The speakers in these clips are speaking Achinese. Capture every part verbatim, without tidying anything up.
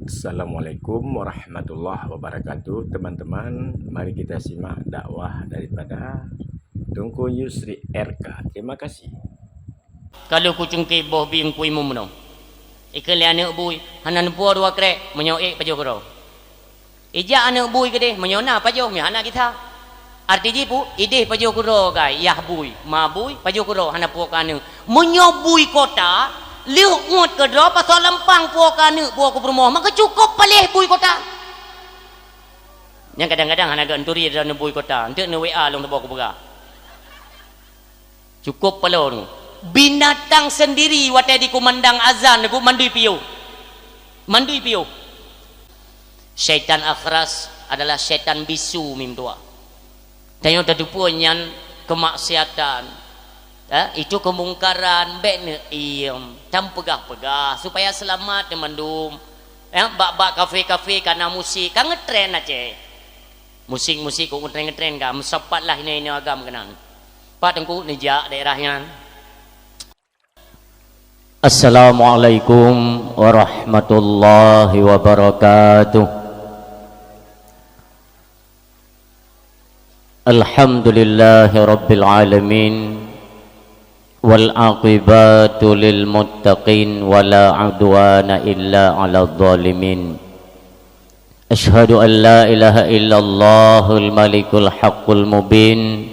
Assalamualaikum warahmatullahi wabarakatuh. Teman-teman, mari kita simak dakwah daripada Teungku Yusri R K. Terima kasih. Ka lheueh kucungké boh bieng kuimeum bunoe. Ikheun lé aneuk bui, hana neupuwoe dua krek, meunyoe ék pajoh keudroe. Ijak aneuk bui keudeh, meunyoe na pajoh, meunyoe hana gisa. Arti jih pu, ideh pajoh keudroe gai, yah bui, ma bui, pajoh keudroe hana puwoe keu aneuk. Meunyoe bui kota, lheueh uet keudroe pasoe lampang puwoe keu aneuk, puwoe keu peurumoh, maka cukôp paléh bui kota. Nyang kadang-kadang hana geunturi droeneuh bui kota, enteuk neu-W A lôn teuboh kupeugah. Cukôp paloe nyoe. Binatang sendiri watée dikumandang azan, ku mandui piôh. Mandui piôh. Syaitan akhras adalah syaitan bisu mim dua. Tanyoe tateupeue nyan kemaksiatan. Eh, itu kemungkaran, bék neuiem. Tam peugah-peugah supaya seulamat teumandum. Eh, bak-bak kafe-kafe ka na musik, ka ngetren Aceh. Musik-musik kok ngetren-ngetren ka, meusapat lah inoe-inoe agam keunan. Pat Teungku neujak daerah nyan. Assalamualaikum warahmatullahi wabarakatuh. Alhamdulillahirabbil alamin. Wal aqibatu lil muttaqin wala udwana illa 'alal zalimin. Asyhadu an la ilaha illallahul malikul haqqul mubin,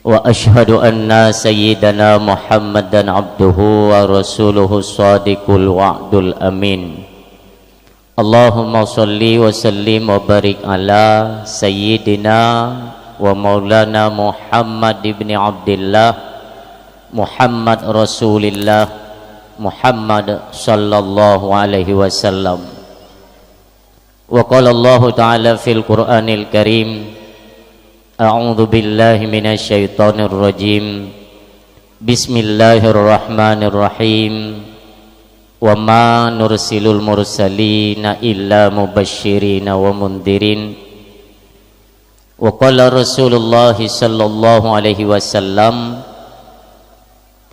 wa asyhadu anna sayyidana Muhammadan abduhu wa rasuluhu shadiqul wa'dul amin. Allahumma shalli wa sallim wa barik ala sayyidina wa maulana Muhammad ibni Abdillah, Muhammad Rasulillah, Muhammad sallallahu alaihi wasallam. Wa qala Allahu ta'ala fil Qur'anil Karim, a'udzu billahi minasy syaithanir rajim. Bismillahirrahmanirrahim. Wa ma nursilul mursalina illa mubasysyirina wa mundzirin. Wa qala Rasulullah sallallahu alaihi wasallam,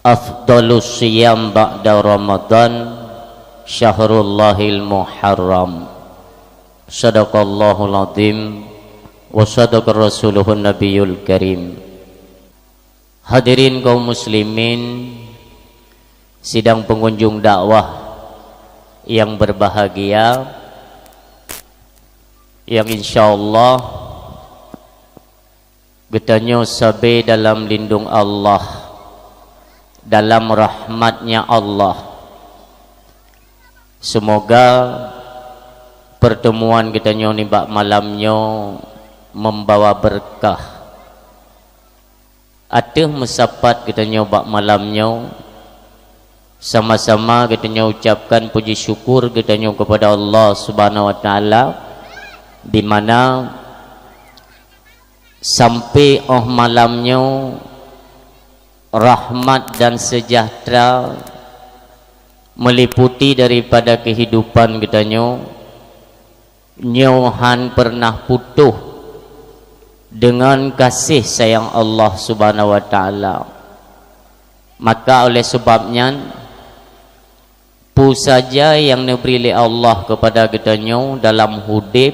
afdhalus siyam ba'da Ramadan syahrullahil Muharram. Sadaqallahul azim wa sadaqa rasuluhun nabiyul karim. Hadirin kaum muslimin, sidang pengunjung dakwah yang berbahagia, yang insyaallah geutanyoe sabe dalam lindung Allah, dalam rahmat-Nya Allah. Semoga pertemuan geutanyoe nibak malam nyoe membawa berkah. Ateueh meusapat geutanyoe bak malam nyoe, sama-sama geutanyoe ucapkan puji syukur geutanyoe kepada Allah Subhanahu wa Taala, di mana sampai óh malam nyoe rahmat dan sejahtera meliputi daripada kehidupan geutanyoe, nyoe han pernah putôh deungon kasih sayang Allah Subhanahu wa Taala. Maka oleh sebab nyan, peue saja nyang neubri lé Allah keupada geutanyoe dalam udeb,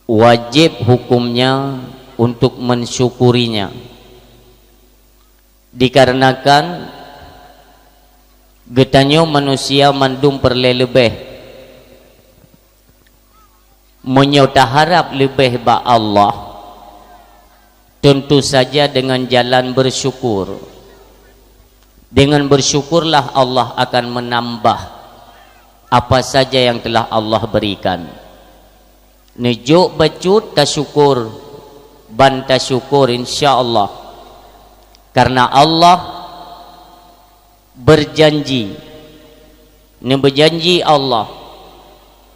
wajéb hukömnya untuk mensyukurinya. Dikarenakan geutanyoe manusia mandum peureulée leubeh. Meunyoe taharab leubeh bak Allah, tentu saja dengan jalan bersyukur. Dengan bersyukurlah Allah akan menambah apa saja yang telah Allah berikan. Neujok bacut tasyukur, ban tasyukur insya Allah. Karena Allah berjanji, neubeujanji Allah,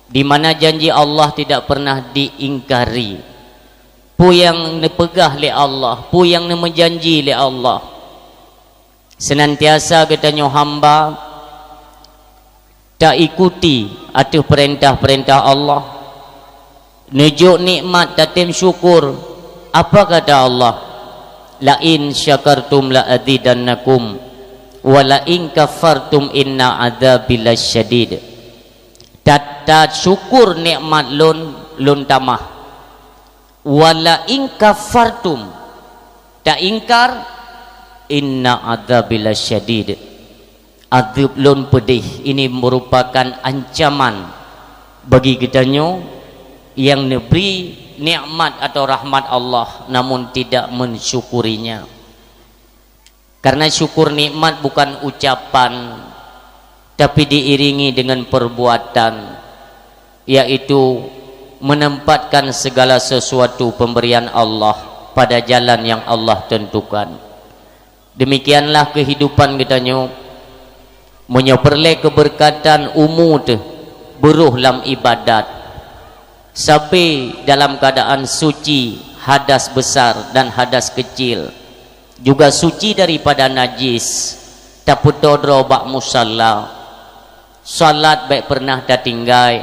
di mana janji Allah tidak pernah diingkari. Peue nyang neupeugah lé Allah, peue nyang neumeujanji lé Allah, senantiasa geutanyoe hamba taikuti ateueh peurintah-peurintah Allah, neujok nikmat tatem syukur. Apa kata Allah? "La in syakartum la azidannakum, wa la in kafartum inna adzabi lasyadid." Tata syukur nikmat lôn, lôn tamah. Wa la in kafartum, taingkar, inna adzabi lasyadid. Azab lôn pedih. Ini merupakan ancaman bagi geutanyoe yang neubri nikmat atau rahmat Allah namun tidak mensyukurinya. Karena syukur nikmat bukan ucapan, tapi diiringi dengan perbuatan, yaitu menempatkan segala sesuatu pemberian Allah pada jalan yang Allah tentukan. Demikianlah kehidupan geutanyoe. Meunyoe peureulée keubeurkatan umu teuh, beuroh lam ibadat, sabe dalam keuadaan suci hadas besar dan hadas kecil, juga suci daripada najis, tapeutoe droe bak musalla, salat bék peureunah tatinggai,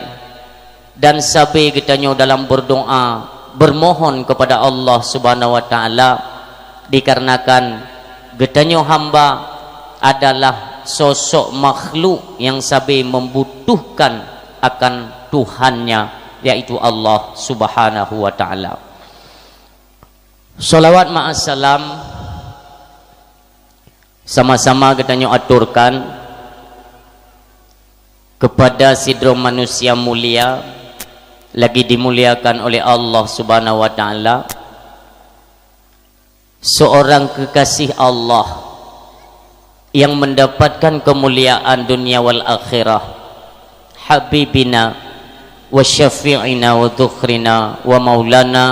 dan sabe geutanyoe dalam berdoa, bermohon kepada Allah Subhanahu wa Taala, dikarenakan geutanyoe hamba adalah sosok makhluk yang sabe membutuhkan akan Tuhannya, yaitu Allah Subhanahu wa Taala. Salawat ma'as salam sama-sama geutanyoe aturkan kepada sidroe manusia mulia, lagi dimuliakan oleh Allah Subhanahu wa Taala, seorang kekasih Allah yang mendapatkan kemuliaan dunia wal akhirah, habibina wa syafi'ina wa dhukhrina wa maulana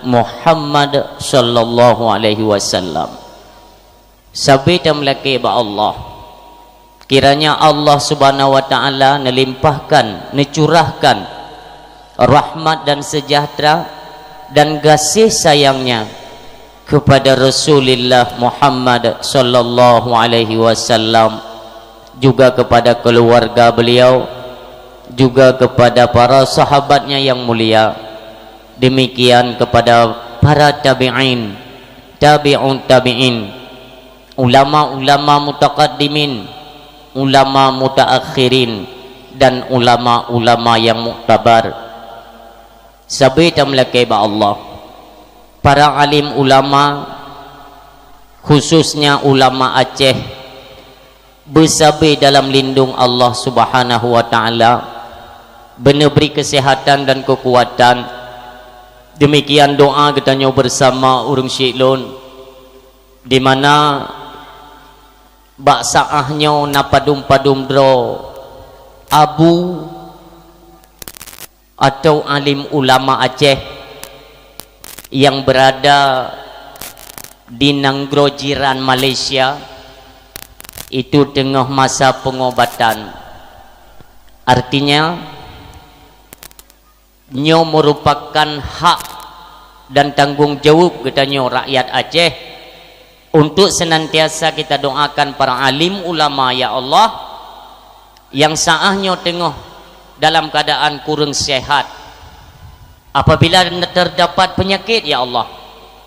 Muhammad sallallahu alaihi wasallam. Sabe tameulakée bak Allah. Kiranya Allah Subhanahu wa Taala neulimpahkan, neucurahkan rahmat dan sejahtera dan gaséh sayang-Nya kepada Rasulullah Muhammad sallallahu alaihi wasallam, juga kepada keluarga beliau, juga kepada para sahabatnya yang mulia, demikian kepada para tabi'in, tabi'ut tabi'in, ulama-ulama mutaqaddimin, ulama mutaakhirin, dan ulama-ulama yang muktabar. Sabe tameulakée bak Allah. Para alim ulama, khususnya ulama Aceh, beusabe dalam lindong Allah Subhanahu wa Taala, beuneubri keuseuhatan dan keukuatan. Demikian doa geutanyoe bersama ureuëng syik lôn, di mana bak saáh nyoe na padum-padum droe abu atau alim ulama Aceh yang berada di nanggroe jiran Malaysia itu teungoh masa pengobatan. Artinya, nyoe merupakan hak dan tanggong jaweueb geutanyoe rakyat Aceh untuk senantiasa kita doakan para alim ulama, ya Allah, nyang saáh nyoe teungoh dalam keadaan kureueng sehat. Apabila terdapat penyakit, ya Allah,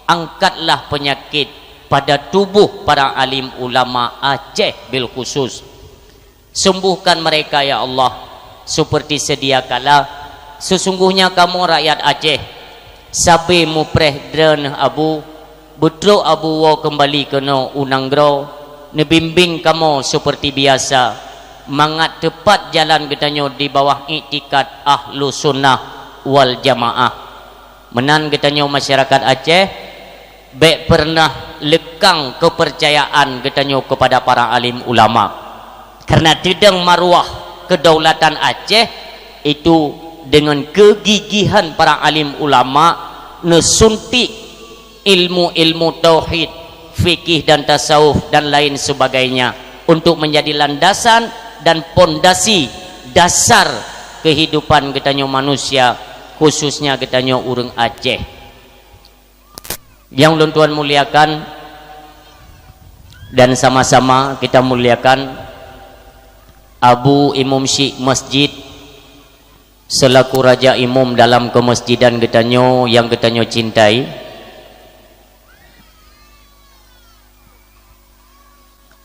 angkatlah penyakit pada tubuh para alim ulama Aceh bil khusus. Sembuhkan mereka, ya Allah, seperti sedia kala. Sesungguhnya kamoe rakyat Aceh sabe mupreh droeneuh Abu, beutrok Abu woe keumbali keunoe u nanggroe, neubimbéng kamoe seperti biasa, mangat teupat jalan geutanyoe di bawah iktikad Ahlussunnah wal Jamaah. Meunan geutanyoe masyarakat Aceh, bék peureunah leukang keupeurcayaan geutanyoe keupada para alim ulama. Kareuna teudong maruah keudaulatan Aceh itu deungon keugigihan para alim ulama neusuntik ilmu-ilmu tauhid, fikih dan tasawuf dan lain sebagainya untuk menjadi landasan dan pondasi dasar kehidupan geutanyoe manusia, khususnya geutanyoe ureuëng Aceh. Nyang ulôn tuan muliakan dan sama-sama kita muliakan Abu Imum Syik Masjid selaku Raja Imum dalam kemasjidan geutanyoe nyang geutanyoe cintai.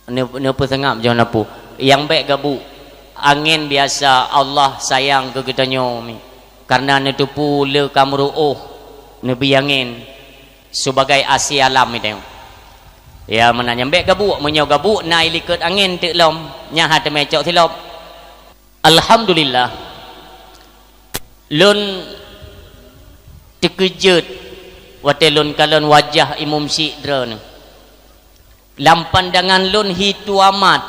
Neu-, neupeuseungab jih na peue. Nyang bék gabuk. Angén biasa Allah sayang keu geutanyoe mi, kareuna neuteupeue le ka meuruôh neubi angén sibagai asi alam geutanyoe. Ya, meunan nyan bèk gabuk, meunyoe gabuk na ilikot angén teuk lom, nyan han teumé cok silop. Alhamdulillah, lôn teukeujot watèe lôn kalon wajah Imum Syik droeneuh. Lam pandangan lôn hi tuamat,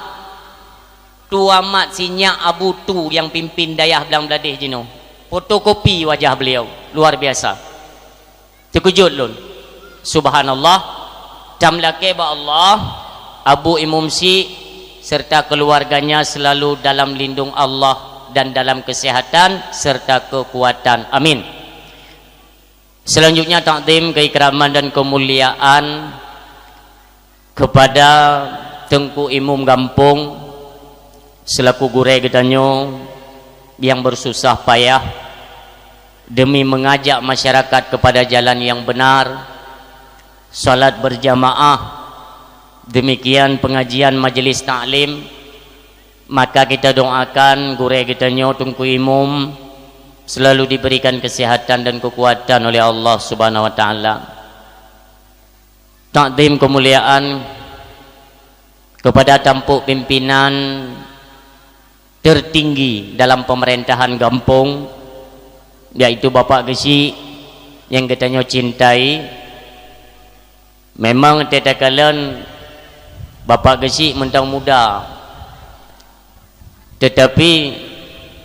tuamat si Nyak Abu Tu nyang pimpin dayah Blang Bladeh jinoe. Fotokopi wajah beliau, luar biasa. Teukeujot lôn. Subhanallah, tameulakèe bak Allah, Abu Imum Syik serta keluarganya selalu dalam lindung Allah dan dalam kesehatan serta kekuatan. Amin. Selanjutnya, takzim, keikraman dan kemuliaan kepada Teungku Imum Gampông selaku gurèe geutanyoe nyang bersusah payah demi mengajak masyarakat kepada jalan yang benar, salat berjamaah, demikian pengajian majelis taklim. Maka kita doakan gurèe geutanyoe Teungku Imum selalu diberikan kesehatan dan kekuatan oleh Allah Subhanahu wa Taala. Takzim kemuliaan kepada tampok pimpinan tertinggi dalam pemerintahan gampông, yaitu Bapak Geuchik nyang geutanyoe cintai. Memang teuka kalon Bapak Geuchik mantong muda, tetapi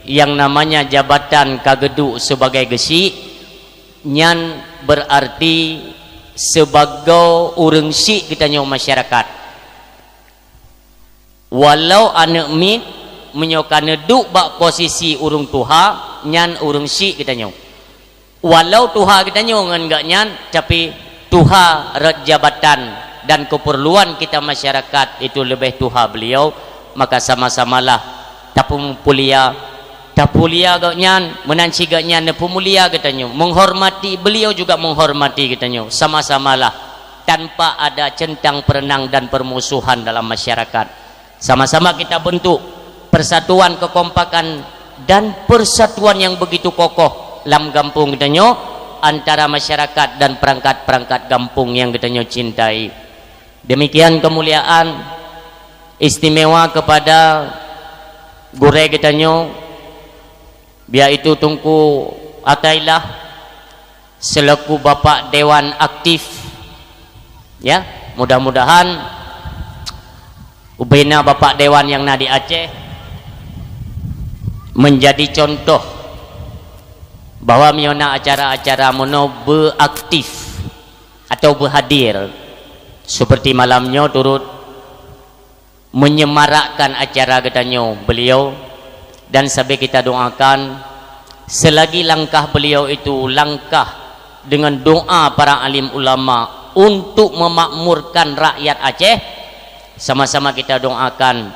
yang namanya jabatan ka geuduek sebagai geuchik, nyan berarti sebagai ureuëng chik geutanyoe masyarakat. Walau aneuëk miet, meunyoe ka neuduek bak posisi ureuëng tuha, nyan ureuëng chik geutanyoe. Walau tuha geutanyoe ngon geuh nyan, tapi tuha rot jabatan dan keperluan kita masyarakat itu leubeh tuha beliau, maka sama-samalah tapeupulia, tapulia geuh nyan, meunan cit geuh nyan neupeumulia geutanyoe, menghormati beliau juga menghormati geutanyoe, sama-samalah tanpa ada centang perenang dan permusuhan dalam masyarakat. Sama-sama kita bentuk persatuan, kekompakan, dan persatuan yang begitu kokoh lam gampông geutanyoe antara masyarakat dan perangkat-perangkat gampông yang geutanyoe cintai. Demikian kemuliaan istimewa kepada gurèe geutanyoe, yaitu Teungku Atailah selaku Bapak Dewan aktif. Ya, mudah-mudahan ubena Bapak Dewan nyang na di Aceh menjadi contoh bahwa meunyoe na acara-acara meunoe beuaktif atau beuhadir seperti malam nyoe turut menyemarakkan acara geutanyoe beliau, dan sabe kita doakan selagi langkah beliau itu langkah dengan doa para alim ulama untuk memakmurkan rakyat Aceh, sama-sama kita doakan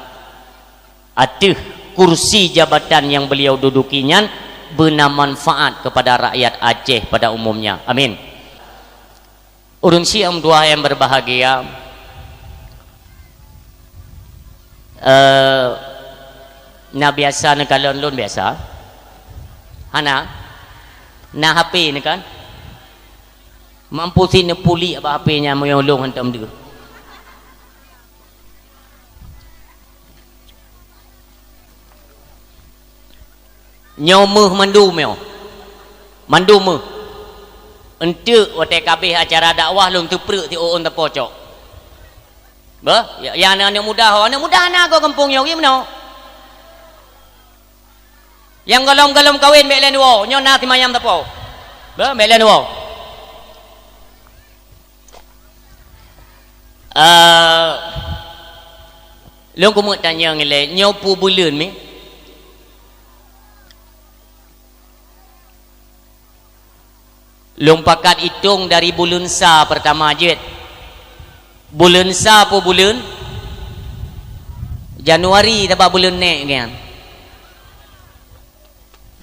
ateueh kursi jabatan yang beliau duduki nyan beuna manfaat kepada rakyat Aceh pada umumnya. Amin. Ureuëng syik nyang berbahagia, eh, na biasa neukalon lôn biasa? Hana? Na H P neukan? Mampu sit neupulik bak H P nyan meunyoe lôn hantom deuh. Nyoe méuh mandum nyoe. Mandum méuh. Eunteuk watée ka abéh acara dakwah lôn teupreuek siuôn tapocok. Beuh, ya, ya aneuk-aneuk muda ho, aneuk muda na goe gampông nyoe, geuh meunoe. Nyang golom-golom kawen bék lén woe, nyoe na simayam tapo. Beuh, bék lén woe. Eh, lôn keumeuk tanyong ilée, nyoe peue buleuen mi? Lôn pakat itong dari buleuen sa peurtama jeuet. Buleuen sa peue buleuen? Januari tabak buleuen nèk nyan.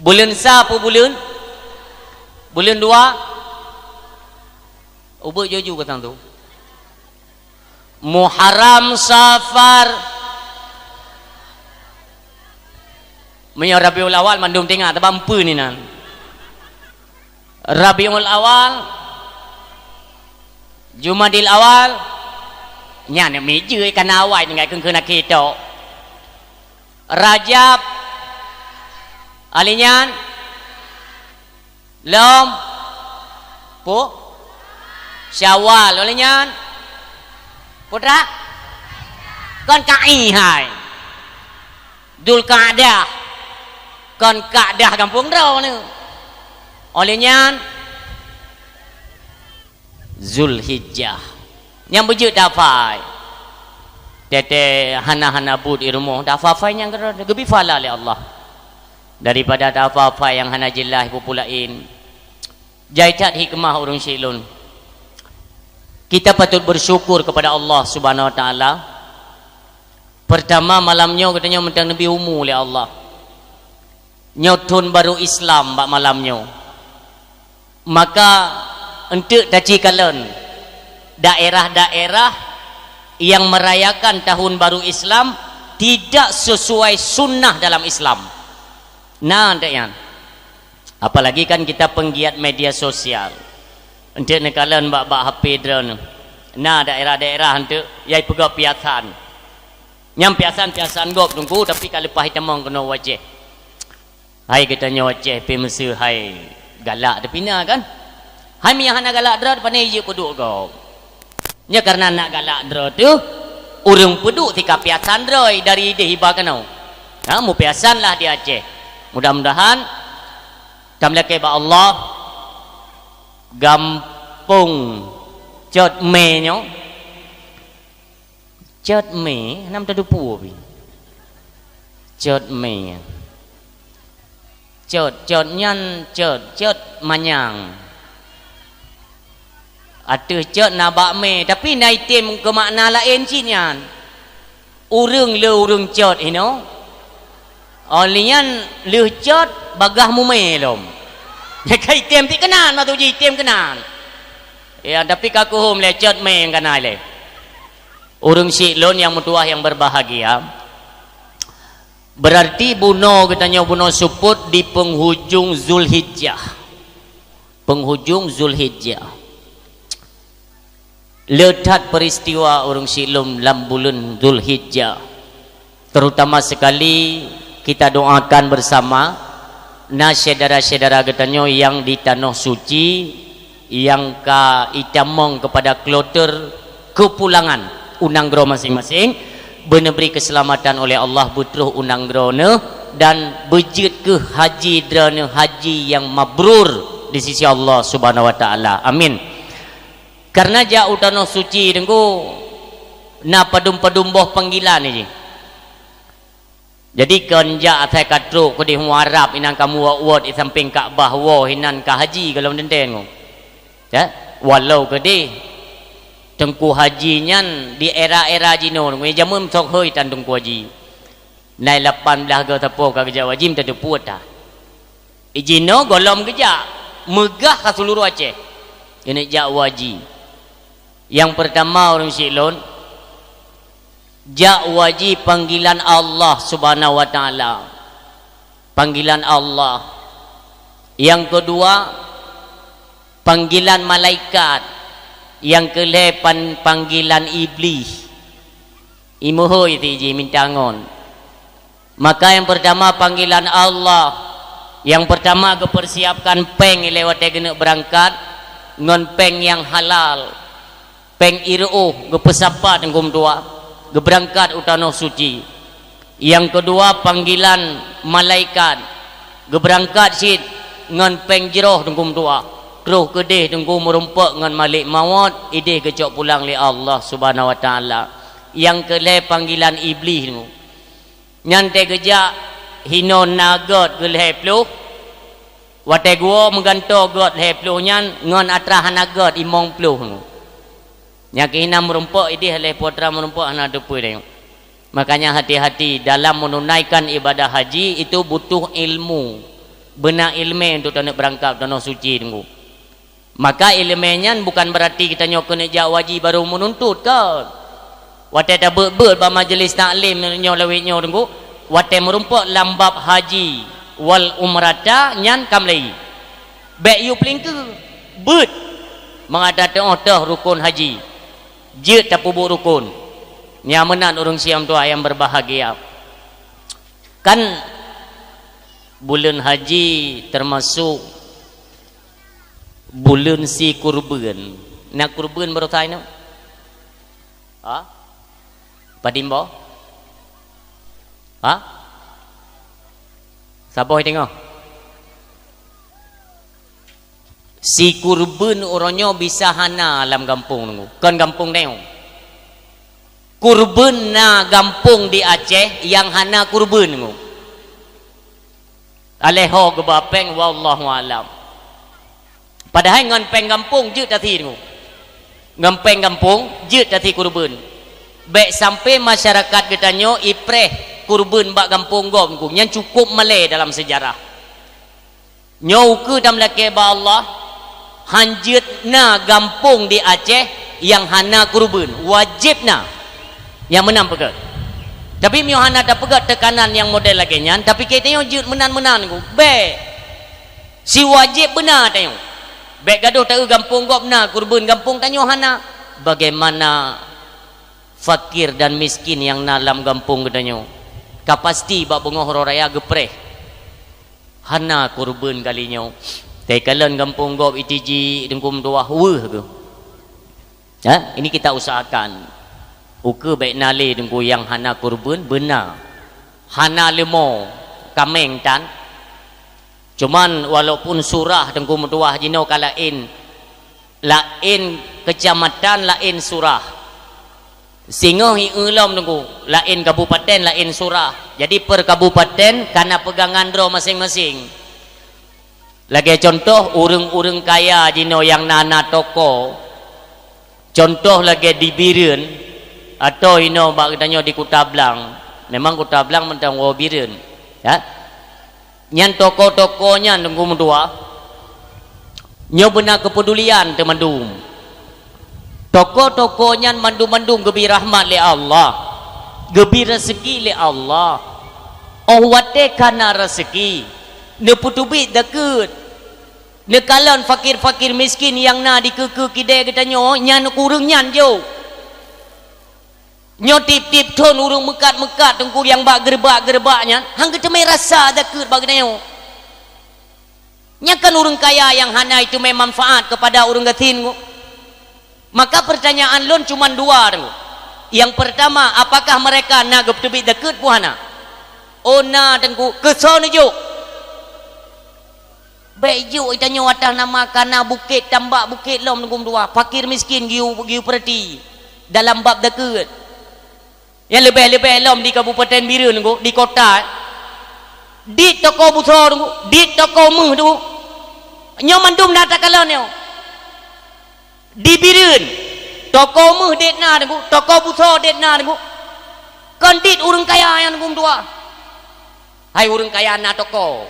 Buleuen sa peue buleuen? Buleuen dua? Ubeuek juju katang tu. Muharram, Safar, Meunyoe Rabiul Awal mandum teuingat, teuma peue ni nan. Rabiul Awal, Jumadil Awal, nyan mijeu kana awai tinggai keun-keun akhé tok. Rajab, ali nyan, lom, pu, Syawal, ali nyan, putra, kon kai hai. Dzulqa'dah, kon Ka'dah gampông droeneuh. Oleh nyan, Zulhijjah. Nyang beujeuet tafai. Tete hana-hana buet i rumoh, tafafai nyang keudroe geubi pahala lé Allah. Daripada tafafai nyang hana jeulaih peue-peue laén. Jai that hikmah ureuëng syik lôn. Kita patut bersyukur kepada Allah Subhanahu Wa Taala. Pertama, malam nyoe geutanyoe mantong neubri umu lé Allah. Nyoe thon baru Islam bak malam nyoe. Maka, eunteuk tacikalon daerah-daerah yang merayakan tahun baru Islam tidak sesuai sunnah dalam Islam. Na, eunteuk nyan. Apalagi kan kita penggiat media sosial. Eunteuk neukalon bak-bak H P droeneuh. Na daerah-daerah eunteuk yai peugah piasan. Nyang piasan-piasan gob Teungku, tapi ka leupah itamong keunoe u Aceh. Hai geutanyoe Aceh pih meuseu hai galak teupina kan? Hai meunyo hana galak droe, pane jijeuet peuduek gob. Nyoe kareuna nak galak droe teuh, ureuëng peuduek tika piasan droe dari ideh iba keunoe. Ha, mupiasanlah di Aceh. Mudah-mudahan tameulakée bak Allah, gampông Cot Mé nyoe. Cot Mé, hana meutateupeue pih. Cot Mé. Cot, cot nyan cot, cot manyang. Ateueh cot na bak mé, tapi na item keu makna laén cit nyan. Ureuëng le ureuëng cot hinoe. Óh lheueh nyan lheueh cot bagah mumé lom. Ka item ti keunan, maksud jih item keunan. Ya, tapi ka kuhom lé cot mé nyang kana lé. Ureuëng syik lôn nyang meutuwah nyang berbahagia. Berarti bunoe geutanyoe bunoe seupôt di penghujung Zulhijjah. Penghujung Zulhijjah. Le that peristiwa ureuëng syik lôn lam buleuen Zulhijjah. Terutama sekali kita doakan bersama na syedara-syedara geutanyoe nyang di Tanoh Suci, nyang ka itamong kepada kloter kepulangan u nanggroe masing-masing, beuneubri keuseulamatan oleh Allah beutroh u nanggroe neuh dan beujeuet keuh haji droeneuh haji nyang mabrur di sisi Allah Subhanahu Wa Taala. Amin. Kareuna jak u Tanoh Suci Teungku na padum-padum boh panggilan jih. Jadi kon jak asai ka trok keudeh u Arab inan ka muwot-wot di sampéng Ka'bah woe inan ka haji gohlom teuntée Teungku. Ya, walau keudeh Teungku Haji nyan di era-era jinoe Teungku, jameun sok hôi tan Teungku Haji. Nai lapan blaih goe sapo ka geujak u haji meutateupeue tah. Jinoe gohlom geujak, meugah ka seuluruh Aceh. Keuneuk jak u haji. Nyang peurtama ureuëng syik lôn, jak u haji panggilan Allah Subhanahu Wa Taala. Panggilan Allah. Nyang keudua, panggilan malaikat. Nyang keulhée pan-, panggilan Iblih. Imeuhôi ti jih minta ngon. Maka nyang peurtama panggilan Allah. Nyang peurtama geupeursiapkan péng ilée watée geuneuk beurangkat ngon péng nyang halal. Péng ireuoh geupeusapat Teungku meutuwah, geubeurangkat u Tanoh Suci. Nyang keudua panggilan malaikat, geubeurangkat cit ngon péng jroh Teungku meutuwah, troh keudeh Teungku meurumpok ngon Malék Mawöt, ideh geucok pulang lé Allah Subhanahu Wa Taala. Nyang keulhée panggilan Iblih Teungku. Nyan teuh geujak hinoe na göt geulhée ploh, watée geuwoe meugantoe göt lhée ploh nyan ngon atra hana göt limong ploh. Nyang keuh na meurumpok ideh lhée putra meurumpok hana teupeue deh. Makanya hati-hati dalam menunaikan ibadah haji itu butuh ilmu. Beuna iéleumé untuk taneuk beurangkat Tanoh Suci Teungku. Maka iéleumé nyan bukan beurati geutanyoe keuneuk jak u haji barô meununtut kon. Watée tabeuet-beuet bak majeulis taklim nyoe lawét nyoe Teungku, Watée meurumpok lam bab haji wal umrata nyan ka meulai. Bék yue peulingkeue, beuet. Mangat teu'oh toh rukon haji. Jeuet tapeubuet rukon. Nyan meunan ureuëng siam tuha nyang berbahagia. Kan buleuen haji teumasok buleuen si kureubeuen. Na kureubeuen baroesa inoe? Ha? Padum boh? Ha? Saboh teungoh. Si kureubeuen uroe nyoe bisa hana lam gampông nunggu. Kon gampông tanyoe. Kureubeuen na gampông di Aceh nyang hana kureubeuen nunggu. Alèh ho geuba péng, wallahu alam. Padahai ngon péng gampông jeuet tathi nunggu. Ngon péng gampông jeuet tathi kureubeuen. Bék sampai masyarakat geutanyoe ipreh kureubeuen bak gampông gob nunggu. Nyan cukup malèe dalam seujarah. Nyoe ukeue dan meulakée bak Allah, han jeuet na gampông di Aceh nyang hana kureubeuen, wajéb na. Nyang meunan peugah. Tapi meunyoe hana tapeugah teukanan nyang model lagée nyan, tapi geutanyoe jeuet meunan-meunan ku, bék. Si wajéb beuna tanyoe. Bék gadôh taeu gampông gob na kureubeuen, gampông tanyoe hana. Bagaimana fakir dan miskin nyang na lam gampông geutanyoe? Ka pasti bak beungoh uroe raya geupreh. Hana kureubeuen kali nyoe. Teukalon gampông gob itiji Teungku meutuwah weueh geuh. Ha, ini kita usahakan. Ukeue bék na lé Teungku nyang hana kureubeuen, beuna. Hana leumo, kaméng tan. Cuman walaupun surah Teungku meutuwah jinoe ka laén, laén keucamatan, laén surah. Singoh ié lom Teungku, laén kabupaten, laén surah. Jadi per kabupaten kana peugangan droe maséng-maséng. Lagée contoh ureuëng-ureuëng kaya jinoe nyang na, na toko. Contoh lagée di Bireuen atau inoe bak geutanyoe di Kuta Blang. Memang Kuta Blang mantong woe Bireuen. Ya. Nyan toko-toko nyan Teungku meutuwah, nyoe beuna keupedulian teumandum. Toko-toko nyan mandum-mandum geubi rahmat lé Allah, geubi raseuki lé Allah. Óh watée kana raseuki, neupeuteubiet zakeuet, neukalon fakir-fakir miskin nyang na di keue-keue kidée geutanyoe, nyan ureuëng nyan jok. Nyoe tieb-tieb thon ureuëng meukat-meukat Teungku nyang bak geureubak-geureubak nyan, han geuteumé rasa zakeuet bak geutanyoe. Nyan kan ureuëng kaya nyang hana iteumé manfaat keupada ureuëng gasien Teungku. Maka peurtanyaan lôn cuman dua Teungku. Nyang peurtama, apakah mereka na geupeuteubiet zakeuet peue hana? Oh na Teungku, keusoe neujok. Bék jok geutanyoe atas nama kana bukét, tambak bukét lom Teungku meutuwah, fakir miskin geuyue, geuyue peureuti dalam bab zakeuet. Nyang leubeh-leubeh lom di Kabupaten Bireuen Teungku, di kota, eh. Di toko busoe Teungku, di toko méuh Teungku. Nyoe mandum na takalon nyoe. Di Bireuen, toko méuh dit na Teungku, toko busoe dit na Teungku. Kon dit ureuëng kaya nyang Teungku meutuwah. Hai ureuëng kaya na toko.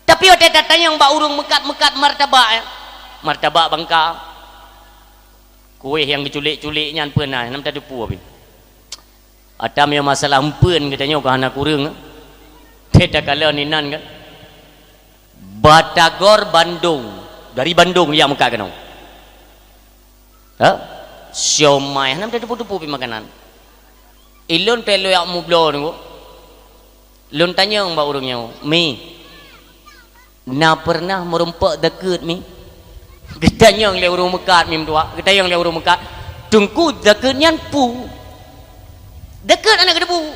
Tapi watée tatanyong bak ureuëng meukat-meukat martabak, ya. Martabak bangka. Kueh nyang geuculék-culék nyan peue na, nam tateupeue pih. Atam nyang masalah empeuen geutanyoe ka hana kureueng. Teuh takalon inan kan. Batagor Bandung. Dari Bandung jak meukat keunoe. Ha? Siomai, nam tateupeue-teupeue pih makanan. Ilôn teuh lôn jak mubloe Teungku. Lôn tanyong bak ureuëng nyoe, "Mi, na peureunah meurumpok zakeuet, Mi?" Geutanyong lé ureuëng meukat, Mi meutuwah, geutanyong lé ureuëng meukat, "Teungku, zakeuet nyan peue?" Zakeuet hana geuteupeue.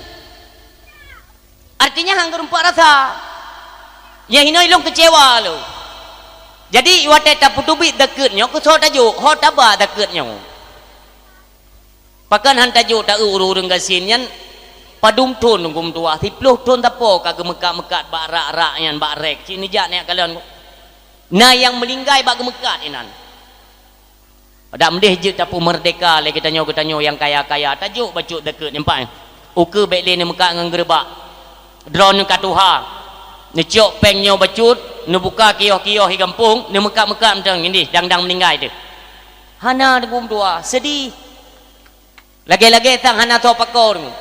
Artinya han geurumpok rasa. Nyang hinoe lôn keucewa lôn. Jadi watée tapeuteubiet zakeuet nyoe, keusoe tajok, ho taba zakeuet nyoe. Pakon han tajok taeu ureuëng-ureuëng gasien nyan padum thon Teungku meutuwah, siploh thon tapo ka geumeukat-meukat bak rak-rak nyan, bak rék, cit neujak neujak kalon. Na nyang meulinggai bak geumeukat inan. Dak meudeh jeuet tapeumeurdeka lé geutanyoe-geutanyoe nyang kaya-kaya, tajok bacut zakeuet nyan pat. Ukeue bék lé neumeukat ngon geureubak. Droeneuh ka tuha. Neucok péng nyoe bacut, neubuka kioh-kioh di gampông, neumeukat-meukat mantong, indih dang-dang meuninggai teuh. Hana Teungku meutuwah, seudih. Lagée-lagée sang hana soe pakoe Teungku.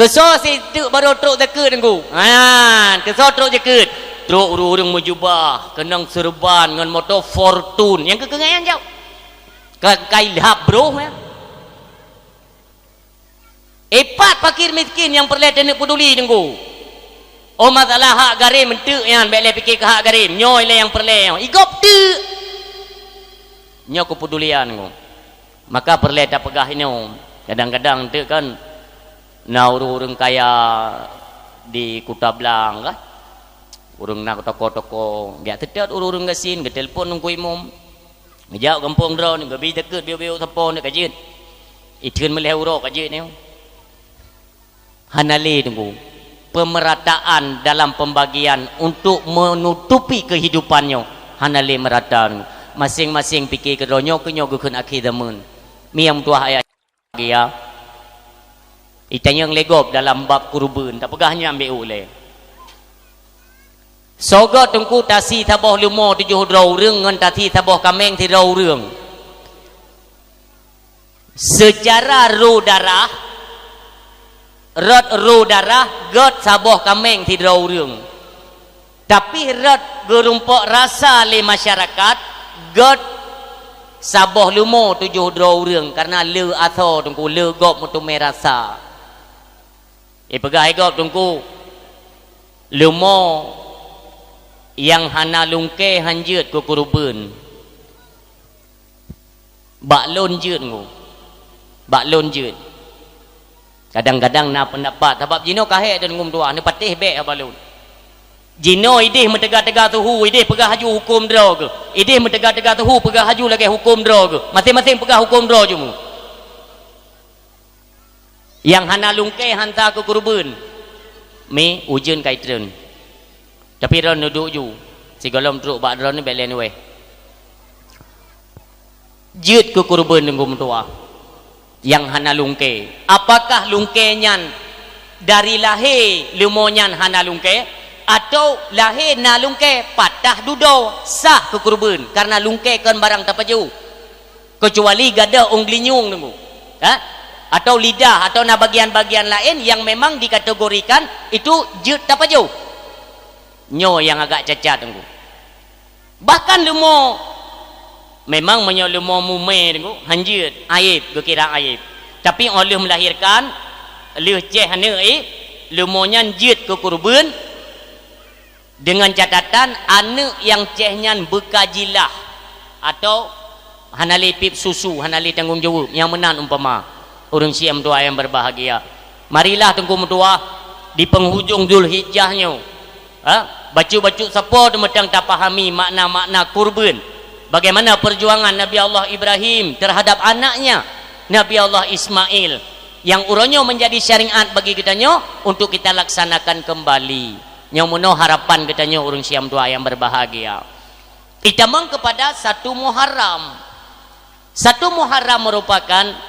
Keusoe si teuk barô trok zakeuet, Teungku. Ha, keusoe trok zakeuet. Trok ureuëng-ureuëng meujubah, keunong seureuban ngon moto Fortune. Nyang keu keungai nyang jaweueb. Ka kai lhab broh nyan. Ipat fakir miskin nyang peureulée taneuk peuduli, Teungku. Oh, masalah hak garém enteuk nyan, bék lé pike keu hak garém. Nyoe ilée nyang peureulée nyoe. Igop teuk. Nyoe keupedulian, Teungku. Maka peureulée tapeugah inoe, kadang-kadang teuk kan na ureuëng-ureuëng kaya di Kuta Blang kah, ureuëng na toko-toko, geujak seutôt ureuëng-ureuëng gasien, geutelepon Teungku Imum, geujak gampông droe, geubi zakeuet biôk-biôk sapo neuk ka jeuet, itheun meulhée uroe ka jeuet nyoe. Hana lé, Teungku. Pemerataan dalam pembagian untuk menutupi kehidupan nyoe hana lé merata, Teungku. Maséng-maséng pike keudroe nyoe keu nyoe geukheun akhé zameun. Mi nyang meutuah ayah bahagia. Itanyong lé gob dalam bab kureubeuen, tapeugah nyan bék ulée. Soe göt, Teungku, tasi saboh leumo tujoh droe ureuëng ngon tasi saboh kaméng sidroe ureuëng. Seucara roh darah, rot roh darah göt saboh kaméng sidroe ureuëng. Tapi rot geurumpok rasa lé masyarakat göt saboh leumo tujoh droe ureuëng, kareuna le asoe, Teungku, le gob meuteumé rasa. Ipeugah lé gob, Teungku, leumo nyang hana lungkée han jeuet keu kureubeuen. Bak lôn jeuet, Teungku. Bak lôn jeuet. Kadang-kadang na peundapat, sabab jinoe ka hék, Teungku meutuah, neupatéh bék haba lôn. Jinoe idéh meuteuga-teuga suhu, idéh peugah laju hukôm droe geuh. Idéh meuteuga-teuga suhu, peugah laju lagée hukôm droe geuh. Maséng-maséng peugah hukôm droe jeuet. Nyang hana lungkée han sa keu kureubeuen. Mi, ujeuen ka itreun. Tapi droeneuh duek ju, sigohlom trok bak droeneuh bék lé neuweh. Jeuet keu kureubeuen, Teungku meutuah, nyang hana lungkée. Apakah lungkée nyan dari lahé leumo nyan hana lungkée, atawa lahé na lungkée, patah dudoe, sah keu kureubeuen, kareuna lungkée kon barang tapajoh. Keucuali gadoh ôn geulinyueng, Teungku. Ha? Atawa lidah, atawa na bagian-bagian laén nyang memang dikategorikan itu jeuet tapajoh. Nyoe nyang agak cacat, Teungku. Bahkan leumo, memang meunyoe leumo mumé, Teungku, han jeuet, aéb, geukira aéb. Tapi óh lheueh meulahirkan, lheueh céh aneuëk, eh, leumo nyan jeuet keu kureubeuen, deungon catatan, aneuëk nyang céh nyan beuka jilah, atawa hana lé piep susu, hana lé tanggong jaweueb, nyang meunan umpama. Ureuëng syiek meutuah nyang berbahagia, marilah, Teungku meutuah, di penghujung Zulhijjah nyoe, ha, bacut-bacut sapo teumeutang tapahami makna-makna kureubeuen. Bagaimana perjuangan Nabi Allah Ibrahim terhadap anaknya, Nabi Allah Ismail, nyang uroe nyoe menjadi syariat bagi geutanyoe untuk kita laksanakan kembali. Nyang meunoe harapan geutanyoe ureuëng syiek meutuah nyang berbahagia. Itamong kepada satu Muharram. Satu Muharram merupakan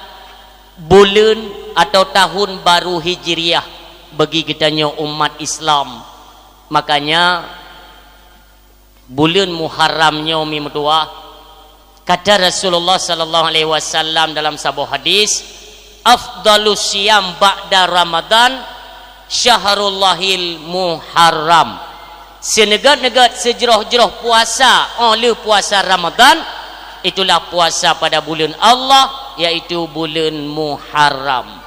buleuen atau tahun baru Hijriah bagi geutanyoe umat Islam. Makanya, buleuen Muharram nyoe mi meutuah, kata Rasulullah sallallahu alaihi wasallam dalam saboh hadis, "Afdalus siyam ba'da Ramadan syahrullahil Muharram." Seuneugét-neugét seujroh-jroh puasa óh lheueh puasa Ramadan, itulah puasa pada buleuen Allah, yaitu buleuen Muharram.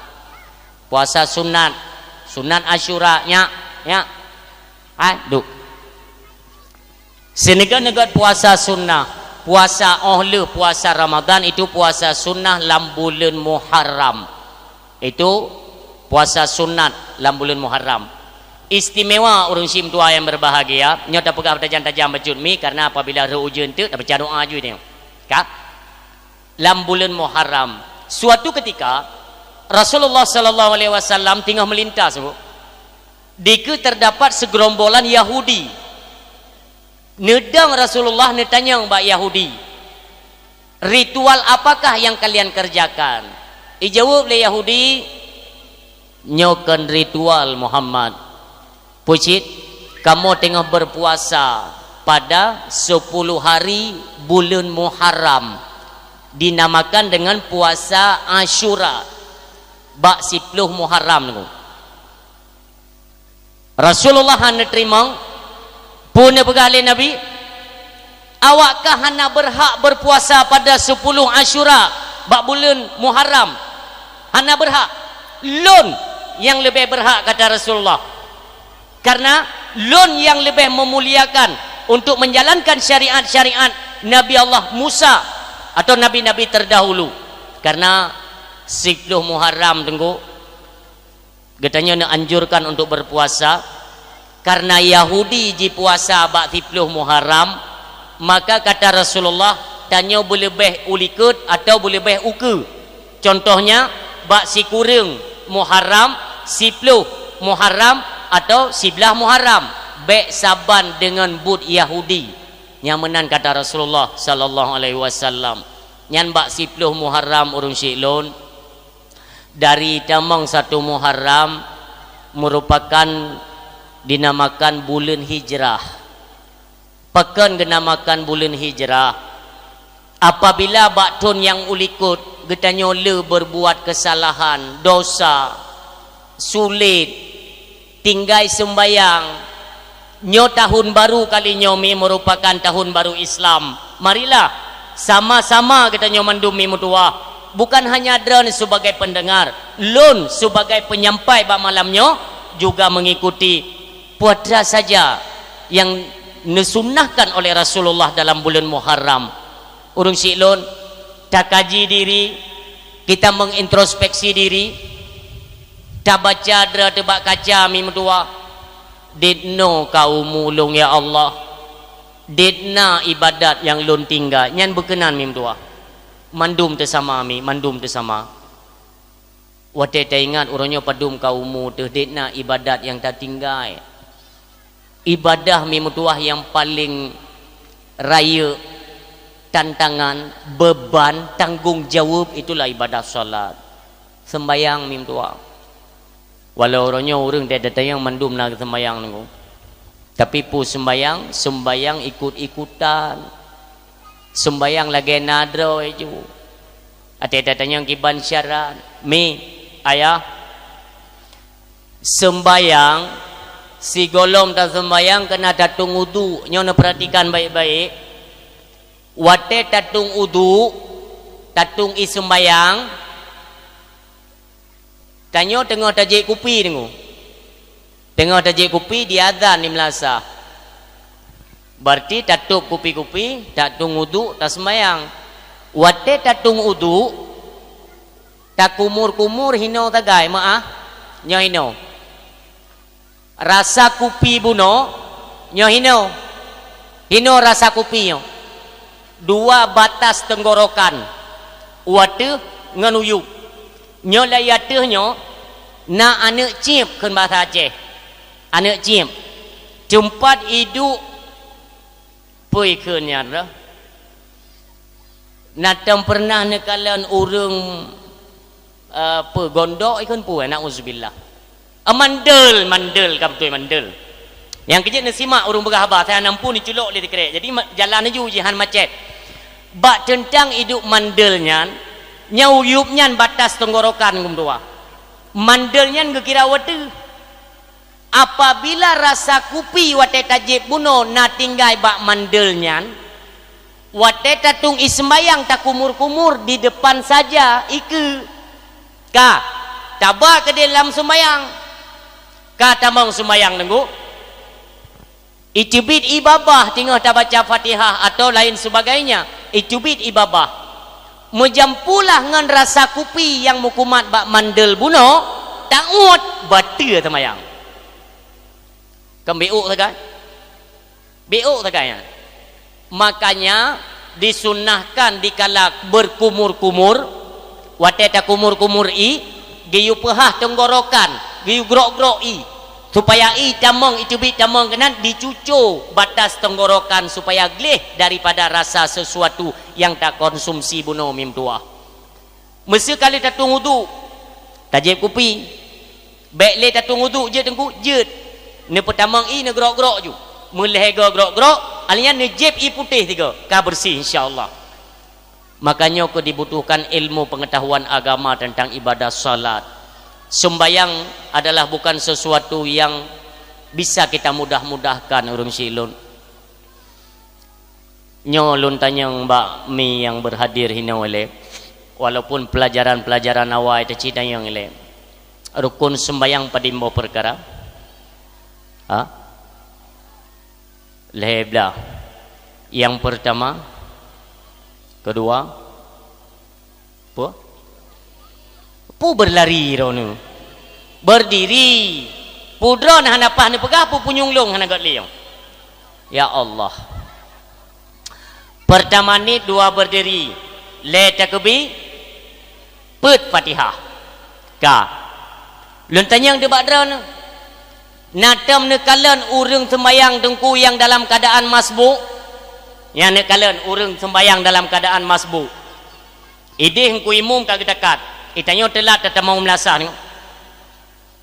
Puasa sunat, sunat Asyura, nyak, nyak. Hai, duek. Seuneugét-neugét puasa sunnah, puasa óh lheueh puasa Ramadan itu puasa sunnah lam buleuen Muharram. Itu puasa sunat lam buleuen Muharram. Istimewa ureuëng syiek meutuah nyang berbahagia, nyoe tapeugah tajam-tajam bacut mi, karena apabila rhot ujeuen teuk, tabaca doa ju nyoe. Ka? Lam buleuen Muharram. Suatu ketika, Rasulullah sallallahu alaihi wasallam teungoh meulintas, Bu. Dikeue terdapat segerombolan Yahudi. Neudong Rasulullah neutanyong bak Yahudi, "Ritual apakah yang kalian kerjakan?" Ijaweueb lé Yahudi, "Nyoe kon ritual, Muhammad. Peue cit, kamoe teungoh berpuasa pada sepuluh hari buleuen Muharram, dinamakan dengan puasa Asyura, bak siploh Muharram nyoe." Rasulullah hana teurimong, peue neupeugah lé Nabi, "Awak kah hana beurhak beupuasa pada sepuluh Asyura bak buleuen Muharram? Hana beurhak. Lôn nyang leubeh beurhak," kata Rasulullah. "Karena lôn nyang leubeh meumuliakan untuk menjalankan syariat-syariat Nabi Allah Musa atau nabi-nabi terdahulu." Karena siploh Muharram, Teungku, geutanyoe neuanjurkan untuk berpuasa, karena Yahudi jipuasa bak siploh Muharram, maka kata Rasulullah, tanyoe beuleubeh u likot atau beuleubeh ukeue. Contohnya, bak sikureueng Muharram, siploh Muharram atau siblaih Muharram, bék saban deungon buet Yahudi. Nyang meunan kata Rasulullah sallallahu alaihi wasallam. Nyan bak siploh Muharram, ureuëng syik lôn. Dari tamong satu Muharram merupakan dinamakan buleuen Hijrah. Pakon geunamakan buleuen Hijrah? Apabila bak thon nyang u likot geutanyoe le beurbuat keusalahan, dosa, sulet, tinggai seumbayang, nyoe tahun baru kali nyoe mi merupakan tahun baru Islam. Marilah sama-sama geutanyoe mandum mi meutuwah, bukan hanya droeneuh sebagai pendengar, lôn sebagai penyampai bak malam nyoe juga mengikuti puasa saja yang neusunnahkan oleh Rasulullah dalam buleuen Muharram. Ureuëng syik lôn, takaji diri, kita mengintrospeksi diri, tabaca droe teuh bak kaca mi meutuwah, "Dit noe ka umu lôn, ya Allah? Dit na ibadat nyang lôn tinggai?" Nyan beukeunan mi meutuwah. Mandum teusama mi, mandum teusama. Watée taingat uroe nyoe padum ka umu teuh, dit na ibadat nyang tatinggai. Ibadah mi meutuwah nyang paleng rayeuk, tantangan, beban, tanggong jaweueb, itulah ibadah salat. Seumbayang mi meutuwah. Walau uroe nyoe ureuëng teuh tatanyong mandum na seumbayang nunggu. Tapi peue seumbayang? Seumbayang ikut-ikutan. Seumbayang lagée na droe ju. Até tatanyong kiban syarat. Mi, ayah, seumbayang sigohlom taseumbayang keunan tatueng udhu. Nyoe neupeuratikan baik-baik. Watée tatueng udhu, tatueng ie seumbayang, tanyoe teungoh tajieb kupi deungoe. Teungoh tajieb kupi, diazan di meulasah. Berarti tatôb kupi-kupi, tatueng udhu, taseumbayang. Watée tatueng udhu, takumur-kumur hinoe sagai, meuáh, nyoe hinoe. Rasa kupi bunoe, nyoe hinoe. Hinoe rasa kupi nyoe. Dua batas tenggorokan, u ateueh ngon u yueb. Nyoe lam ateueh nyoe na aneuëk cieb kheun basa Aceh. Aneuëk cieb. Teumpat iduek peue kheun nyan rhah. Na tom peureunah neukalon ureuëng, eh, peue, gondok ikheun peue, na'uzubillah. Ah, mandel, mandel, ka beutôi mandel. Nyang keu jeuet neusimak ureuëng peugah haba, saya nampu neuculok lé dikrek. Jadi, ma-, jalan laju jih han macet. Bak teuntang iduek mandel nyan, nyang u yueb nyan batas tenggorokan geumeudua. Mandel nyan geukira u ateueh. Apabila rasa kupi watée tajieb bunoe na tinggai bak mandel nyan, watée tatueng ie seumbayang takumur-kumur di depan saja ikeue. Ka, taba keudeh lam seumbayang. Ka tamong seumbayang teungku. Iteubiet ie babah teungoh tabaca Fatihah atau lain sebagainya. Iteubiet ie babah. Meujampulah ngon rasa kupi nyang meukumat bak mandel bunoe, tauet bateue seumbayang. Kan biôk sagai? Biôk sagai nyan. Makanya disunnahkan dikala berkumur-kumur, watée takumur-kumur ie, geuyue peuhah tenggorokan, geuyue grok-grok ie, supaya ie tamong, iteubiet tamong keunan dicuco batas tenggorokan supaya gleh daripada rasa sesuatu nyang takonsumsi bunoe mim tuah. Meuseu ka lheueh tatueng udhu, tajieb kupi. Bék lé tatueng udhu jeuet teungku, jeuet. Neupeutamong ie neugrok-grok ju. Meulhèe goe grok-grok, alheuh nyan neujieb ie putéh sigoe, ka beureuséh insya Allah. Maka nyoe keuh dibutuhkan ilmu pengetahuan agama tentang ibadah salat. Seumbayang adalah bukan sesuatu yang Bisa kita mudah-mudahkan ureuëng syiek lôn. Nyoe lôn tanyong bak mi nyang berhadir hinoe lé, walaupun pelajaran-pelajaran awai teuci tanyong lé. Rukun sembahyang padum boh peukara? Ha? Lhée blaih. Nyang pertama, kedua, Peue? Peue beulari droeneuh? Berdiri. Peue droeneuh hana paih neupeugah, peue punyueng lôn hana göt lé nyoe? Ya Allah. Pertama niet, dua berdiri, lhée takeubi, peuet Fatihah. Ka. Lôn tanyong dibak droeneuh. Na tom neukalon ureuëng seumayang teungku nyang dalam keuadaan masbuk? Nyang neukalon ureuëng seumayang dalam keuadaan masbuk? Ideh Teungku Imum ka geutakat. Itanyoe teulat tatamong meulasah nyoe.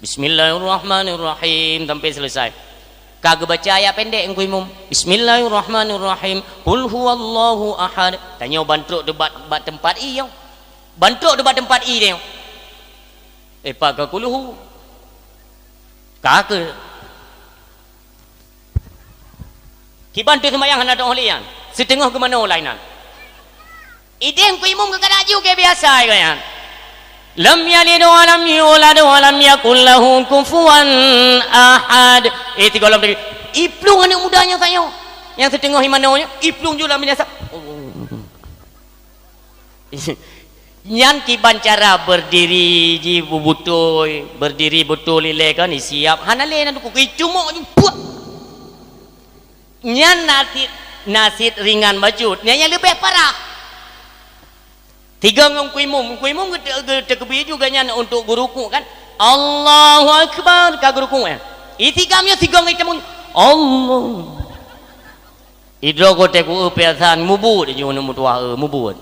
Bismillahirrahmanirrahim sampai selesai. Ka geubaca ayat pendek Teungku Imum. Bismillahirrahmanirrahim. Qul huwallahu ahad. Tanyoe bantrok teubat bak teumpat i nyoe. Bantrok teubat teumpat i nyoe. Eh, pak ka kuluhu. Ka ke? Kiban teuh seumayang hana teuôh lé nyan, siteungoh geumanoe lainan. Ideh Teungku Imum geukadak ju keu biasa geuh nyan. Lam yalid wa lam yulad wa lam yakul lahu kufuwan ahad. Eh, tiga lam tadi. Iplueng aneuk muda nyoe sayoe. Nyang siteungoh imanoe nyoe, iplueng ju lam binasa. Nyan kiban cara berdiri ji beutôi, berdiri beutôi ilée kan, isiap, hana lé na duku, icumok ju, puak. Nyan nasit, nasit ringan bacut, nyan nyang leubeh parah. Tiga ngon Teungku Imum, Teungku Imum geute-, geuteukeubi juga nyan untuk geuruku kan. Allahu Akbar, ka geuruku eh. Itigam nyoe tiga ngon itamong. Allah. Idroe kote ku eu piasan mubuet ju aneuk meutuah eu mubuet.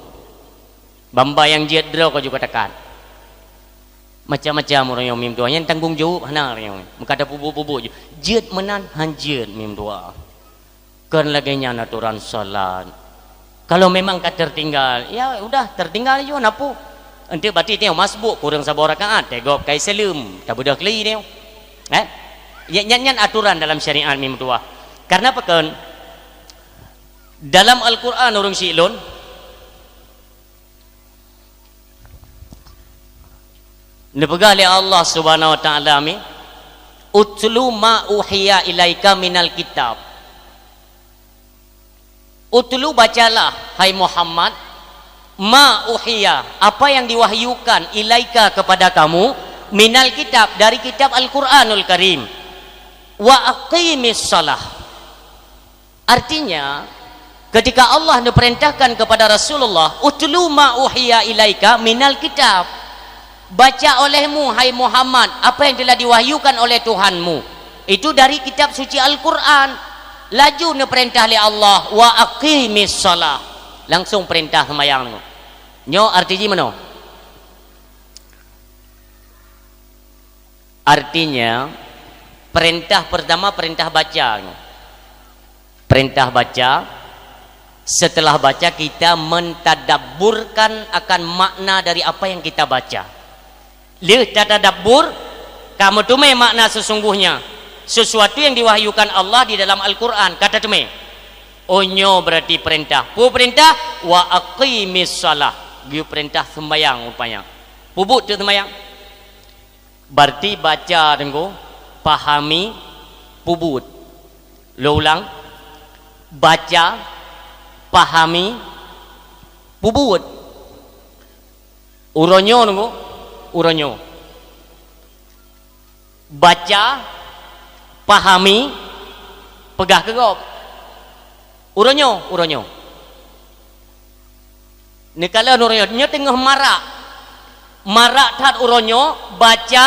Bamba nyang jeuet droe ka ju katakan. Macam-macam ureuëng nyang mim dua nyang tanggong jaweueb hana ureuëng nyang meukadah pubuet-pubuet ju. Jeuet meunan han jeuet mim dua. Kon lagée nyan atoran salat. Kalau memang ka tertinggal, ya udah tertinggal ju napu. Enteuk bati teuh masbuk kureueng saboh rakaat, teugob kai saleuem, tabeudoh kli teuh. Eh? Ya, nyan, nyan atoran dalam syariat mim dua. Karena pekan Dalam Al-Quran ureuëng syiek lôn, neupeugah lé Allah Subhanahu wa Taala mi, "Utlu ma uhiya ilaika minal kitab." Utlu, bacalah, hai Muhammad, ma uhiya, apa yang diwahyukan, ilaika, kepada kamu, minal kitab, dari kitab Al-Quranul Karim. Wa aqimis shalah. Artinya, ketika Allah neuperintahkan kepada Rasulullah, "Utlu ma uhiya ilaika minal kitab." Baca olehmu, hai Muhammad, apa yang telah diwahyukan oleh Tuhanmu. Itu dari kitab suci Al-Quran. Laju neuperintah lé Allah, "Wa aqimis shalah." Langsung perintah sembahyang. Nyoe arti jih meunoe. Artinya, perintah pertama, perintah baca. Perintah baca, setelah baca, kita mentadabburkan akan makna dari apa yang kita baca. Lheueh tatadabbur, ka meuteumé makna sesungguhnya sesuatu yang diwahyukan Allah di dalam Al-Quran, ka tateumé. Oh, nyoe berarti perintah. Peue perintah? "Wa aqimis shalah." Geuyue perintah sembahyang rupanya. Pubuet teuh sembahyang. Berarti baca teungku, pahami, pubuet. Lôn ulang, baca, pahami, pubuet. Uroe nyoe teungku, uroe nyoe. Baca, pahami, peugah keu gob. Uroe nyoe, uroe nyoe. Neukalon uroe nyoe, nyoe teungoh marak. Marak that uroe nyoe, baca,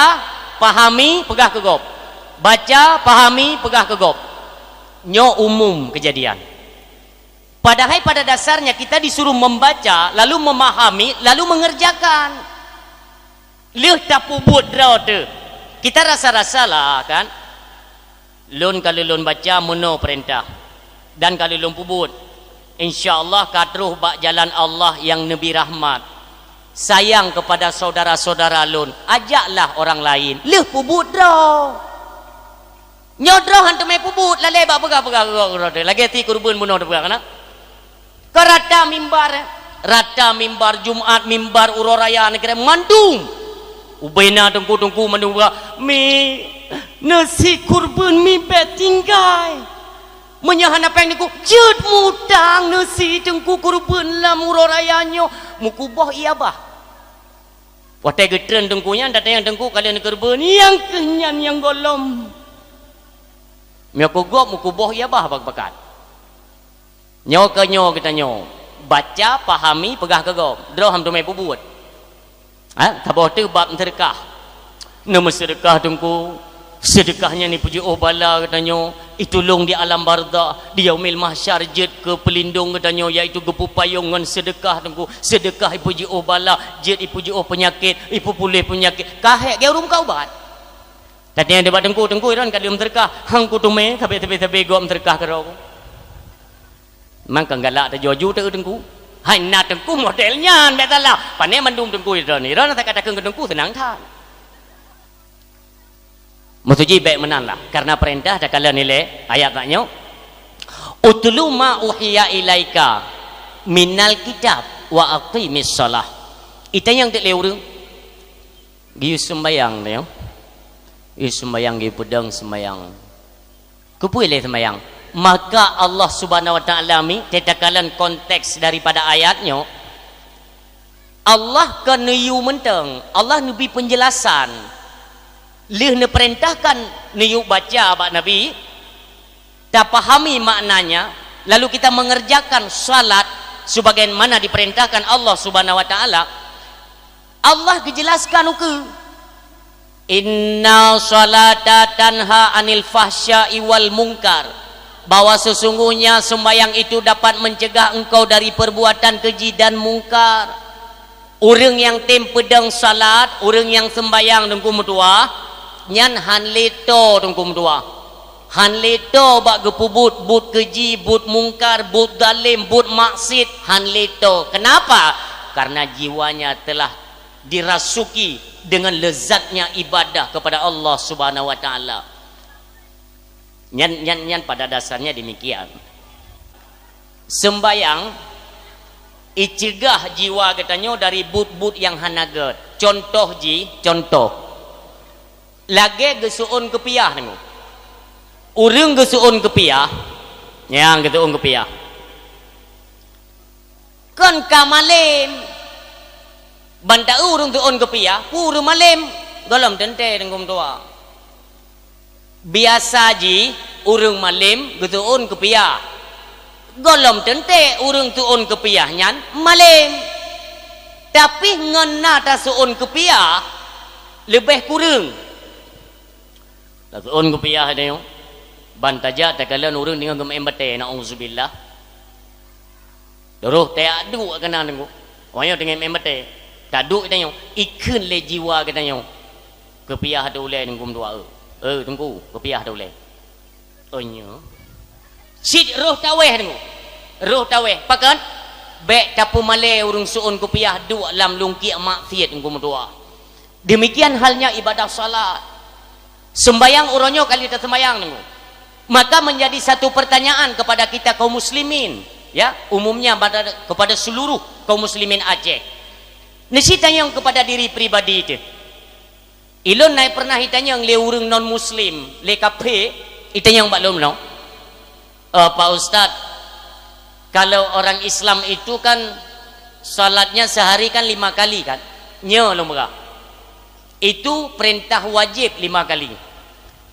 pahami, peugah keu gob. Baca, pahami, peugah keu gob. Nyoe umum keujadian. Padahai pada dasarnya kita disuruh membaca, lalu memahami, lalu mengerjakan. Lheueh tapubuet droe teuh. Kita rasa-rasalah, kan? Lôn ka lheueh lôn baca meunoe peurintah, dan ka lheueh lôn peubuet. Insya Allah ka troh bak jalan Allah nyang neubi rahmat. Sayang kepada saudara-saudara lôn, ajaklah orang lain. Lheueh peubuet droe. Nyoe droe han teumé peubuet, lalé bak peugah-peugah uroe-uroe teuh. Lagée si keureubeuen bunoe teupeugah kana. Ka rata mimbar, rata mimbar Jumat, mimbar uroe raya, neukira mandum. Ubena teungku-teungku mandum peugah, "Mi, neusi keureubeuen mi bék tinggai. Meunyoe hana péng neungku, jeuet mutang neusi teungku keureubeuen lam uroe raya nyoe." Meukuboh ié bah. Watée geutreun teungku nyan, tatanyong teungku ka lheueh neukeureubeuen, nyang kheueh nyan nyang gohlom. Meunyoe keu gob meukuboh ié bah bak-bakat. Nyoe keu nyoe geutanyoe, baca, pahami, peugah keu gob. Droe han teumé peubuet. Ha, saboh teuh bab seudeukah. Neumeuseudeukah teungku, seudeukah nyan ipeujeuôh bala geutanyoe, itulông di alam barzakh, di yaumil mahsyar jeuet keu peulindong geutanyoe, yaitu geupeupayong ngon seudeukah teungku. Seudeukah ipeujeuôh bala, jeuet ipeujeuôh peunyakét, ipeupuléh peunyakét. Ka hék geu ureuëng meukat ubat. Tatanyong bak teungku, "Teungku, droeneuh ka lheueh meuseudeukah?" "Han kuteumé, sabé-sabé gob meuseudeukah keudroe." Mangka galak teujoju teu teungku. Hai na teungku model nyan, bék salah. Pane mandum teungku droeneuh. Droeneuh takatakeun keu teungku seunang that. Maksud jih bék meunan lah. Karena peurintah takalon ilée ayat tanyoe. "Utlu ma uhiya ilaika minal kitab wa aqimis shalah." Itanyong teuk lé ureuëng. Geuyue seumbayang nyoe. Geuyue seumbayang, geuyue peudong seumbayang. Keupeue lé seumbayang? Maka Allah Subhanahu wa Taala mi, teuh takalon konteks daripada ayat nyoe, Allah kon neuyue mantong, Allah neubi peunjelasan. Lheueh neupeurintahkan neuyue baca bak Nabi, tapahami maknanya, lalu kita mengerjakan salat sebagaimana diperintahkan Allah Subhanahu wa Taala, Allah geujelaskan ukeue, "Inna shalata tanha 'anil fahsya'i wal munkar," bahwa sesungguhnya sembahyang itu dapat mencegah engkau dari perbuatan keji dan mungkar. Ureuëng nyang tem peudong salat, ureuëng nyang seumbahyang teungku meutuwah, nyan han lé toe teungku meutuwah. Han lé toe bak geupeubuet buet keji, buet mungkar, buet zalem, buet maksiet, han lé toe. Kenapa? Karena jiwanya telah dirasuki dengan lezatnya ibadah kepada Allah Subhanahu wa Taala. Nyan, nyan, nyan pada dasarnya demikian. Seumbahyang iceugah jiwa geutanyoe dari buet-buet nyang hana gét. Contoh jih, contoh. Lagée geuseuôn keupiah teungku. Ureuëng geuseuôn keupiah, nyang geuseuôn keupiah. Kon ka malem. Ban taeu ureuëng seuôn keupiah, peue ureuëng malem, gohlom teuntée teungku meutuwah. Biasa jih ureuëng malem geuseuôn keupiah. Gohlom teuntée ureuëng seuôn keupiah nyan malem. Tapi ngon na taseuôn keupiah leubeh kureueng. Taseuôn keupiah tanyoe, ban tajak takalon ureuëng deungon geumeu'en batée, na'udzubillah. Roh tajak duek keunan teungku. Awaknyoe teungoh meu'en batée. Taduek tanyoe, ikheun lé jiwa geutanyoe. Keupiah teuh ulée teungku meutuwah, eh. Eh, teungku, keupiah teuh ulée. Oh nyoe. Cit roh tawéh teungku. Roh tawéh. Pakon? Bék tapeumalée ureuëng seuôn keupiah duek lam lungkiek maksiet teungku meutuwah. Demikian halnya ibadah salat. Seumbahyang uroe nyoe kali taseumbahyang teungku. Maka menjadi satu pertanyaan kepada kita kaum muslimin, ya, umumnya pada, kepada seluruh kaum muslimin Aceh. Neusi tanyong kepada diri pribadi teuh. Ilôn na pernah itanyong lé ureuëng non muslim, lé kafé, itanyong bak lôn nyoe. "Eh, Pak Ustaz, kalau orang Islam itu kan salatnya sehari kan lima kali kan?" Nyoe lôn peugah. Itu perintah wajib lima kali.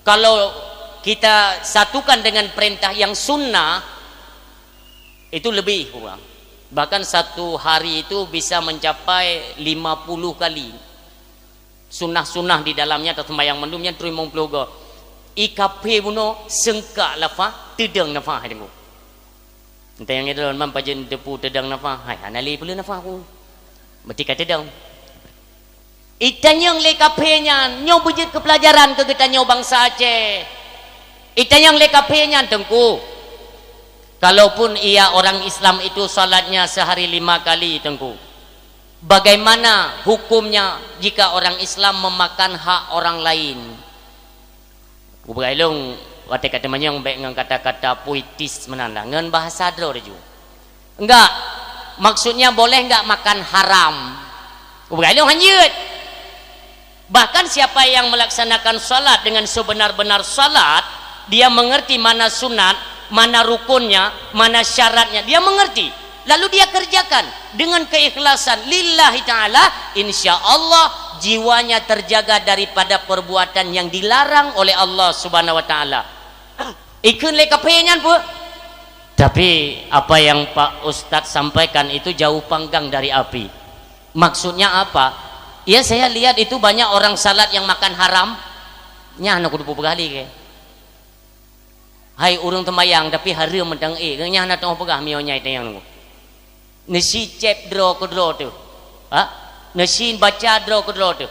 Kalau kita satukan dengan perintah yang sunnah, itu lebih kurang. Bahkan satu hari itu bisa mencapai lima puluh kali. Sunnah-sunnah di dalamnya, atau sembahyang mandum nyan teurimong ploh go. I kafé bunoe seungkak lafah, teudong nafah hai teungku. Entah nyang itu man pajan teupeu teudong nafah, hai hana lé peuleueh nafah ku. Berarti ka teudong. Itanyong lé kafé nyan, nyoe beujeuet keu pelajaran keu geutanyoe bansa Aceh. Itanyong lé kafé nyan, "Teungku, kalaupun ia orang Islam itu salatnya sehari lima kali, Teungku, bagaimana hukumnya jika orang Islam memakan hak orang lain?" Kupeugah ilôn, Watée ka teumanyong bék ngon kata-kata puitis meunan lah, ngon bahasa droe laju. Enggak. Maksudnya boleh enggak makan haram? Bukan lôn hanjeuet. Bahkan siapa yang melaksanakan salat dengan sebenar-benar salat, dia mengerti mana sunat, mana rukunnya, mana syaratnya, dia mengerti. Lalu dia kerjakan dengan keikhlasan lillahi ta'ala, insya Allah jiwanya terjaga daripada perbuatan yang dilarang oleh Allah Subhanahu wa Ta'ala. Ikheun lé kaphé nyan peue? Tapi apa yang Pak Ustadz sampaikan itu jauh panggang dari api. Maksudnya apa? Ya, saya lihat itu banyak orang salat yang makan haram. Nyan aku peugah lé ke. Hai ureuëng teumayang tapi hareuem mantong ék, nyan na teungoh peugah miyueb nyai tanyong nunggu. Neusi céb droe keudroe teuh. Ha? Neusi baca droe keudroe teuh.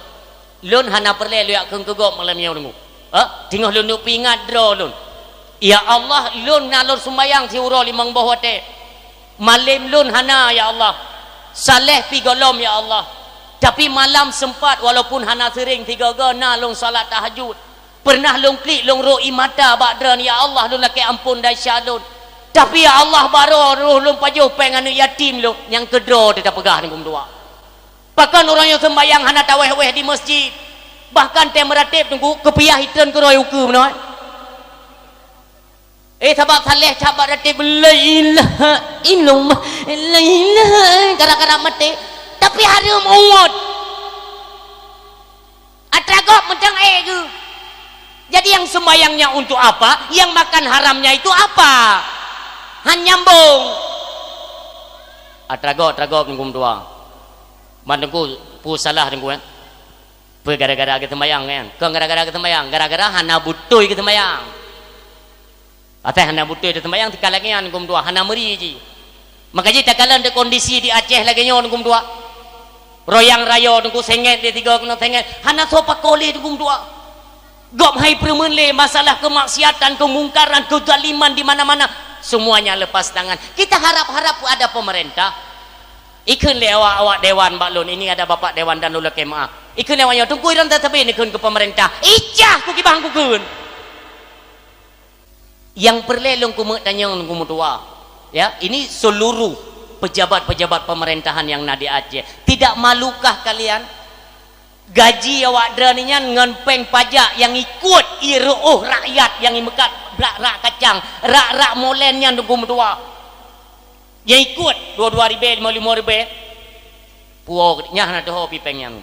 Lôn hana peureulée lôn yak kheun keu gob malam nyoe deungoe. Ha? Teungoh lôn neuk peuingat droe lôn. Ya Allah, lôn na lôn sumbayang siuroe limong boh watée. Malem lôn hana, ya Allah. Saleh pi gohlom, ya Allah. Tapi malam sempat, walaupun hana seuring, tiga-ga na lôn salat tahajud. Pernah lôn klik, lôn rôk ie mata bak droeneuh, ya Allah, lôn lakée amphon desya lôn. Tapi, ya Allah, baroe roh lôn pajoh péng aneuk yatim lôn, nyang keudroe teuh tapeugah deungon dua. Pakon uroe nyoe seumbahyang hana tawéh-wéh di masjid. Bahkan tée meuratéb teungku, keupiah itreun keudroe ukeue meunoe. Eh, sabab saleh that bak ratéb, "La ilaha illallah, la ilaha," gara-gara maté. Tapi hareuem uwat. Atra gob mantong ék geuh. Jadi yang sembahyangnya untuk apa? Yang makan haramnya itu apa? Han nyambung. Atra gob, atra gob, Teungku meutuah. Man Teungku, peue salah Teungku, eh? Peue gara-gara geuseumbahyang, kan? Kon gara-gara geuseumbahyang, gara-gara hana beutôi geuseumbahyang. Asai hana beutôi teuseumbahyang, teuka lagée nyan Teungku meutuah, hana meuri jih. Maka jih takalon teuh kondisi di Aceh lagée nyoe Teungku meutuah. Royang rayo Teungku, sengét lé tiga keunoe sengét, hana soe pakoe lé Teungku meutuah. Gob hai peureumeuen lé masalah keumaksiatan, keumungkaran, keuzaliman di mana-mana, semuanya lepas tangan. Kita harap-harap ada pemerintah. Ikheun lé awak-awak dewan bak lôn, ini ada bapak dewan dan lôn lakée meuah. Ikheun lé awak nyoe, Teungku Iron tatabé ikheun keu pemerintah. Icah kukiban kukheun. Nyang peureulée lôn keumeuk tanyong Teungku meutuah, ya, ini seluruh pejabat-pejabat pemerintahan yang na di Aceh. Tidak malukah kalian? Gaji awak droeneuh nyan ngon péng pajak nyang ikot ie reuôh rakyat nyang imeukat rak-rak kacang, rak-rak molen nyan Teungku meutuah. Nyang ikot dua-dua ribée, lima-lima ribée. Puwoe nyan hana teuho pi péng nyan.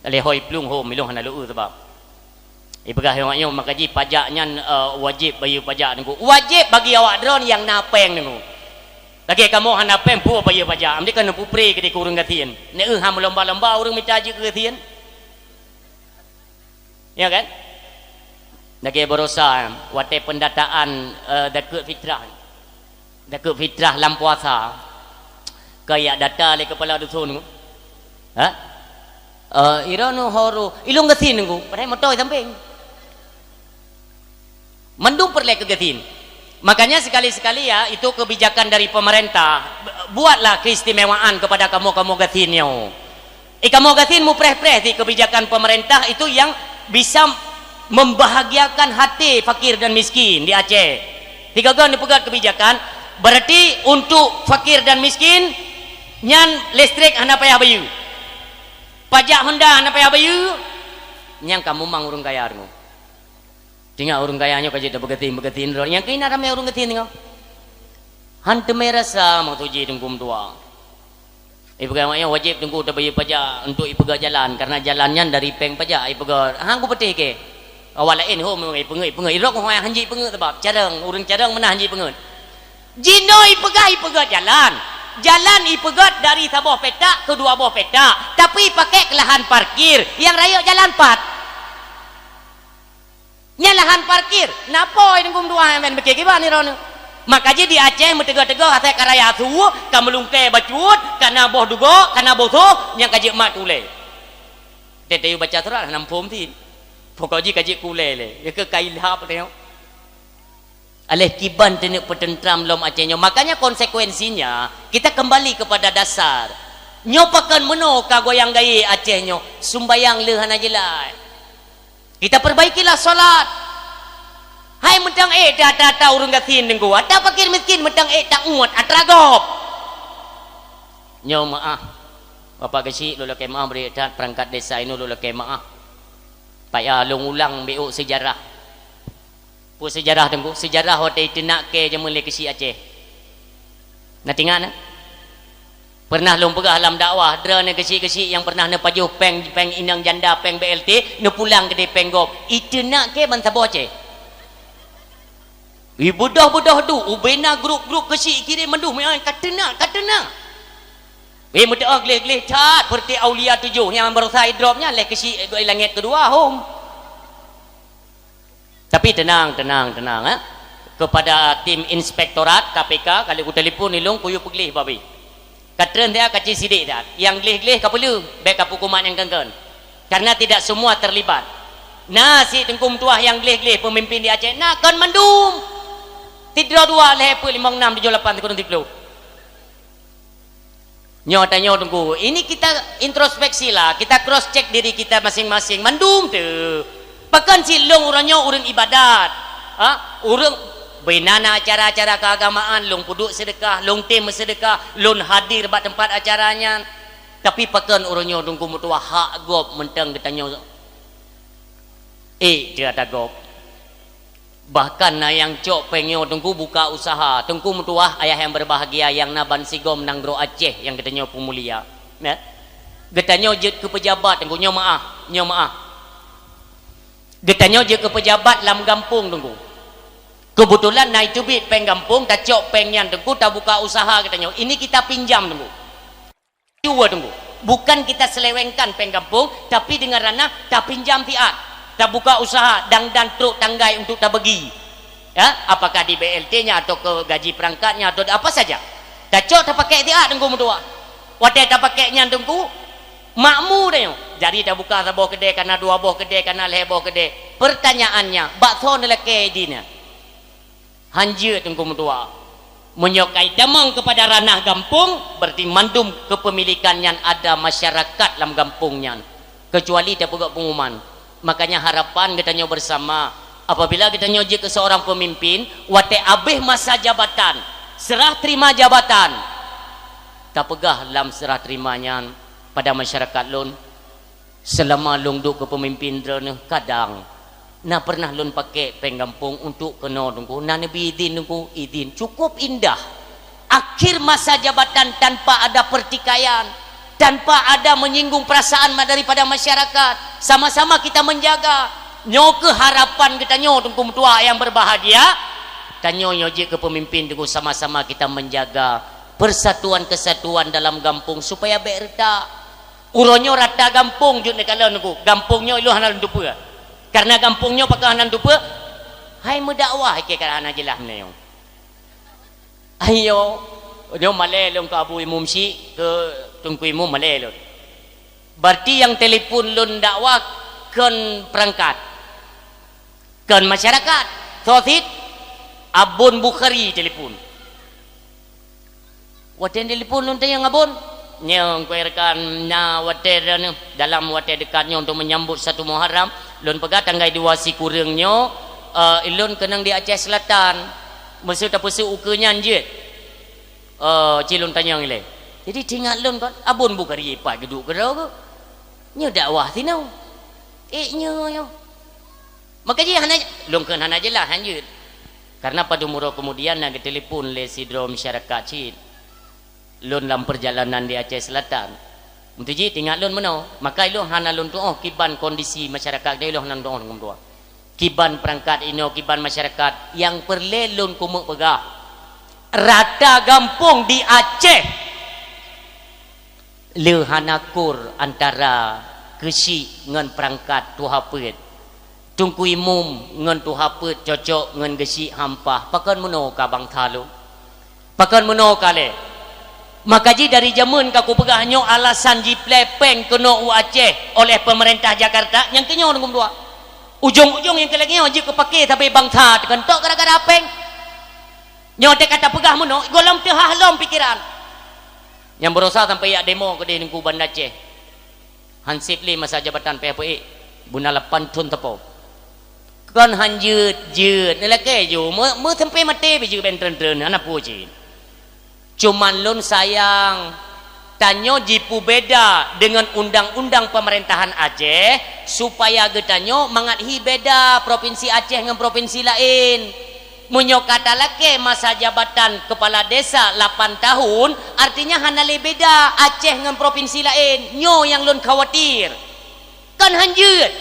Lé hôi plueng hom, ilong hana leueu sabab. Ipeugah nyoe, maka jih pajak nyan, eh, wajéb bayeue pajak Teungku. Wajéb bagi awak droeneuh nyang na péng Teungku. Lagée kamoe hana péng, peue bayeue pajak? Amdé ka neupeupré keudéh keu ureuëng gasien. Neu-eu han meulomba-lomba ureuëng mita jeuet keu gasien. Ya kan? Lagée barosa, watée pendataan, eh, zakeuet fitrah. Zakeuet fitrah lam puasa. Ka yak data lé kepala dusun. Ha? Eh, ira nu horo, ilong gasien Teungku, padahai moto sampéng. Mandum peureulée keu gasien. Makanya sekali-sekali ya, itu kebijakan dari pemerintah, buatlah keistimewaan kepada kamoe-kamoe gasien nyoe. Eh, kamoe gasien mupreh-preh di kebijakan pemerintah itu yang bisa membahagiakan hati fakir dan miskin di Aceh. Tiga-ga neupeugét kebijakan, berarti untuk fakir dan miskin, nyan listrik hana payah bayeue. Pajak honda hana payah bayeue, nyang ka mumang ureuëng kaya deungoe. Tinggai ureuëng kaya nyoe ka jeuet tapeugeutin-peugeutin droe. Nyang keunan ramé ureuëng geutin deungoe. Han teumé rasa maksud jih Teungku meutuah. Ipeugah awak nyan wajéb Teungku tabayeue pajak untuk ipeugét jalan, karena jalan nyan dari péng pajak ipeugét. Han kupeuteh keu awak laén hom ipeungét-ipeungét. Irok hoi han jih ipeungét sabab carông, ureuëng carông meunan han jih ipeungét. Jinoe ipeugah ipeugét jalan. Jalan ipeugét dari saboh petak keu dua boh petak, tapi ipaké keu lahan parkir nyang rayeuk jalan pat. Nyan lahan parkir. Napa Teungku meutuah nyang piké kiban droeneuh? Maka jih di Aceh meuteugah-teugah asai ka raya su, ka meulungkée bacut, ka na boh dugok, ka na boh soh, nyang ka jeuet mat ulée. Teuh tayue baca surat hana muphom cit. Pokok jih ka jeuet keu ulée lé. Nyang keu ka ilhab teuh. Aléh kiban teuneuk peuteuntram lom Aceh nyoe. Makanya konsekuensinya, kita kembali kepada dasar. Nyoe pakon meunoe ka goyang gayée Aceh nyoe, sumbayang le hana jeulaih. Kita perbaikilah salat. Hai meutang ék atra-atra ureuëng gasien Teungku, atra fakir miskin meutang ék taungot atra gob. Nyoe meuáh, Bapak Geuchik, lôn lakée meuáh bri that peurangkat desa inoe lôn lakée meuáh. Payah lôn ulang biôk seujarah. Peue seujarah Teungku? Seujarah watée iteunak kée jameun lé Geuchik Aceh. Na teuingat na? Pernah lôn peugah lam dakwah, droeneuh Geuchik-Geuchik nyang pernah neupajoh péng, péng inong janda, péng B L T, neupulang keudeh péng gob. Iteunak kée ban saboh Aceh. Ibeudôh-beudôh duek, ubena grup-grup Geuchik kirém mandum, ka teunak, ka teunak. Weh, meuteuôh gleh-gleh that, peureuté Aulia Tujoh nyang barosa idrop nyan lé Geuchik, eh, langét keudua hom. Tapi tenang, tenang, tenang, eh. Kepada tim inspektorat K P K, kali kutelepon ilong kuyue peugleh babi. Ka treun dia ka ci sidik that. Nyang gleh-gleh ka peuleueh, bék ka peukumat nyang keun-keun. Karena tidak semua terlibat. Na si Teungku Meutuah nyang gleh-gleh pemimpin di Aceh, na kon mandum. Sidroe dua lhée peuet limong nam tujoh lapan sikureueng siplôh. Nyoe tanyoe Teungku, ini kita introspeksi lah, kita cross check diri kita masing-masing. Mandum teuh. Pakon cit lôn uroe nyoe ureuëng ibadat. Ha? Ureuëng bina na acara-acara keagamaan, lôn peuduek seudeukah, lôn tem meuseudeukah, lôn hadir bak teumpat acara nyan. Tapi pakon uroe nyoe Teungku Meutuah hak gob mantong geutanyoe ék teuh atra gob. Bahkan na nyang cok péng nyoe Teungku buka usaha. Teungku Meutuah, ayah nyang berbahagia nyang na bansigom nanggroe Aceh nyang geutanyoe peumulia. Ya. Geutanyoe jeuet keu peujabat Teungku, nyoe meuáh, nyoe meuáh. Geutanyoe jeuet keu peujabat lam gampông Teungku. Keubeutulan na iteubiet péng gampông, tacok péng nyan Teungku, tabuka usaha geutanyoe. Ini kita pinjam Teungku. Cuba Teungku. Bukan kita selewengkan péng gampông, tapi dengan ranah tapinjam siat, tabuka usaha dan, dan trok tanggai untuk tabagi. Ya, apakah di B L T nya atau ke gaji perangkat nya atau apa saja. Tacok tapakék siat Teungku Meutuah. Watée tapakék nyan Teungku, makmu tanyoe. Jadi tabuka saboh keudée, kana dua boh keudée, kana lhée boh keudée. Pertanyaannya, bak soe neulakée idin nyan? Hanjeuet Teungku Meutuah. Meunyoe ka itamong keupada ranah gampông, berarti mandum keupemilikan nyan ada masyarakat lam gampông nyan, keucuali tapeugah pengumuman. Makanya harapan geutanyoe bersama, apabila geutanyoe jeuet keu seorang pemimpin, watée abéh masa jabatan, serah terima jabatan, tapeugah lam serah terima nyan pada masyarakat lôn, Seulama lôn duek keu peumimpén droeneuh, kadang na pernah lôn pakék péng gampông untuk keunoe Teungku, na neubi idin Teungku, idin. Cukup indah. Akhir masa jabatan tanpa ada pertikaian, tanpa ada menyinggung perasaan ma-, daripada masyarakat. Sama-sama kita menjaga. Nyoe keuh harapan geutanyoe Teungku meutuah nyang berbahagia. Tanyoe nyoe jeuet keu peumimpén Teungku, sama-sama kita menjaga persatuan kesatuan dalam gampông supaya bék reutak. Uroe nyoe rata gampông jeuet neukalon Teungku. Gampông nyoe ilôn hana lôn tupeue. Karena gampông nyoe pakon hana lôn tupeue, hai meudakwah ikée ka hana jeulaih meunyoe. Ayo, nyoe malée lôn keu Abu Imum Syik, keu Teungku Imum malée lôn. Berarti nyang telepon lôn dakwah kon perangkat, kon masyarakat. Soe cit? Abon Bukhari telepon. Watée telepon lôn tanyong Abon, nyoe keu rekan na watée droeneuh, dalam watée dekat nyoe untuk menyambut satu Muharram, lôn peugah tanggai dua sikureueng nyoe, eh, ilôn keunong di Aceh Selatan. Meuseu tapeuseuk ukeue nyan jeuet. Eh, ci lôn tanyong ilée. Jadi teuingat lôn kon, Abon Bukhari pat geuduek keudroe geuh. Nyoe dakwah sinoe. Eh, nyoe, nyoe. Maka jih hana, lôn kheun hana jeulaih hanjeuet. Karena padum uroe kemudian na geutelepon lé sidroe masyarakat cit. Lôn lam perjalanan di Aceh Selatan. Meunteujih teuingat lôn meunoe, maka ilôn hana lôn tuoh kiban kondisi masyarakat, ilôn hana lôn tuoh ngon dua. Kiban perangkat inoe, kiban masyarakat nyang peureulée lôn keumeuk peugah. Rata gampông di Aceh le hana kur antara keuchik ngon perangkat tuha peuet. Teungku Imum ngon tuha peuet cocok ngon geuchik hampah. Pakon meunoe ka bansa lôn? Pakon meunoe ka lé? Maka jih dari jameun ka kupeugah nyoe alasan jiplé péng keunoe u Aceh oleh pemerintah Jakarta nyang keunyoe deungon dua. Ujong-ujong nyang keu lagée nyoe jeuet keu paké sabe bansa teukeuntok gara-gara péng. Nyoe teuka tapeugah meunoe, gohlom teuhah lom pikeran. Nyang beurosa sampai jak demo keudeh Teungku Banda Aceh. Hanseb lé masa jabatan P H P E, beuna lapan thon teupeu. Kon han jeuet, jeuet. Neulakée ju, meu-, meuseumpé maté beu jeuet bentreun-treun, hana peue cit. Cuman lôn sayang, tanyoe jipubeda deungon undang-undang peumeurintahon Aceh, supaya geutanyoe mangat hi beda propinsi Aceh ngon propinsi laén. Meunyoe ka talakée masa jabatan keupala desa lapan tahun, artinya hana lé beda Aceh ngon propinsi laén. Nyoe nyang lôn khawatir. Kan han jeuet.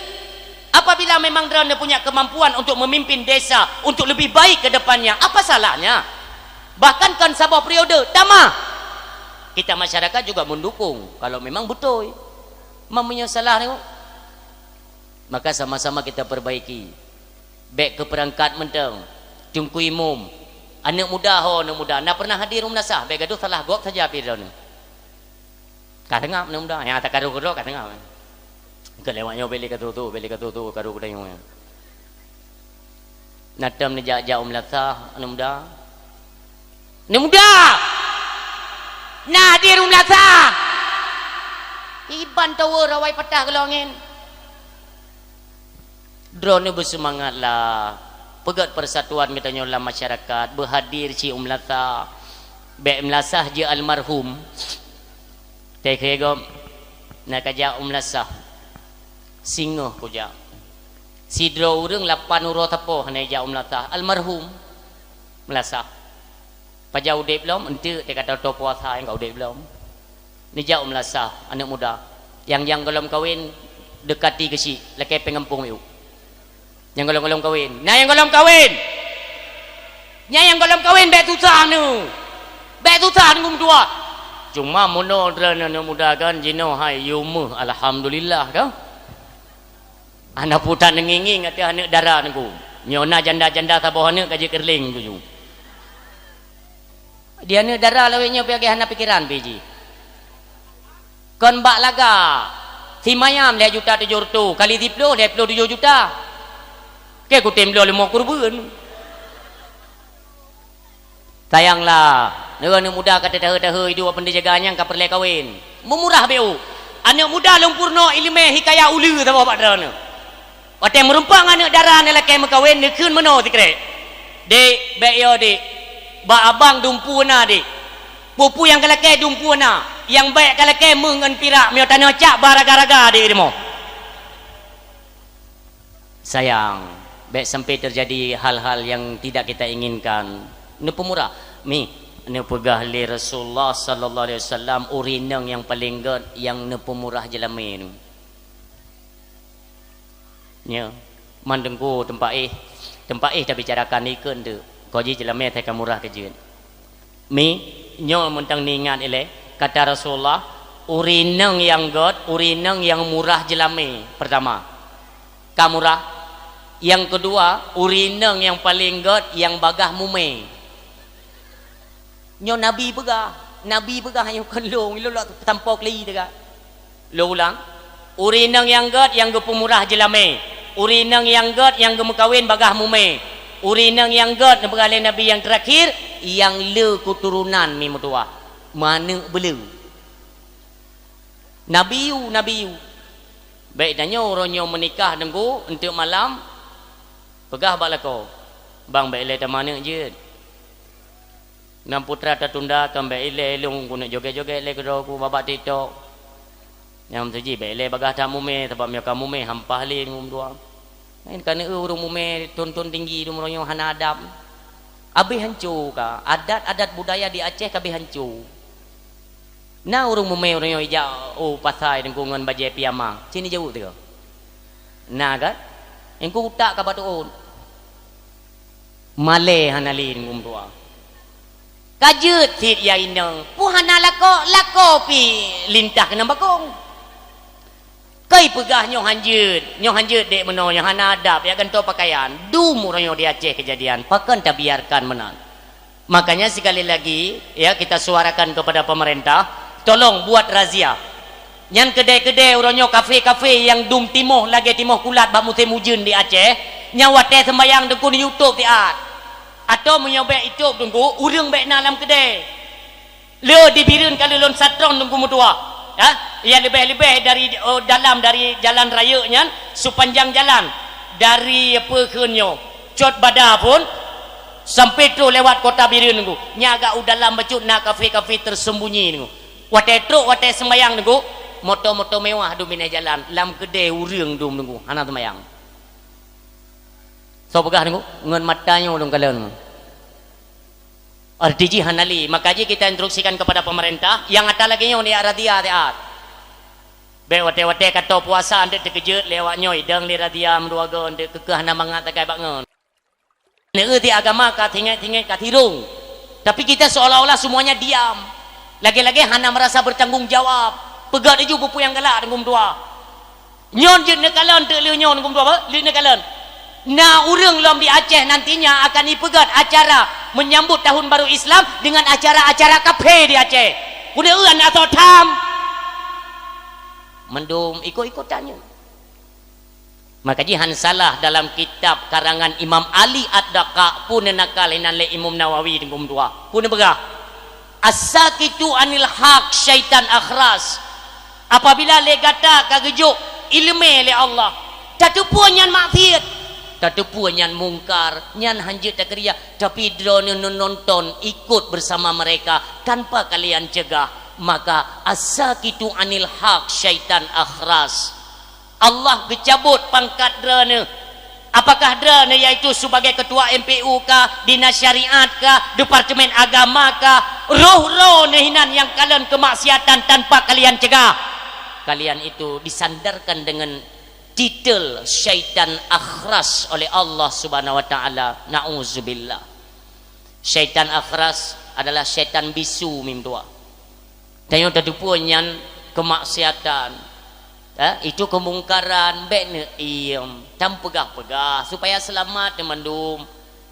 Apabila memang droeneuh punya kemampuan untuk memimpin desa untuk lebih baik ke depannya, apa salahnya? Bahkan kan saboh periode, tamah. Kita masyarakat juga mendukung kalau memang betul. Meunyoe salah ni, maka sama-sama kita perbaiki. Bék keu peurangkat mantong, Teungku Imum, aneuk muda ho, aneuk muda, na pernah hadir u meulasah, bék gadoh salah gob saja pih droeneuh. Ka seungab aneuk muda, nyang ata karu keudroe ka seungab. Keu lewat nyoe beli ka tutu, beli ka tutu, karu keudroe nyoe. Na tom neujak-jak u meulasah, aneuk muda. Aneuk muda! Na hadir u meulasah! Iban tower awai patah geulong angén. Droeneuh beuseumangatlah. Peugét persatuan geutanyoe lam masyarakat, beuhadir cit u meulasah. Bék meulasah jeuet almarhum. Teuka gob na kajak u meulasah. Singoh kujak. Sidroe ureuëng lapan uroe sapoh hana jak u meulasah. Almarhum meulasah. Pajan udeb lom, enteuk teuka tato puasa nyang ka udeb lom. Neujak u meulasah, aneuk muda. Nyang, nyang gohlom kawen, dekati keuchik, lakée péng gampông yuk. Nyang gohlom-gohlom kawen. Na nyang gohlom kawen! Nyan nyang gohlom kawen bék susah neu. Bék susah neu meutuah. Cuma meunoe droeneuh aneuk muda kan, jinoe hai yue meuh, alhamdulillah kan. Hana putan ngieng-ngieng ateueh aneuk dara nungku. Nyoe na janda-janda saboh aneuk ka jeuet keureuleng tuju. Di aneuk dara lawét nyoe piagée hana pikeran pih jih. Kon bak laga. Simayam lhée juta tujoh reutôh kali siploh, lhée ploh tujoh juta. Keu kutem bloe leumo keureubeuen. Sayanglah, nyoe aneuk muda ka teudahe-dahe idup apa neujaga nyang ka peureulée kawen. Meumurah béu. Aneuk muda lôn peurunoe iéleumé hikayat uleue saboh bak droeneuh. Watée meurumpok ngon aneuk dara neulakée meukawen, neukheun meunoe sikrek. Dek, bék yo dek. Bak abang dumpeue na dek. Peue-peue nyang ka lakée dumpeue na. Nyang bék ka lakée meuh ngon pirak meunyoe tanoh cak ba raga-raga dek rumoh. Sayang, bék sampai terjadi hal-hal yang tidak kita inginkan. Neupeumurah. Mi, neupeugah lé Rasulullah sallallahu alaihi wasallam, ureuëng inong nyang paleng gét nyang neupeumurah jeulamé nyoe. Nyoe, man teungku teumpat éh, teumpat éh tabicarakan ikeu enteuk. Ko jih jeulamé asai ka murah keu jeuet. Mi, nyoe mantong neuingat ilée, kata Rasulullah, ureuëng inong nyang gét, ureuëng inong nyang murah jeulamé, peurtama. Ka murah. Nyang keudua, ureuëng inong nyang paleng gét nyang bagaih mumé. Nyoe Nabi peugah, Nabi peugah nyoe kon lôn, lôn lok peutampo keuli teuga. Lôn ulang, ureuëng inong nyang gét nyang geupeumurah jeulamé, ureuëng inong nyang gét nyang geumeukawen bagaih mumé, ureuëng inong nyang gét neupeugah lé Nabi nyang teurakhir, nyang le keuturonan mi meutuwah, manök beuleu. Nabi yue, Nabi yue. Bék tanyoe uroe nyoe meunikah teungku, enteuk malam, peugah bak lakoe, "Bang, bék ilée tamanök jeuet." Ngon putra tatunda, kan bék ilée lôn keuneuk joget-joget lé keudroe ku babah TikTok. Nyang meutuji bék ilée bagaih that mumé, sabab meunyoe ka mumé hampah lé ngon dua. Laén ka neueu ureuëng mumé thon-thon tinggi dum uroe nyoe hana adab. Abéh hanco ka, adat-adat budaya di Aceh ka abéh hanco. Na ureuëng mumé uroe nyoe ijak u pasai teungku ngon bajée piyama, ci neujaweueb teuh. Na kan? Engku utak ka bak tuon. Malée hana lé ngon dua. Ka jeuet cit ya inong, peue hana lakoe, lakoe pih lintah keunan bakong. Keu peugah nyoe han jeuet, nyoe han jeuet dek meunoe, nyoe hana adab, ya gantoe pakaian. Dum uroe nyoe di Aceh kejadian, pakon tabiarkan meunan. Makanya sekali lagi, ya, kita suarakan kepada pemerintah, tolong buat razia. Nyan keudè-keudè uroe nyoe kafe-kafe nyang dum timoh lagèe timoh kulat bak musém ujeuen di Aceh, nyan watèe seumbahyang teungku neuyue tôb siat. Atau meunyoe bèk itôb teungku, ureueng bèk na lam keudè. Le di Bireuen ka lheueh lôn satron teungku meutuah, ya, nyang leubeh-leubeh dari, oh, dalam dari jalan raya nyan, sepanjang jalan. Dari peue kheun nyoe, cot bada phon, sampai troh lewat kota Bireuen nunggu. Nya agak u dalam bacut na kafe-kafe tersembunyi nunggu. Watée trok, watée sembayang nunggu, moto-moto mewah dum binéh jalan, lam keudée ureuëng dum nunggu, hana sembayang. Soe peugah nunggu, ngon mata nyoe dum kalon nunggu. Arti jih hana lé, maka jih kita instruksikan kepada pemerintah, nyang ata lagée nyoe ni razia siat. Bék watée-watée ka toe puasa anteuk teukeujot lé awak nyoe idong lé razia meudua goe anteuk keukeuh hana mangat sagai bak ngon. Neueu di agama ka tinggai-tinggai ka tirong. Tapi kita seolah-olah semuanya diam. Lagée-lagée hana merasa bertanggung jawab. Peugah laju peue-peue nyang galak deungon dua. Nyoe jeuet neukalon teuk lheueh nyoe deungon dua, lheueh neukalon. Na ureuëng lom di Aceh nantinya akan ipeugét acara menyambut tahun baru Islam dengan acara-acara kafe di Aceh. Peue neueu aneuk soe tham. Mandum ikot-ikotan nyoe. Maka jih han salah dalam kitab karangan Imam Ali Ad-Daqqaq peue neunakal inan lé Imam Nawawi deungon dua. Peue neupeugah? As-sakitu anil haq syaitan akhras. Apabila lé gata ka geujok ileumé lé Allah, tateupeue nyan maksiat, tateupeue nyan mungkar, nyan hanjeuet takeurija, tapi droeneuh nonton ikut bersama mereka tanpa kalian cegah, maka as-sakitu anil haq syaitan akhras. Allah geucabot pangkat droeneuh. Apakah droeneuh yaitu sebagai ketua M P U kah, dinas syariat kah, departemen agama kah, roh droeneuh hinan nyang kalon kemaksiatan tanpa kalian cegah? Kalian itu disandarkan dengan titel syaitan akhras oleh Allah Subhanahu wa taala. Nauzubillah. Syaitan akhras adalah syaitan bisu mim dua. Tanyoe tateupeue nyan kemaksiatan. Eh, itu kemungkaran, bék neuiem, tam peugah-peugah supaya seulamat teumandum.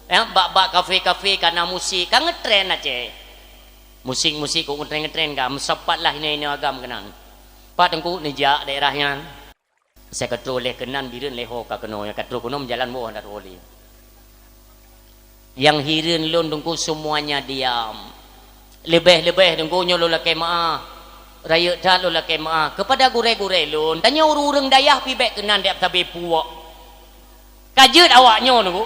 Eh, bak-bak kafe-kafe kana musik, ka ngetren Aceh. Musik-musik kok ngetren-ngetren ka, meusapat lah inoe-inoe agam keunan. Pat teungku neujak daerah nyan. Asai ka troh lé keunan Bireuen lé ho ka keunoe, nyang ka troh keunoe meujalan woe hana troh lé. Nyang hireuen lôn teungku seumuanya diam. Leubeh-leubeh teungku nyoe lôn lakée meuáh. Rayeuk that lôn lakée meuáh keupada gurée-gurée lôn. Tanyoe ureuëng-ureuëng dayah pih bék keunan dap sabe puek. Ka jeuet awak nyoe teungku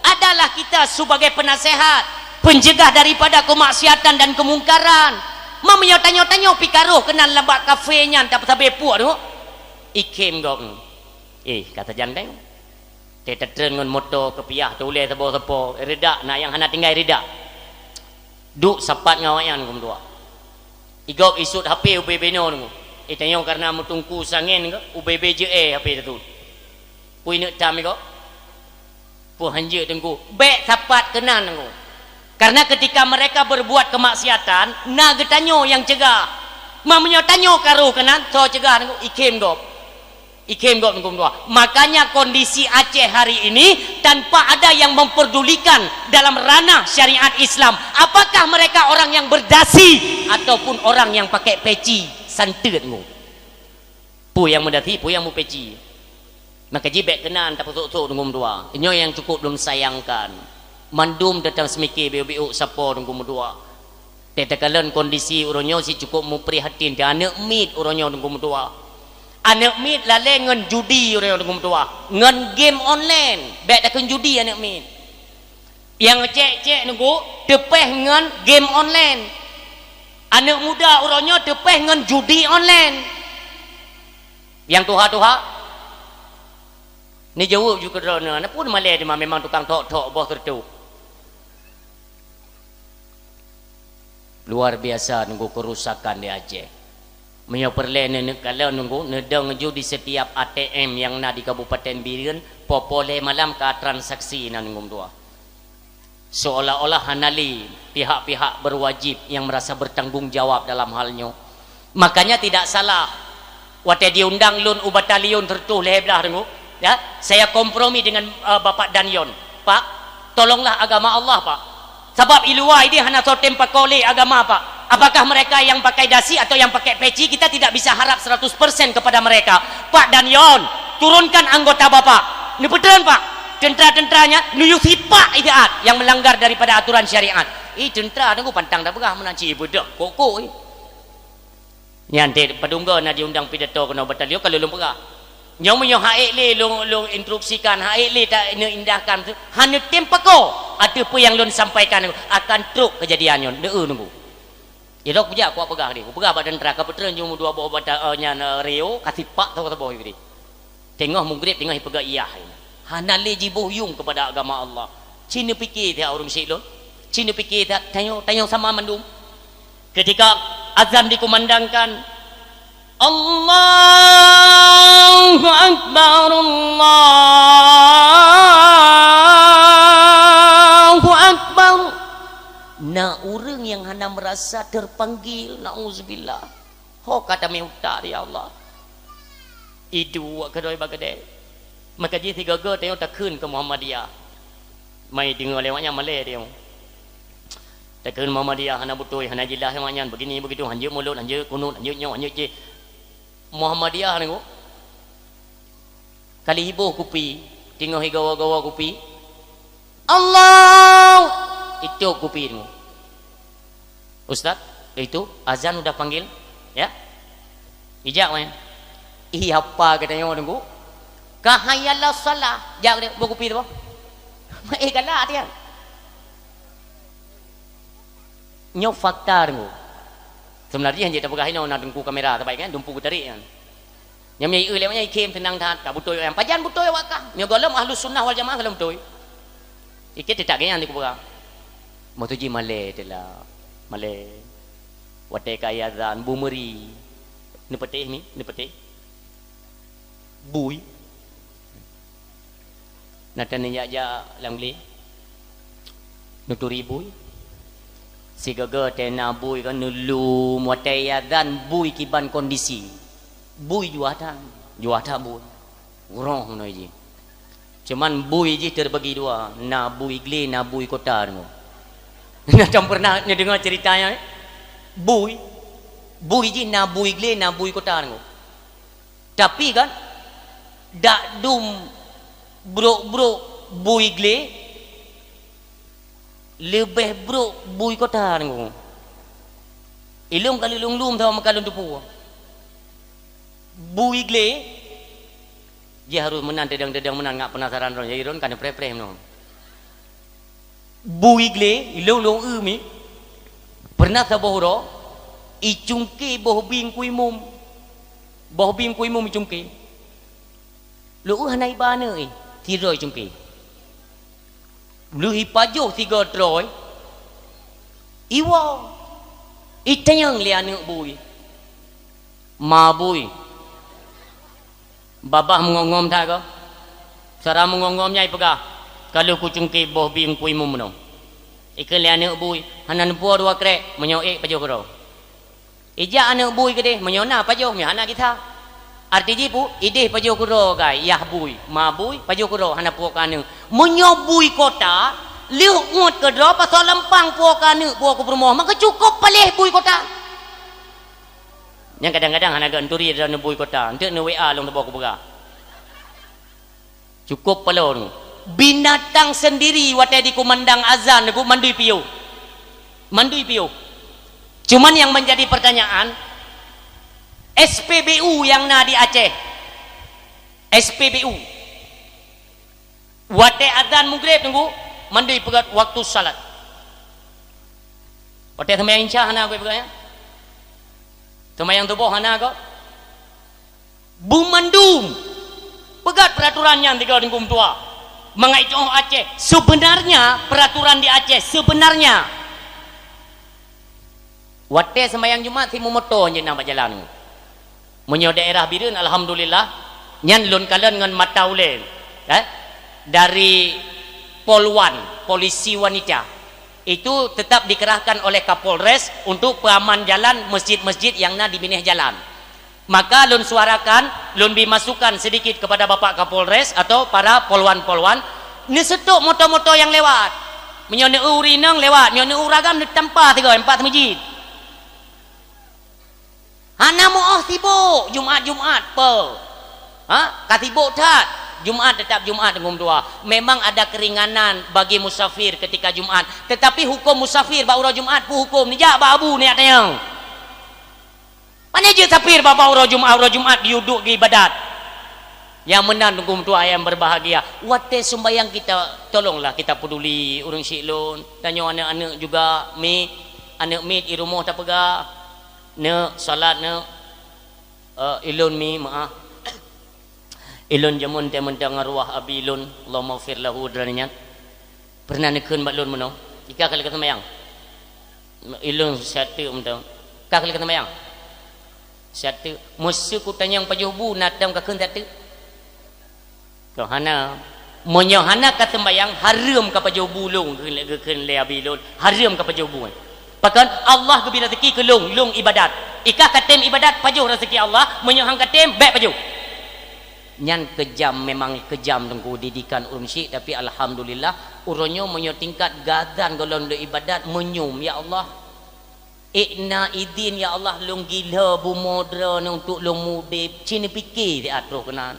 adalah kita sebagai penasehat, penceugah daripada kemaksiatan dan kemungkaran. Meunyoe tanyoe-tanyoe pih ka roh keunan lam bak kafe nyan dap sabe puek teungku. Ikhém gob. Eh, ka sajan deh. Teutatreun ngon moto keupiah teuulée sapo-sapo, reudak na nyang hana tinggai reudak. Duek sapat ngon awaknyan geumeudua. Igob isut H P ubé-bé noe deungoe. Eh, tanyoe kareuna meuteungku sangen geuh, ubé-bé jeuet eh H P teutut. Pui neuk tam igob? Pue hanjeuet teungku. Bék sapat keunan teungku. Karena ketika mereka berbuat kemaksiatan, na geutanyoe nyang cegah. Meunyoe tanyoe ka roh keunan, soe cegah teungku? Ikhém gob. Ikhém gob teungku meutuah. Makanya kondisi Aceh hari ini tanpa ada yang memperdulikan dalam ranah syariat Islam. Apakah mereka orang yang berdasi ataupun orang yang pakai peci santet teungku? Peue nyang meudasi, peue nyang meupeci. Maka jih bék keunan tapeusuek-suek teungku meutuah. Nyoe nyang cukup lôn sayangkan. Mandum teutang seumike biôk-biôk sapo teungku meutuah. Teuh takalon kondisi uroe nyoe si cukup meuprihatin teuh aneuk miet uroe nyoe teungku meutuah. Aneuk miet lalée ngon judi uroe nyoe teungku meutuah. Ngon game online. Bék takheun judi aneuk miet. Nyang cék-cék teungku teupéh ngon game online. Aneuk muda uroe nyoe teupéh ngon judi online. Nyang tuha-tuha, neujaweueb ju keudroe nyoe, "Neupun malée teuma memang tukang thok-thok boh keureutôh." Luar biasa teungku kerusakan di Aceh. Meunyoe peureulée neuneuk kalon teungku, neudong ju di setiap A T M nyang na di Kabupaten Bireuen, poh-poh lhée malam ka transaksi na teungku meutuah. Seolah-olah hana lé pihak-pihak berwajib yang merasa bertanggung jawab dalam hal nyoe. Makanya tidak salah watée diundang lôn u batalion seratus lhée blaih teungku, ya, saya kompromi dengan, eh, Bapak Danyon. "Pak, tolonglah agama Allah, Pak. Sabab i luwa ideh hana soe tem pakon lé agama, Pak. Apakah mereka yang pakai dasi atau yang pakai peci, kita tidak bisa harap seratus persen kepada mereka. Pak Danyon, turunkan anggota Bapak." Neupeutrön, Pak. Tentara-tentaranya neuyue sipak ideh that yang melanggar daripada aturan syariat. Ih, tentara teungku pantang tapeugah meunan cit ibeudôh kok-kok, ih. Nyan teuh padum goe na jiundang pidato keunoe batalion ka lôn peugah. Nyoe meunyoe han ék lé lôn, lôn instruksikan, han ék lé ta-, neuindahkan, hana tem pako ateueh peue nyang lôn sampaikan, akan trok keujadian nyoe, neu-eu nunggu. Idok kujak kupeugah deh, kupeugah bak teuntara, ka peutreun jeuem dua boh bata, eh, nyan, eh, rio, ka sipak saboh-saboh deh. Teungoh mugreb, teungoh ipeugah iyah. Hana lé jiboh yuem keupada agama Allah. Ci neupike that ureuëng syik lôn. Ci neupike that tanyoe, tanyoe sama mandum. Ketika azan dikumandangkan, Allahu Akbar, Allahu Akbar. Na ureuëng nyang hana meurasa terpanggil, nauzubillah. Ho ka tamé utak, ya Allah. Iduek keudroe bak keudè. Maka jih sigoe-goe tanyoe takheun keu Muhammadiyah. Mai deungoe lé awak nyan malèe tanyoe. Takheun Muhammadiyah hana beutôi, hana jeulaih awak nyan, begini begitu, hanjeuet mulod, hanjeuet kunut, hanjeuet nyoe, hanjeuet jéh. Muhammadiyah nyoe ka lheuh iboh kupi, teungoh igawa-gawa kupi. Allah! Itôb kupi nyoe. Ustaz, itu azan udah panggil, ya? Ijak weh. Ih, apa kata nyoe nunggu? Ka hayya 'alas shalah. Jak deh, boh kupi tu, boh. Eh, galak dia. Nyoe fakta nunggu. Sebenarnya hanya tapeugah inoe na dungku kamera, sabai kan, dumpu geutarik kan. Nyang meunyoe ieu lewat nyan ikhém teunang that, ka beutôi awak nyan. Pajan beutôi awak kah? Nyoe gohlom Ahlus Sunnah wal Jamaah gohlom beutôi. Ikét teutak geuh nyan dikupeugah. Meutuji malèe teuh lah. Malèe. Watèe ka azan, bu meuri. Neupeuteh mi, neupeuteh. Bui. Na tan neujak-jak lam glé, neuturi bui. Sigoe-goe tena bui kan neulum, watèe azan bui kiban kondisi. Bui juah that, juah that bui. Uroh meunoe jih. Cuman bui jih teubagi dua, na bui glé, na bui kota deungoe. Na tom pernah neudeungoe ceurita nyan, eh? Bui. Bui jih na bui glé, na bui kota deungoe. Tapi kan, dak dum brok-brok bui glé, leubeh brok bui kota nyoe. Ilôn ka lôn lum-lum saboh meukalon teupeu. Bui glé, jih harôh meunan teudong-teudong meunan ngat peunasaran droe, jadi droe ka neupreh-preh meunoe. Bui glé, ilôn lôn eu mi, pernah saboh uroe, icungké boh bing kuimum. Boh bing kuimum icungké. Lôn eu hana iba aneuk, eh, sidroe icungké. Lheueh ipajoh sigoe droe, iwoe, itanyong lé aneuk bui. Ma bui, babah meungom-ngom that goe. Sara meungom-ngom nyan ipeugah, ka lheueh kucungké boh bing kuimum meunoe. Ikheun lé aneuk bui, hana neupuwoe dua krek, meunyoe ék pajoh keudroe. Ijak aneuk bui keudeh, meunyoe na pajoh, meunyoe hana gisa. Arti jih pu, ideh pajoh keudroe gai, yah bui, ma bui, pajoh keudroe, hana puwoe keu aneuk. Meunyoe bui kota, lheueh ngot keudroe, pasoe leumpang puwoe keu aneuk, puwoe keu peurumoh, maka cukôp paléh bui kota. Nyang kadang-kadang hana geunturi droeneuh bui kota, enteuk neu-W A lôn teuboh kupeugah. Cukôp paloe nyoe. Binatang sendiri watèe dikumandang azan nyoe mandui piôh. Mandui piôh. Cuman yang menjadi pertanyaan, S P B U yang na di Aceh. S P B U. Watèe azan mugrib nunggu, mandui peugöt waktu salat. Watèe seumayang Isya hana goe peugöt nyan. Seumayang suboh hana goe. Bumandum peugöt peuraturan nyan tiga tingkum dua. Mangat itoh Aceh, sebenarnya peraturan di Aceh sebenarnya, watèe seumayang Jumat simumoto jih na bak jalan. Meunyoe daerah Bireuen, alhamdulillah, nyan lôn kalon ngon mata ulèe, eh, dari Polwan, polisi wanita. Itu tetap dikerahkan oleh Kapolres untuk peuaman jalan, masjid-masjid nyang na di binéh jalan. Maka lôn suarakan, lôn bi masukan sedikit kepada Bapak Kapolres atau para polwan-polwan, neuseutôt moto-moto nyang lewat. Meunyoe neu-eu ureueng inong lewat, meunyoe neu-eu ureueng agam neutampa sigoe, empat seumijit. Hana meu'oh sibok Jumat-Jumat, peue? Ha? Ka sibok that. Jumat tetap Jumat, tingkum dua. Memang ada keringanan bagi musafir ketika Jumat. Tetapi huköm musafir bak uroe Jumat peue huköm? Neujak bak Abu neujak tanyong. Pane jeuet sapir bak uroe Jumat, uroe Jumat jiyue duek geuibadat. Nyang meunan teungku meutuah yang berbahagia, watée sumbayang kita, tolonglah kita peduli ureuëng syiek lôn. Tanyoe aneuëk-aneuëk juga, mi, aneuëk miet di rumoh tapeugah, "Neuk, salat neuk." "Eh, ilôn mi, meuah." Ilôn jameun teuh meuntang arwah abi lôn, Allahummaghfir lahu, droeneuh nyan. Pernah neukheun bak lôn meunoe, "Ika ka lheueh ka seumayang?" Ilôn siat teuk meuntang, "Ka ka lheueh ka seumayang?" Siat teuk. "Meuseu kutanyong pajoh bu, na tom kakheun siat teuk?" Keu hana. Meunyoe hana ka seumayang, hareuem ka pajoh bu lôn, geukheun lé abi lôn, hareuem ka pajoh bu. Pakon? Allah geubri raseuki keu lôn, lôn ibadat. Ika ka tem ibadat, pajoh raseuki Allah, meunyoe han ka tem, bék pajoh. Nyan keujam, memang keujam teungku didikan ureuëng syiek, tapi alhamdulillah, uroe nyoe meunyoe tingkat gadan gohlom lôn ibadat, meunyum, "Ya Allah, ék na idin, ya Allah, lôn gila bumoe droeneuh untuk lôn mudeb." Ci neupike siat troh keunan.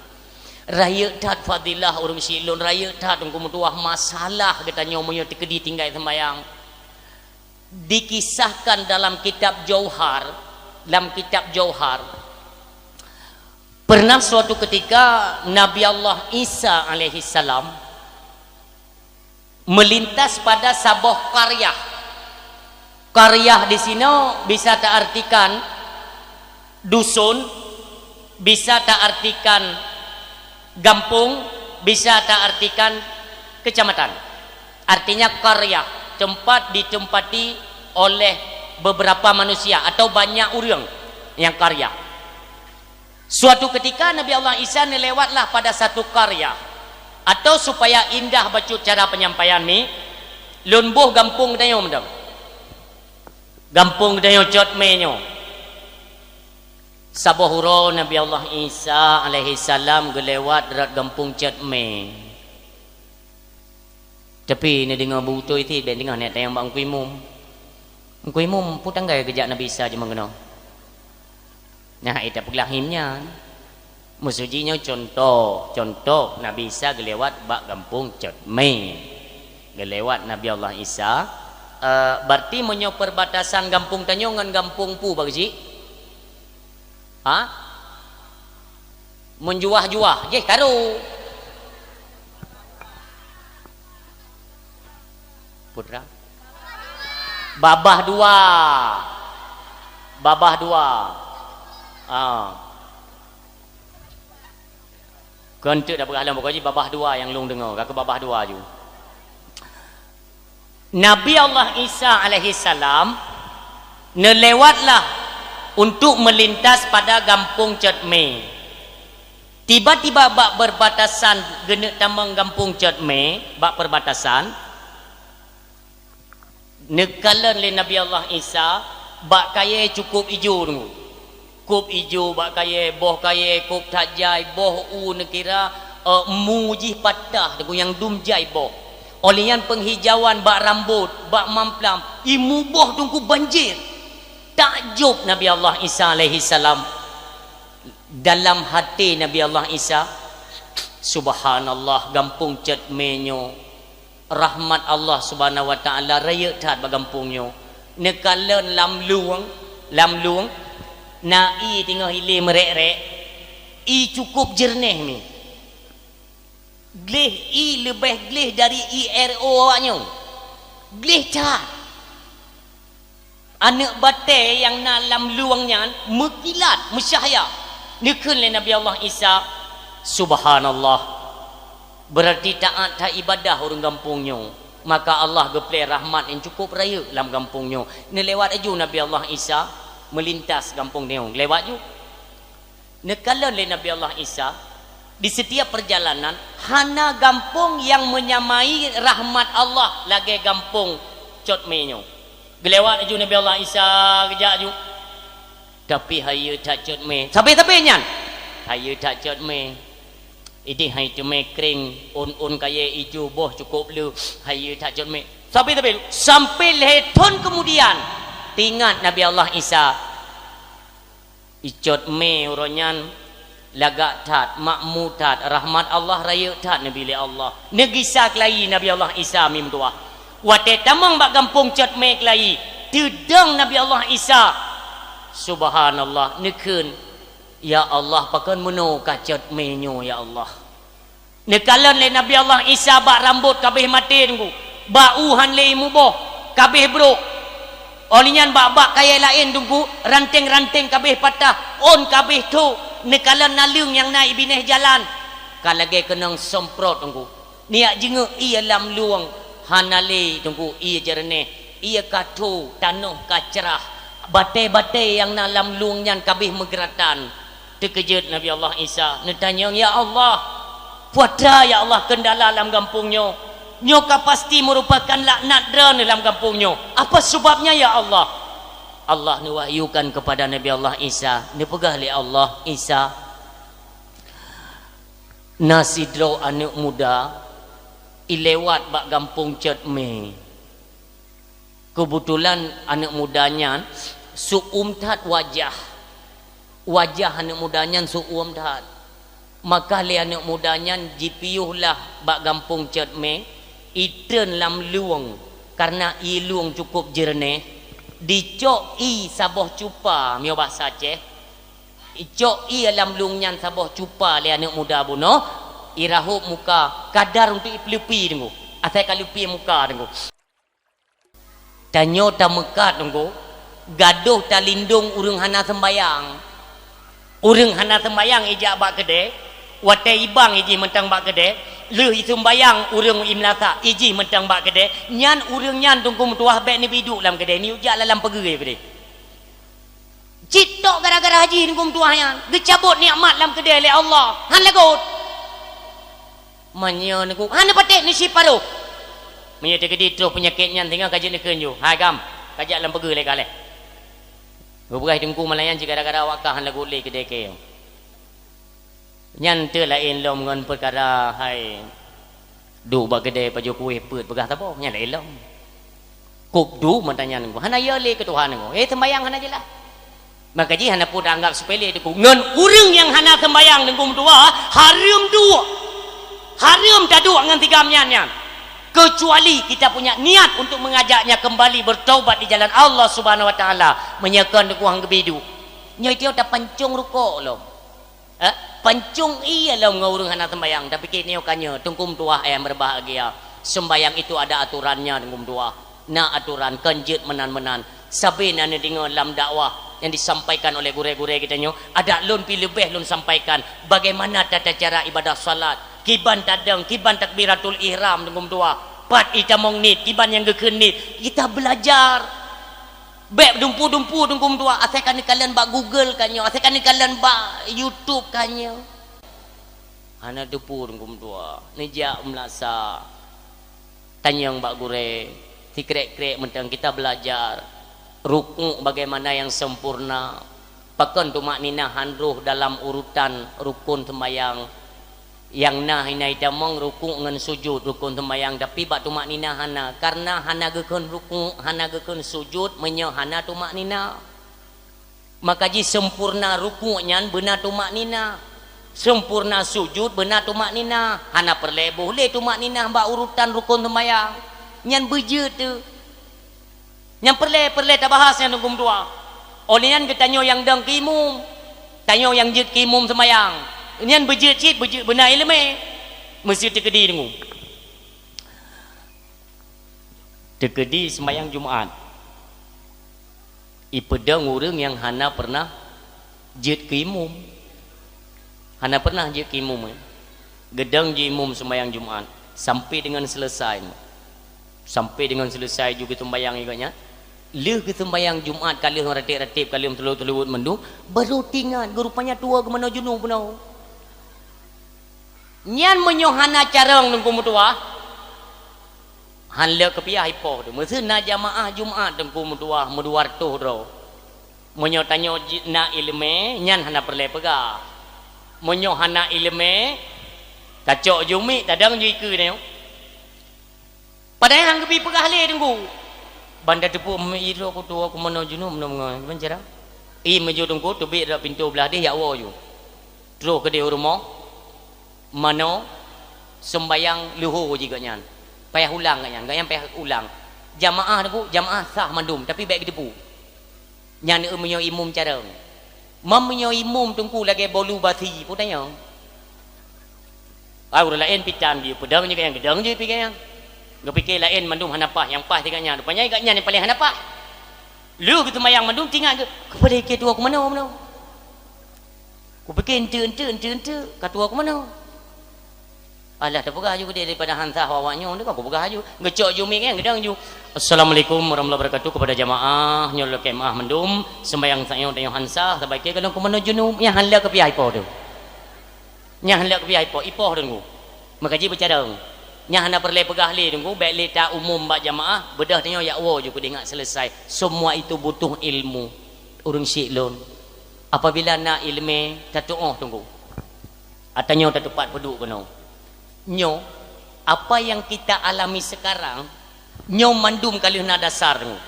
Rayeuk that fadilah ureuëng syiek lôn, rayeuk that teungku meutuah, masalah geutanyoe meunyoe teukeudi tinggai seumayang. Dikisahkan dalam kitab Jauhar, dalam kitab Jauhar, pernah suatu ketika Nabi Allah Isa alaihissalam melintas pada saboh qaryah. Qaryah di sinoe bisa taartikan dusun, bisa taartikan gampông, bisa taartikan kecamatan. Artinya qaryah, tempat ditempati oleh beberapa manusia atau banyak ureuëng, nyang qaryah. Suatu ketika Nabi Allah Isa neulewatlah pada satu qaryah, atau supaya indah bacut cara penyampaian mi, lôn boh gampông geutanyoe mantong. Gampông geutanyoe Cot Mé nyoe. Saboh uroe Nabi Allah Isa alaihissalam geulewat rot gampông Cot Mé. Tapi neudeungoe beutôi cit, bék deungoe neutanyong bak Teungku Imum. "Teungku Imum, peue tanggai geujak Nabi Isa jameun keunoe?" Nah, ita peuglah him nyan. Maksud jih nyoe contoh, contoh Nabi Isa geulewat bak gampông Cot Mé. Geulewat Nabi Allah Isa, eh, berarti meunyoe perbatasan gampông tanyoe ngon gampông peue bak jih? Ha? Meunjuah-juah, jih karu. Putra. Babah dua. Babah dua. Ah. Keu enteuk dah peugah lom, pokok jih babah dua nyang lôn deungoe, ka keu babah dua ju. Nabi Allah Isa alaihissalam neulewatlah untuk melintas pada gampông Cot Mé. Tiba-tiba bak perbatasan geuneuk tamong gampông Cot Mé, bak perbatasan, neukalon lé Nabi Allah Isa bak kayée cukôp ijo teungku. Kôp ijo bak kayée, boh kayée kôp that jai, boh u neukira, eh, mu jih patah teungku nyang dum jai boh. Óh lheueh nyan penghijauan bak rambot, bak mamplam, i mu boh teungku banjir. Takjub Nabi Allah Isa alaihissalam. Dalam hati Nabi Allah Isa, "Subhanallah, gampông Cot Mé nyoe, rahmat Allah Subhanahu wa Taala rayeuk that bak gampông nyoe." Neukalon lam lueng, lam lueng, na ié teungoh ilée meurek-rek, ié cukôp jeureunéh mi. Gleh ié leubeh gleh dari ié R O awak nyoe. Gleh that. Aneuëk batée nyang na lam lueng nyan meukilat, meucahya. Neukheun lé Nabi Allah Isa, "Subhanallah. Beurarti taát that ibadah ureuëng gampông nyoe. Maka Allah geuplée rahmat nyang cukôp rayeuk lam gampông nyoe." Neulewat laju Nabi Allah Isa meulintas gampông nyoe. Lewat ju. Neukalon lé Nabi Allah Isa, di setiap perjalanan, hana gampông nyang meunyamai rahmat Allah lagée gampông Cot Mé nyoe. Geulewat laju Nabi Allah Isa, geujak ju. Tapi hayeue that Cot Mé. Sabe-sabe nyan. Hayeue that Cot Mé. Idéh hai teumé kring, ôn-ôn kayée ijo boh cukôp le, hayeue that Cot Mé. Sabe-sabe, sampai lhée thon keumudian, teuingat Nabi Allah Isa. I Cot Mé uroe nyan lagak that, makmu that, rahmat Allah rayeuk that neubi lé Allah. Neugisa keulayi Nabi Allah Isa mi meutuwah. Watée tamong bak gampông Cot Mé keulayi, teudong Nabi Allah Isa. Subhanallah, neukheun, Ya Allah, pakon meunoe ka cot mé nyoe, ya Allah. Neukalon lé Nabi Allah Isa bak rambot ka abéh maté, Teungku. Bak u han lé muboh, ka abéh brok. Óh lheueh nyan bak-bak kayée laén, Teungku, ranténg-ranténg ka abéh patah, ôn ka abéh thok. Neukalon naleueng nyang na i binéh jalan. Ka lagée keunong semprot, Teungku. Neujak jingeuk ié lam lueng, hana lé, Teungku, ié jeureunéh, ié ka tho, tanoh ka crah. Batée-batée nyang na lam lueng nyan ka abéh meugeuratan. Teukeujot Nabi Allah Isa, neutanyong, "Ya Allah, peue atra, ya Allah, keundala lam gampông nyoe? Nyoe ka pasti meurupakan laknat Droeneuh lam gampông nyoe. Apa seubabnya, ya Allah?" Allah neuwahyukan keupada Nabi Allah Isa, neupeugah lé Allah, "Isa, na sidroe aneuëk muda ilewat bak gampông cot mé. Keubeutulan aneuëk muda nyan seu-uem that wajah. Wajah aneuëk muda nyan seu-uem that. Maka lé aneuëk muda nyan jipiôh lah bak gampông cot mé, itreun lam lueng, kareuna ié lueng cukôp jeureunéh, dicok ié saboh cupa, meunyoe basa Aceh, icok ié lam lueng nyan saboh cupa lé aneuëk muda bunoe, irahôb muka, kadar untuk ipeuleupi, Teungku. Asai ka leupie muka, Teungku." Tanyoe tameukat, Teungku, gadôh talindong ureuëng hana seumbayang. Ureuëng hana seumbayang ijak bak keudée, watée ibang ijih mantong bak keudée, lheueh iseumbayang ureuëng imeulasak ijih mantong bak keudée, nyan ureuëng nyan, Teungku meutuwah, bék neubi duek lam keudée, neujak lam pageue keudée. Cit tok gara-gara haji, Teungku meutuwah, nyan geucabot nikmat lam keudée lé Allah, han lagot. Meunyoe neuku-, hana patéh neusiparoh. Meunyoe teukeudi troh peunyakét nyan singoh ka jeuet neukheun ju. Hai gam, kajak lam peugeuh lé kaleh. Geupeugah Teungku Malayan cit gara-gara awak kah hana lagot lé keudée kée. Nyan teuh laén lom ngon peukara hai duek bak keudée pajoh kueh peuet peugah saboh, nyan laén lom. Kôb du meutanyan Teungku. Hana yo lé keu Tuhan Teungku. Eh, seumbayang hana jeulaih. Maka jih hana peue taanggap seupele Teungku. Ngon ureuëng nyang hana seumbayang Teungku meutuwah, hareuem duek. Hareuem taduek ngon si gam nyan nyan. Kecuali kita punya niat untuk mengajaknya kembali bertaubat di jalan Allah Subhanahu Wa Taala. Meunyoe kon Teungku han geubi duek. Nyoe tiep tapancong rukok lom. Eh, pancong ié lom ngon ureuëng hana seumbayang, tapi keu nyoe ka nyoe, Teungku meutuwah nyang berbahagia. Seumbayang itu ada aturannya, Teungku meutuwah. Na aturan, kon jeuet meunan-meunan. Sabe na neudeungoe lam dakwah nyang disampaikan oleh gurée-gurée geutanyoe, adak lôn pi leubeh lôn sampaikan bagaimana tata cara ibadah salat, kiban tadong, kiban takbiratul ihram, Teungku meutuwah. Pat itamong niet, kiban nyang geukheun niet, kita belajar. Bék dumpu-dumpu Teungku meutuwah, asai ka neukalon bak Google ka nyoe, asai ka neukalon bak YouTube ka nyoe. Hana teupeu Teungku meutuwah, neujak meulaksa. Tanyong bak gurée, sikrek-krek mantong kita belajar. Rukuk bagaimana yang sempurna. Pakon tumakninah han rhoh dalam urutan rukun seumbayang. Nyang na hana itamong rukuk ngon sujud rukun seumbayang, tapi bak tumakninah hana, kareuna hana geukheun rukuk, hana geukheun sujud meunyoe hana tumakninah. Maka jih sempurna rukuk nyan beuna tumakninah, sempurna sujud beuna tumakninah, hana peureulée boh lé tumakninah bak urutan rukun seumbayang. Nyan beujeuet teuh. Nyang peureulée-peureulée tabahas nyan Teungku meutuwah. Óh lheueh nyan geutanyoe nyang dong keu imum, tanyoe nyang jeuet keu imum seumbayang. Nyan beujeuet cit, beujeuet beuna iéleumé. Meuseuti teukeudi Teungku. Teukeudi seumbayang Jumat. Ipeudong ureuëng nyang hana peureunah jeuet keu imum. Hana peureunah jeuet keu imum, eh. Geudong jeuet imum seumbayang Jumat sampai deungon seuleusai. Sampai deungon seuleusai ju geuseumbayang igoe nyan. Lheueh geuseumbayang Jumat ka lheueh ratéb-ratéb ka lheueh meuteulut-teulut mandum, baru teuingat geuh rupanya tuwoe geumanoe junub bunoe. Nyan meunyoe hana carông Teungku meutuwah, han lé keupiah ipoh teuh. Meuseu na jamaah Jumat Teungku meutuwah meudua reutôh droe. Meunyoe tanyoe ji-, na iéleumé, nyan hana peureulée peugah. Meunyoe hana iéleumé, tacok ju miek, tadong ju ikeue nyoe. Padahai han geubi peugah lé Teungku. Ban tateupeue meuidroe kutoe kumeunoe junub ngon ban cara. Ie meujeuet Teungku teubiet rot pintoe blaih deh jak woe ju. Troh keudeh u rumoh, manoe seumbayang leuho jih gobnyan. Payah ulang gobnyan, gobnyan payah ulang. Jamaah Teungku, jamaah sah mandum, tapi bék geuteupeue. Nyan eu meunyoe imum carông. Meunyoe imum Teungku lagèe bolu basi, peue tanyoe? Ah, ureueng laén pih tan jih, peudong jih nyang geudong jih pih nyang. Geupike laén mandum hana paih, nyang paih tinggai nyan. Rupanya gobnyan nyang paleng hana paih. Lheueh geuseumayang mandum teuingat geuh, "Keupada ikeu tuwoe keu manoe, manoe?" Kupike enteuk, enteuk, enteuk, enteuk, ka tuwoe keu manoe. Alah, tapeugah ju keudeh daripada han sah awak nyoe, ka kupeugah ju. Geucok ju mic nyan, geudong ju. "Assalamualaikum warahmatullahi wabarakatuh kepada jamaah, nyoe lôn lakèe meu'ah mandum, seumayang tanyoe, tanyoe han sah, sabab ikeu gohlom keu manoe junub." Nyan han lé keupiah ipoh tu. Nyan han lé keupiah ipoh, ipoh Teungku. Meukaji beucarông. Nyan hana peureulèe peugah lé Teungku, bèk lé ta umum bak jamaah, beudôh tanyoe jak woe ju keudeh ngat selesai. Semua itu butuh ilmu. Ureueng syik lôn. Apabila na ileumèe, tatu'oh Teungku. Ata nyoe tatupat peuduek keunoe. Nyoe, apa yang kita alami sekarang, nyoe mandum ka lheueh na dasar nyoe.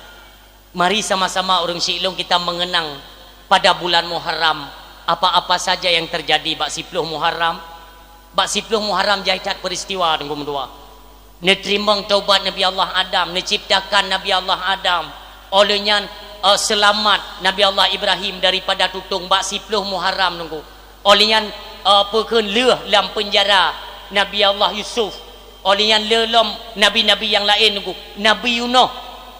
Mari sama-sama ureueng syik lôn kita mengenang pada bulan Muharram, apa-apa saja yang terjadi bak siploh Muharram. Bak siploh Muharram jai that peristiwa Teungku meutuah. Neuteurimong taubat Nabi Allah Adam, neuciptakan Nabi Allah Adam. Óh lheueh nyan, eh, seulamat Nabi Allah Ibrahim daripada tutong bak siploh Muharram Teungku. Óh lheueh nyan, eh, peue kheun lheueh lam peunjara Nabi Allah Yusuf. Óh lheueh nyan lheueh lom nabi-nabi nyang laén Teungku. Nabi Yunus,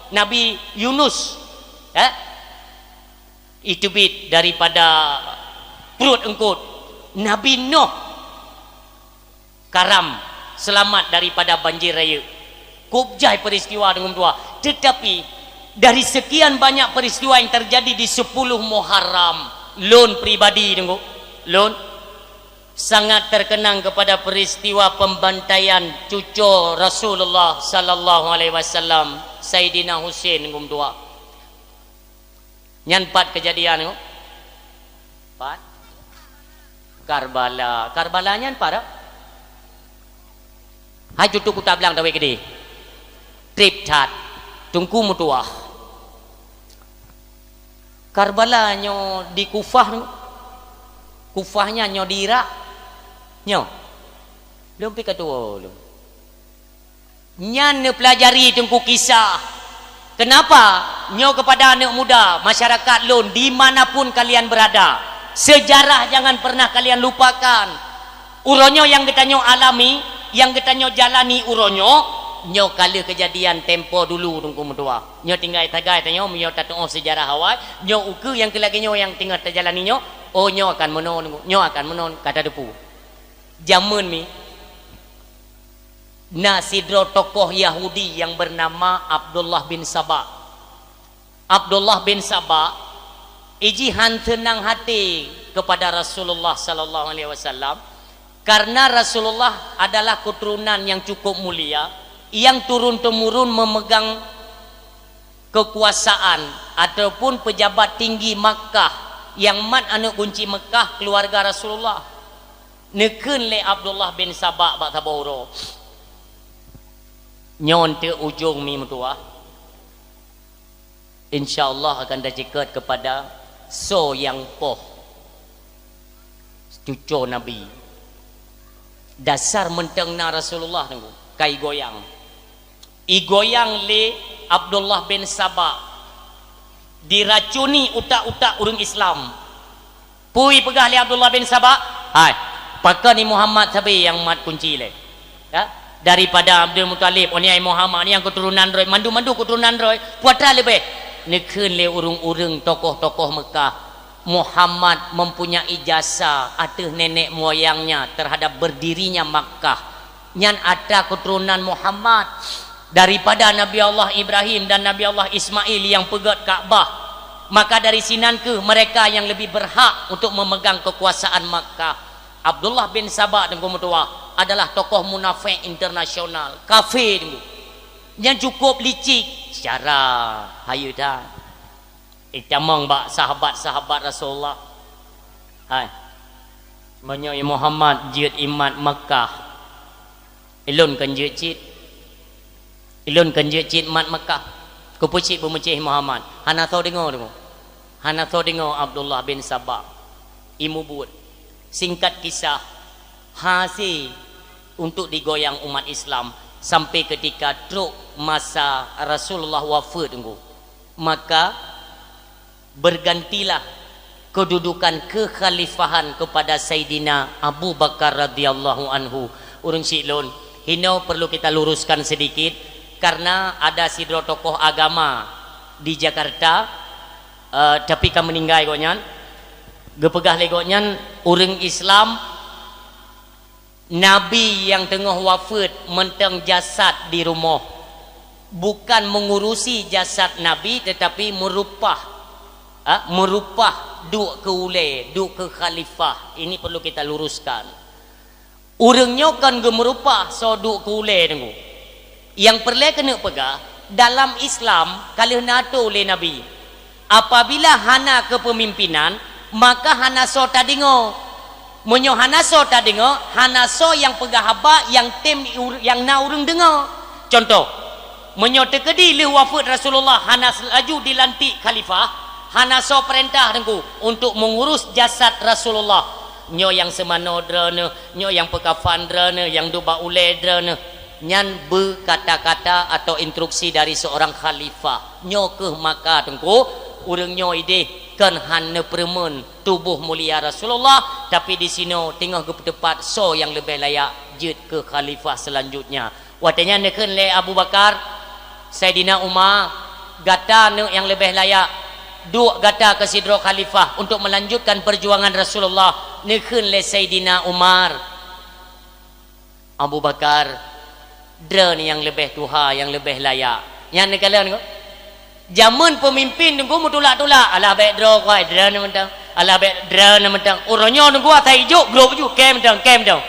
Nabi Yunus, eh, iteubiet daripada pruet eungkôt. Nabi Nuh karam, seulamat daripada banjir rayeuk. Kôb jai peuristiwa Teungku meutuah. Teutapi, dari sekian banyak peuristiwa nyang teujadi di siploh Muharram, lôn pribadi Teungku, lôn sangat teukeunang keupada peuristiwa peubantaian cuco Rasulullah sallallahu alaihi wasallam, Saidina Husein Teungku meutuah. Nyan pat keujadian nyoe? Pat? Karbala. Karbala nyan pat? Hai tutoe kuta blang dawé keudeh. Trép that. Teungku meutuah. Karbala nyoe di Kufah. Kufah nyan nyoe di Irak. Nyoe. Lôn pi ka tuwoe lôn. Nyan neupeulajari Teungku kisah. Kenapa? Nyoe keupada aneuk muda, masyarakat lôn, di mana pun kalian berada, sejarah jangan pernah kalian lupakan. Uroe nyoe nyang geutanyoe alami, nyang geutanyoe jalani uroe nyoe, nyoe ka lheueh keujadian tempo dulu Teungku meutuah. Nyoe tinggai sagai tanyoe, meunyoe tatu'oh sejarah awai, nyoe ukeue nyang keu lagèe nyoe nyang teungoh tajalani nyoe, oh nyoe akan meunoe, nyoe akan meunoe, ka tateupeue. Jameun mi, na sidroe tokoh Yahudi nyang beunama Abdullah bin Saba. Abdullah bin Saba, iji han seunang hati keupada Rasulullah sallallahu alaihi wasallam, karena Rasulullah adalah keuturonan nyang cukup mulia, nyang turun-temurun meumeugang keukuasaan ataupun peujabat tinggi Makkah nyang mat aneuk gunci Makkah keuluwarga Rasulullah. Neukheun lé Abdullah bin Saba bak saboh uroe, "Nyoe teuk ujong mi meutuah. Insya Allah akan taceukeut keupada soe nyang poh cuco Nabi." Dasar mantong na Rasulullah Teungku, ka igoyang. Igoyang lé Abdullah bin Saba, diracuni utak-utak ureueng Islam. Peue ipeugah lé Abdullah bin Saba? Hai, pakon ni Muhammad sabe nyang mat kunci lé? Ya? Daripada Abdul Muthalib, oh ni ai Muhammad ni nyang keuturonan droe, mandum-mandum keuturonan droe, peue atra leubeh? Neukheun lé ureueng-ureueng tokoh-tokoh Meukah, Muhammad mempunyai jasa ateueh nenek moyangnya terhadap berdirinya Makkah. Nyan atra keuturonan Muhammad daripada Nabi Allah Ibrahim dan Nabi Allah Ismail nyang peugöt Ka'bah. Maka dari sinan keuh mereka yang lebih berhak untuk memegang kekuasaan Makkah. Abdullah bin Saba Teungku meutuah adalah tokoh munafék internasional, kafé Teungku. Nyang cukup licik secara hayeu that. Itamong bak sahabat-sahabat Rasulullah. Hai. Meunyoe Muhammad jeuet imat Makkah, ilôn kan jeuet cit. Ilôn kan jeuet cit mat Makkah. Keupeue cit beumeucéh Muhammad? Hana soe deungoe, deungoe. Hana soe deungoe Abdullah bin Saba. Imubuet. Singkat kisah, hase untuk digoyang umat Islam sampai ketika trok masa Rasulullah wafeuet Teungku. Maka bergantilah Kedudukan kekhalifahan kepada Saidina Abu Bakar radhiyallahu anhu. Ureuëng syiek lôn, hino perlu kita luruskan sedikit, karena ada sidroe tokoh agama di Jakarta, eh, tapi ka meuninggai gobnyan, geupeugah lé gobnyan, ureuëng Islam, Nabi nyang teungoh wafeuet mantong jasad di rumoh, bukan mengurusi jasad Nabi, tetapi meurupah, ha, meurupah duek keu ulée, duek keu khalifah. Ini perlu kita luruskan. Ureuëng nyoe kon geumeurupah soe duek keu ulée, Teungku. Nyang peureulée keuneuk peugah, dalam Islam ka lheueh na atô lé Nabi. Apabila hana keupeumimpénan, maka hana soe tadeungoe. Meunyoe hana soe tadeungoe, hana soe nyang peugah haba nyang tem ur-, nyang na ureuëng deungoe. Contoh, meunyoe teukeudi lheueh wafeuet Rasulullah hana laju dilantik khalifah, hana soe peurintah, Teungku, untuk mengurus jasad Rasulullah. Nyoe nyang seumanoe droeneuh, nyoe nyang peukafan droeneuh, nyang duek bak ulée droeneuh, nyan beukata-kata atau instruksi dari seorang khalifah. Nyoe kheueh maka, Teungku, ureuëng nyoe ideh kon hana peureumeun tuboh mulia Rasulullah, tapi di sinoe teungoh geupeuteupat soe nyang leubeh layak jeuet keu khalifah seulanjutnya. Watée nyan neukheun lé Abu Bakar, Saidina Umar, gata neuk nyang leubeh layak, duek gata keu sidroe khalifah untuk melanjutkan perjuangan Rasulullah. Neukheun lé Saidina Umar, Abu Bakar, droeneuh nyang leubeh tuha, nyang leubeh layak. Nyan neukalon ko. Jameun peumimpin Teungku meutulak-tulak, alah bék droe keuhai, droeneuh mantong. Alah bék droeneuh mantong. Uroe nyoe Teungku asai jok, grob ju, kém dong, kém dong.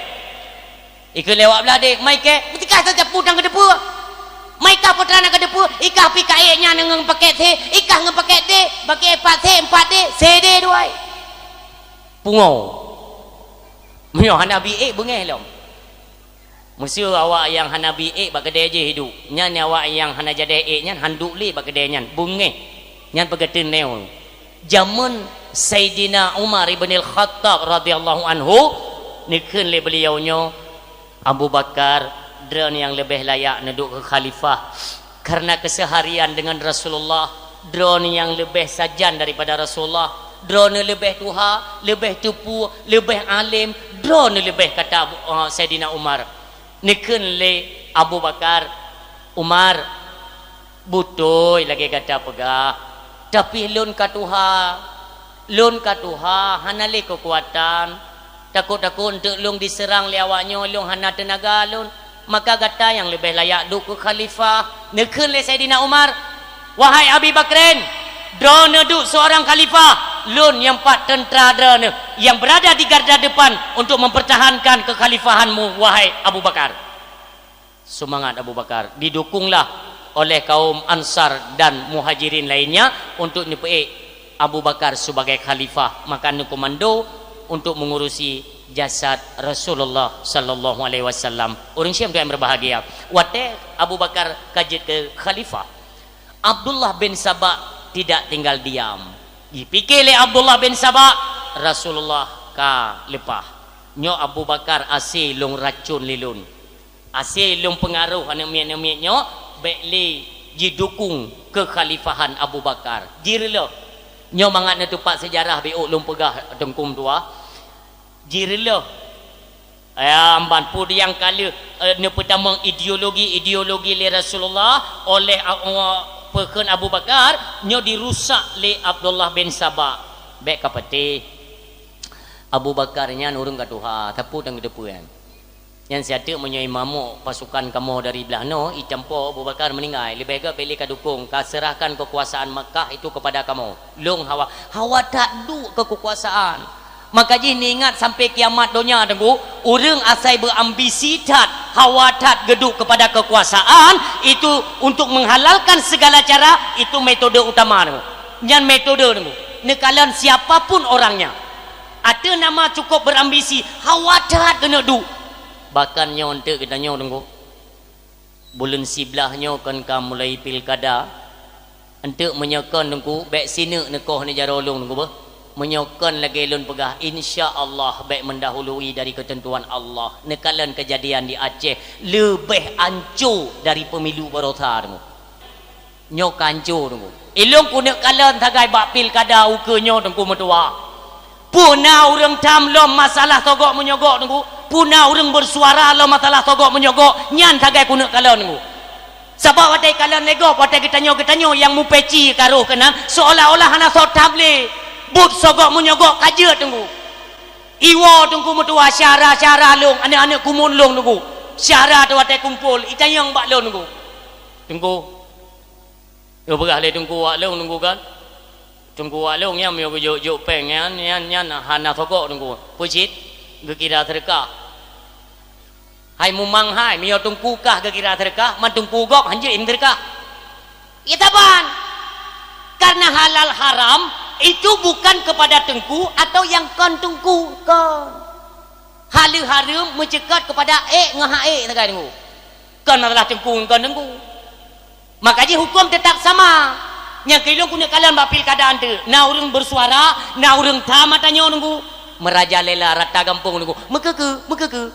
Ikeu lewat belah dek, mai keh, meutikah saja putang keudeue. Mai kah putra na keudeue, ikah pi kaék nyan ngon pakét thé, ikah ngon pakét thé, pakét pat thé, empat dek, sedeh duai. Pungo. Meunyoe hana bi ék beungéh lom. Meuseu awak nyang hana bi ék bak keudée jih hidup. Nyan awak nyang hana jadeh ék nyan han duek lé bak keudée nyan. Beungéh. Nyan peugah teuneue. Jameun Saidina Umar ibn al-Khattab radhiyallahu anhu, neukheun lé beliau nyoe, Abu Bakar, droeneuh nyang leubeh layak neuduek keu khalifah. Karena keseharian dengan Rasulullah, droeneuh nyang leubeh sajan daripada Rasulullah, droeneuh leubeh tuha, leubeh teupeu, leubeh além, droeneuh leubeh, kata Abu, eh, Saidina Umar. Neukheun lé Abu Bakar, Umar, beutôi lagée gata peugah, tapi lôn ka tuha, lôn ka tuha, hana lé keukuatan. Takot-takot eunteuk lôn diseurang lé awak nyoe, lôn hana teunaga lôn. Maka gata nyang leubeh layak duek keu khalifah. Neukheun lé Saidina Umar, "Wahai Abi Bakrin, droeneuh duek seurang khalifah, lôn nyang pat teuntra droeneuh nyang beurada di garda depan untuk mempertahankan kekhalifahanmu, wahai Abu Bakar." Seumangat Abu Bakar, didukunglah oleh kaum Ansar dan Muhajirin lainnya untuk neupeuék Abu Bakar sebagai khalifah, maka neukomando untuk mengurusi jasad Rasulullah sallallahu alaihi wasallam. Ureuëng syiek nyang berbahagia, watée Abu Bakar ka jeuet keu khalifah, Abdullah bin Saba tidak tinggal diam. Jipike lé Abdullah bin Saba, Rasulullah ka leupah. Nyoe Abu Bakar asé lôn racun lé lôn. Asé lôn peungaroh aneuëk miet-aneuëk miet nyoe bék lé jidukung keukhalifahan Abu Bakar. Jireulôh. Nyoe mangat neuteupat seujarah, bék lôn peugah teungku dua. Jireulôh. Ya, amban peue nyang ka lheueh, eh, neupeutamong ideologi-ideologi lé Rasulullah oleh, eh, peukheun Abu Bakar, nyoe dirusak lé Abdullah bin Saba. Bék ka patéh. Abu Bakar nyan ureuëng ka tuha, sapeue nyang geuteupeue nyan. Nyan siat teuk meunyoe imamok pasukan kamoe dari blah noe, itampo Abu Bakar meuninggai, leubeh gét bék lé ka dukong, ka serahkan kekuasaan Makkah itu kepada kamoe. Lôn hawa, hawa that duek keu kekuasaan. Maka jih neuingat sampai kiamat donya, Teungku, ureuëng asai beuambisi that, hawa that geuduek kepada kekuasaan, itu untuk menghalalkan segala cara, itu metode utama, Teungku. Nyan metode, Teungku. Neukalon siapa pun orangnya. Ateueh nama cukup berambisi, hawa that keuneuk duek. Bahkan nyoe eunteuk geutanyoe, Teungku. Buleuen siblaih nyoe kon ka mulai pilkada. Eunteuk meunyoe kon, Teungku, bék sineuk neukoh neujaroe lôn, Teungku, beuh. Meunyoe kon lagée lôn peugah, insya Allah bék meundahului dari keuteuntuan Allah. Neukalon keujadian di Aceh leubeh anco dari pemilu baroesa, Teungku. Nyoe ka anco, Teungku. Ilôn keuneuk kalon sagai bak pilkada ukeue nyoe, Teungku meutuwa. Peue na ureuëng tham lom masalah sogok menyogok, Teungku? Peue na ureuëng bersuara lom masalah sogok menyogok? Nyan sagai keuneuk kalon, Teungku. Sabab watée kalon lé gob, watée geutanyoe-geutanyoe nyang mupeci ka rôh keunan, seolah-olah hana soe tham lé. Buet sogok menyogok ka jeuet, Teungku. Iwoe, Teungku meutuah, syara-syara lôn, aneuëk-aneuëk kumuen lôn, Teungku. Syara teuh watée kumpol, itanyong bak lôn, Teungku. Teungku. Geupeugah lé Teungku Wak Long, Teungku, kan? Teungku Wak Long nyan meunyoe geujok-jok péng nyan, nyan, nyan hana sogok, Teungku. Peue cit? Geukira seudeukah. Hai mumang hai, meunyoe Teungku kah geukira seudeukah, man Teungku gob hanjeuet seudeukah. Ya saban. Karena halal haram itu bukan kepada Teungku atau nyang kon Teungku, kon. Haleue hareuem meuceukat keupada ék ngon hak ék sagai, Teungku. Kon masalah Teungku ngon kon Teungku. Maka jih huköm teutap sama. Nyang keu lôn keuneuk kalon bak pilkada eunteuk. Na ureuëng bersuara, na ureuëng tham ata nyoe, Teungku. Meurajalela rata gampông, Teungku. Meukeukeu, meukeukeu.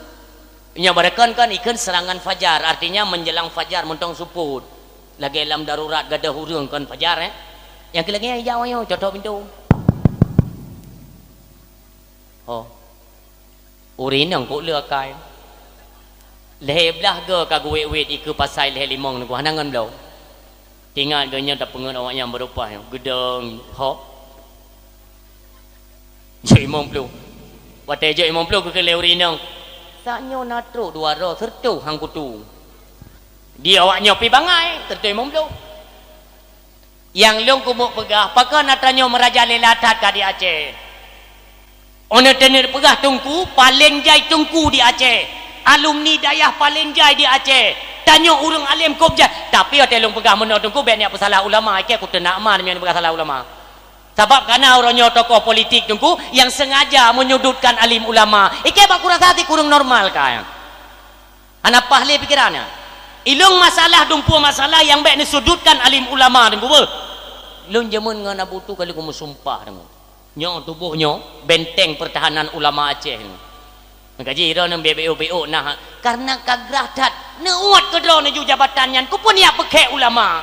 Nyoe baroekon kan ikheun serangan fajar, artinya menjelang fajar mantong seupôt. Lagée lam darurat gadôh ureuëng kon fajar, eh. Nyang keu lagée nyan ijak nyoe, cocok pintoe. Oh. Ureuëng inong kok le akai. Lhée blaih goe ka geuwét-wét ikeue pasai lhée limong, Teungku, hana ngon bloe. Teuingat geuh nyan tapeungeut awaknyan beureupah nyoe, geudong, hok. Jok limong ploh. Watée jok limong ploh geukheun lé ureuëng inong, "Sak nyoe na trok dua droe, sireutoh han kutu." Di awaknyoe pi bangai, sireutoh limong ploh. Nyang lôn keumeung peugah, pakon ata nyoe meurajalela that ka di Aceh. Óh neuteuneuet peugah Teungku, paleng jai Teungku di Aceh. Alumni dayah paleng jai di Aceh. Tanyoe ureuëng além kôb jai. Tapi watée lôn peugah meunoe Teungku, bék neujak peusalah ulama, ikée kuteunak ma meunyoe neupeugah salah ulama. Sabab kana uroe nyoe tokoh politik Teungku nyang sengaja menyudutkan alim ulama. Ikée bak kurasa ti kureueng normal ka nyan. Hana paih lé pikeran nyan. Ilong masalah dumpeue masalah nyang bék neusudutkan alim ulama Teungku beuh. Lôn jameun ngon Abu Tu kali kumeusumpah Teungku. Nyoe tuboh nyoe benteng pertahanan ulama Aceh nyoe. Maka jih droeneuh B B O B O na, karena ka grah that neuôt keu droeneuh ju jabatan nyan, keupeue neujak peukhek ulama.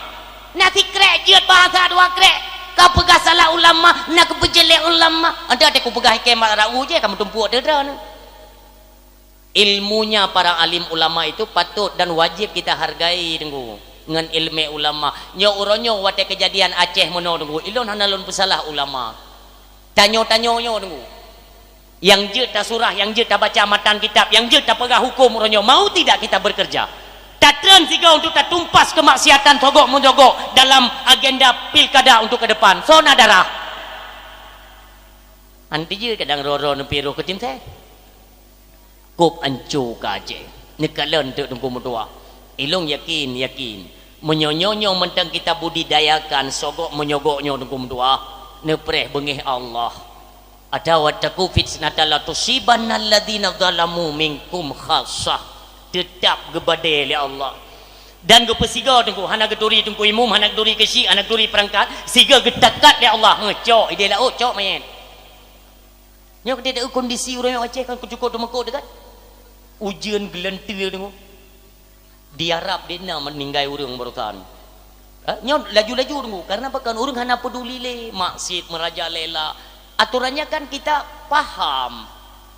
Na sikrek jeuet bahasa dua krek, ka peugah salah ulama, na keupeujelek ulama. Anda teuh kupeugah ikée mak rau jih ka meutumpuk teuh droeneuh. Ilmunya para alim ulama itu patut dan wajib kita hargai, Teungku, ngon ilmu ulama. Nyoe uroe nyoe watée keujadian Aceh meunoe, Teungku, ilôn hana lôn peusalah ulama. Tanyoe-tanyoe nyoe, Teungku. Nyang jeuet tasurah, nyang jeuet tabaca matan kitab, nyang jeuet tapeugah huköm uroe nyoe, mau tidak kita bekerja? Tatreun sigoe untuk tatumpas kemaksiatan sogok meujogok dalam agenda pilkada untuk ke depan. Soe na darah? Anti jih kadang roro neupi roh keutimsée. Kôb anco ka Aceh. Neukalon teuk Teungku meutuah. Ilong yakin, yakin. Meunyoe nyoe-nyoe mantong kita budidayakan sogok meujogok nyoe Teungku meutuah, neupreh beungéh Allah. Atawa taku fitnatan la tusibanna alladzina zalamu minkum khassah. Teutap geubadée lé Allah. Dan geupeusigoe Teungku, hana geuturi Teungku Imum, hana geuturi keusyik, hana geuturi peurangkat, sigoe geutakat lé Allah. Heuh, cok, idéh laôt, cok manyét. Nyoe keutika kondisi ureuëng Aceh kan keucukôp teumeukot dekat. Ujeuen geulanteue Teungku. Di Arab di na meuninggai ureuëng barosan. Ha? Nyoe laju-laju Teungku, karena pakon ureuëng hana peuduli lé maksiet meurajalela. Aturannya kan kita paham.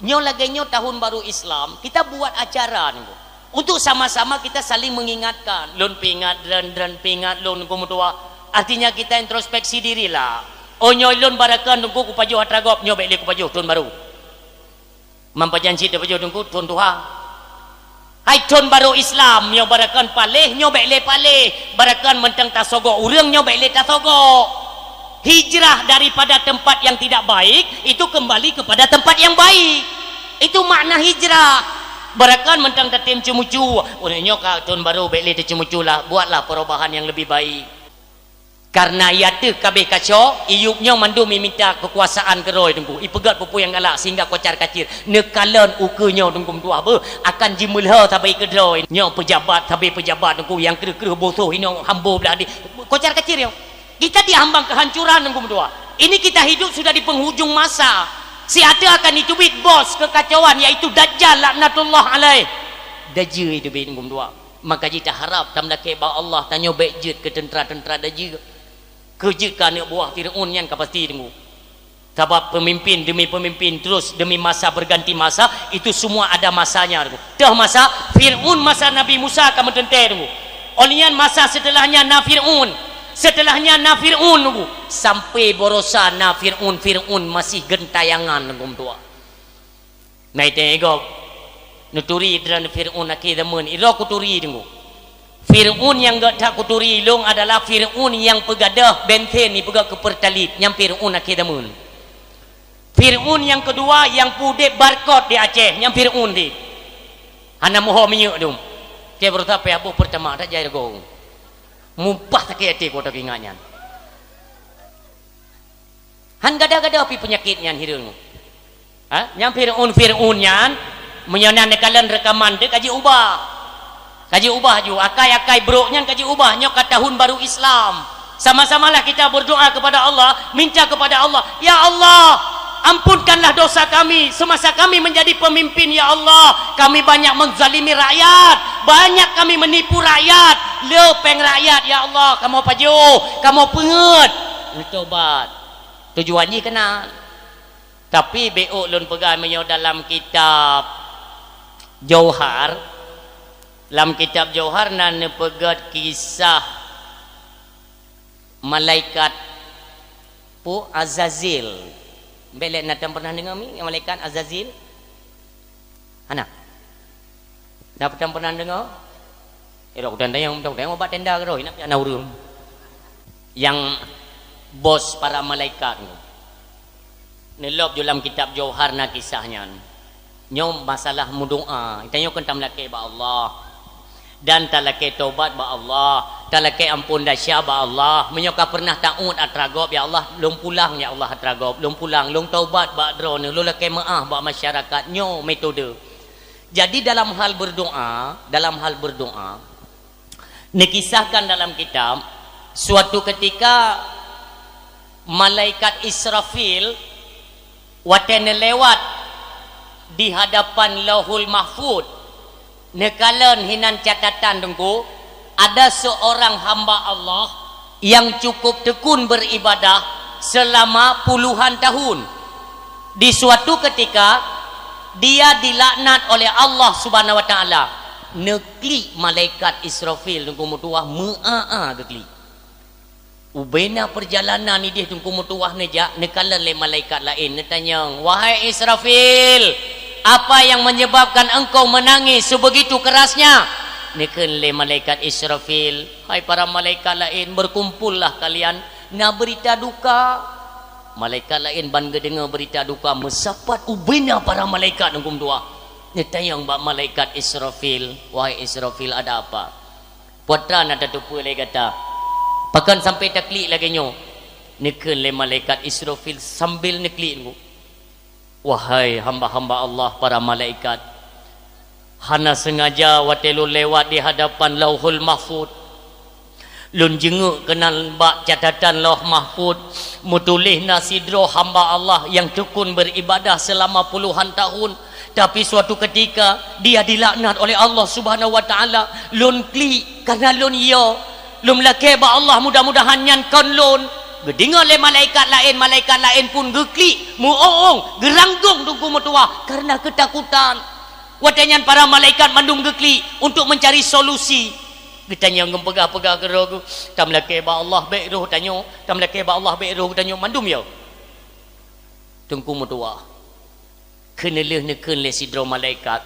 Nyoe lagée nyoe tahun baru Islam, kita buat acara Teungku. Untuk sama-sama kita saling mengingatkan. Lôn peuingat droen, droen peuingat lôn Teungku meutuah. Artinya kita introspeksi dirilah. Oh nyoe lôn barakon Teungku kupajoh atra gob, nyoe bék lé kupajoh thon baru. Mampajan cit tapajoh Teungku thon tuha. Hai thon baru Islam, nyoe barakon paléh, nyoe bék lé paléh. Barakon mantong tasogok ureuëng, nyoe bék lé tasogok. Hijrah daripada tempat yang tidak baik itu kembali kepada tempat yang baik. Itu makna hijrah. Barakon mantong tatem ceumucu. Ureuëng nyoe ka thon baru bék lé taceumucu lah, buatlah perubahan yang lebih baik. Karena ia teuh kabeh kacok, iyup nyoe mandum iminta keukuasaan keudroe Teungku. Ipeugét peue-peue nyang galak sehingga kocar kacir. Neukalon ukeue nyoe Teungku meutuah beuh akan jimeulhö sabe keudroe. Nyoe peujabat sabe peujabat Teungku nyang kreueh-kreueh bosoh inoe hambo blah di. Kocar kacir nyoe. Kita di ambang kehancuran Teungku meutuah. Ini kita hidup sudah di penghujung masa. Siat teuh akan jiteubiet bos kekacauan yaitu Dajjal laknatullah alaih. Dajjal jiteubiet Teungku meutuah. Maka jih taharab tameulakée bak Allah tanyoe bék jeuet keu teuntra-teuntra Dajjal. Keu jeuet keu aneuëk buah Fir'aun nyan ka pasti Teungku. Sabab pemimpin demi pemimpin, terus demi masa berganti masa, itu semua ada masanya, Teungku. Toh masa Fir'aun, masa Nabi Musa ka meuteuntèe, Teungku. Óh lheueh nyan masa setelahnya na Fir'aun. Setelahnya na Fir'aun, Teungku. Sampai baroesa na Fir'aun, Fir'aun masih geuntayangan, Teungku meutuah. Nah, itée gob. Neuturi droeneuh Fir'aun akhé zaman. Idroe kuturi, Teungku. Fir'aun nyang gét that kuturi lôn adalah Fir'aun nyang peugadôh bensin ipeugét keu Pertalite, nyan Fir'aun akhé zaman. Fir'aun nyang keudua nyang peudeb barcode di Aceh, nyan Fir'aun di. Hana meuho minyeuk dum. Cit beureuta pih aboh Pertamax that jai rego. Muphah sakét até ku teuingat nyan. Han gadôh-gadôh pih peunyakét nyan hireuen. Ha? Nyang Fir'aun, Fir'aun nyan, meunyoe na neukalon reukaman teuh ka jiubah. Ka jiubah ju, akai-akai brok nyan ka jiubah, nyoe ka tahun baru Islam. Sama-samalah kita berdoa kepada Allah, minta kepada Allah, "Ya Allah, ampunkanlah dosa kami semasa kami menjadi pemimpin, ya Allah. Kami banyak menzalimi rakyat, banyak kami menipu rakyat. Le péng rakyat, ya Allah, kamoe pajoh, kamoe peungeut." Neutobat. Tujuan jih keunan. Tapi beuh lôn peugah meunyoe dalam kitab Jauhar, lam kitab Jauhar na neupeugét kisah malaikat pu Azazil. Bèk lé na tan pernah deungoe mi malaikat Azazil? Hana. Na tan pernah deungoe? Eh, rot dan dayang, dayang bak tenda keudroe, nak piak na ureueng. Nyang bos para malaikat nyoe. Neulôb ju lam kitab Jauhar na kisah nyan. Nyoe masalah meudoa. Tanyoe kan tameulakée bak Allah. Dan talakée tobat bak Allah. Talakée ampôn desya bak Allah. Meunyoe ka pernah taôt atra gob, "Ya Allah, lôn pulang, ya Allah, atra gob. Lôn pulang, lôn tobat bak droeneuh, lôn lakée meuáh bak masyarakat." Nyoe metode. Jadi dalam hal berdoa, dalam hal berdoa, neukisahkan dalam kitab, suatu ketika malaikat Israfil watée neulewat di hadapan Lauhul Mahfud, neukalon hinan catatan, Teungku, ada seorang hamba Allah yang cukup tekun beribadah selama puluhan tahun. Di suatu ketika, dia dilaknat oleh Allah Subhanahu wa Taala. Neuklik malaikat Israfil, Teungku meutuah, meu'a-a geuklik. Ubena perjalanan idéh, Teungku meutuah, neujak, neukalon lé malaikat laén, neutanyong, "Wahai Israfil, apa yang menyebabkan engkau menangis sebegitu kerasnya?" Neukheun lé malaikat Israfil, "Hai para malaikat laén, berkumpullah kalian, na beurita duka." Malaikat laén ban geudeungoe beurita duka, meusapat ubena para malaikat, Teungku meutuah. Neutanyong bak malaikat Israfil, "Wahai Israfil, ada apa? Peue atra na tateupeue lé gata? Pakon sampai taklik lagée nyoe?" Neukheun lé malaikat Israfil sambil neuklik, Teungku. "Wahai hamba-hamba Allah, para malaikat, hana seungaja watée lôn lewat di hadapan Lauhul Mahfud, lôn jeungeuk keunan bak catatan Lauh Mahfud, meutuléh na sidroe hamba Allah nyang tekun beribadah selama puluhan tahun, tapi suatu ketika dia dilaknat oleh Allah Subhanahu wa Taala. Lôn klik karena lôn yo, lôn lakée bak Allah, mudah-mudahan nyan kon lôn." Geudeungoe lé malaikat laén, malaikat laén pun geuklik, meu-ong-ong, geuranggong, Teungku meutuah, karena ketakutan. Watée nyan para malaikat mandum geuklik untuk mencari solusi. Geutanyong, geupeugah-peugah keudroe, "Tameulakée bak Allah, bék roh tanyoe, tameulakée bak Allah, bék roh tanyoe, mandum yo." Teungku meutuah, keuneulheueh neukheun lé sidroe malaikat,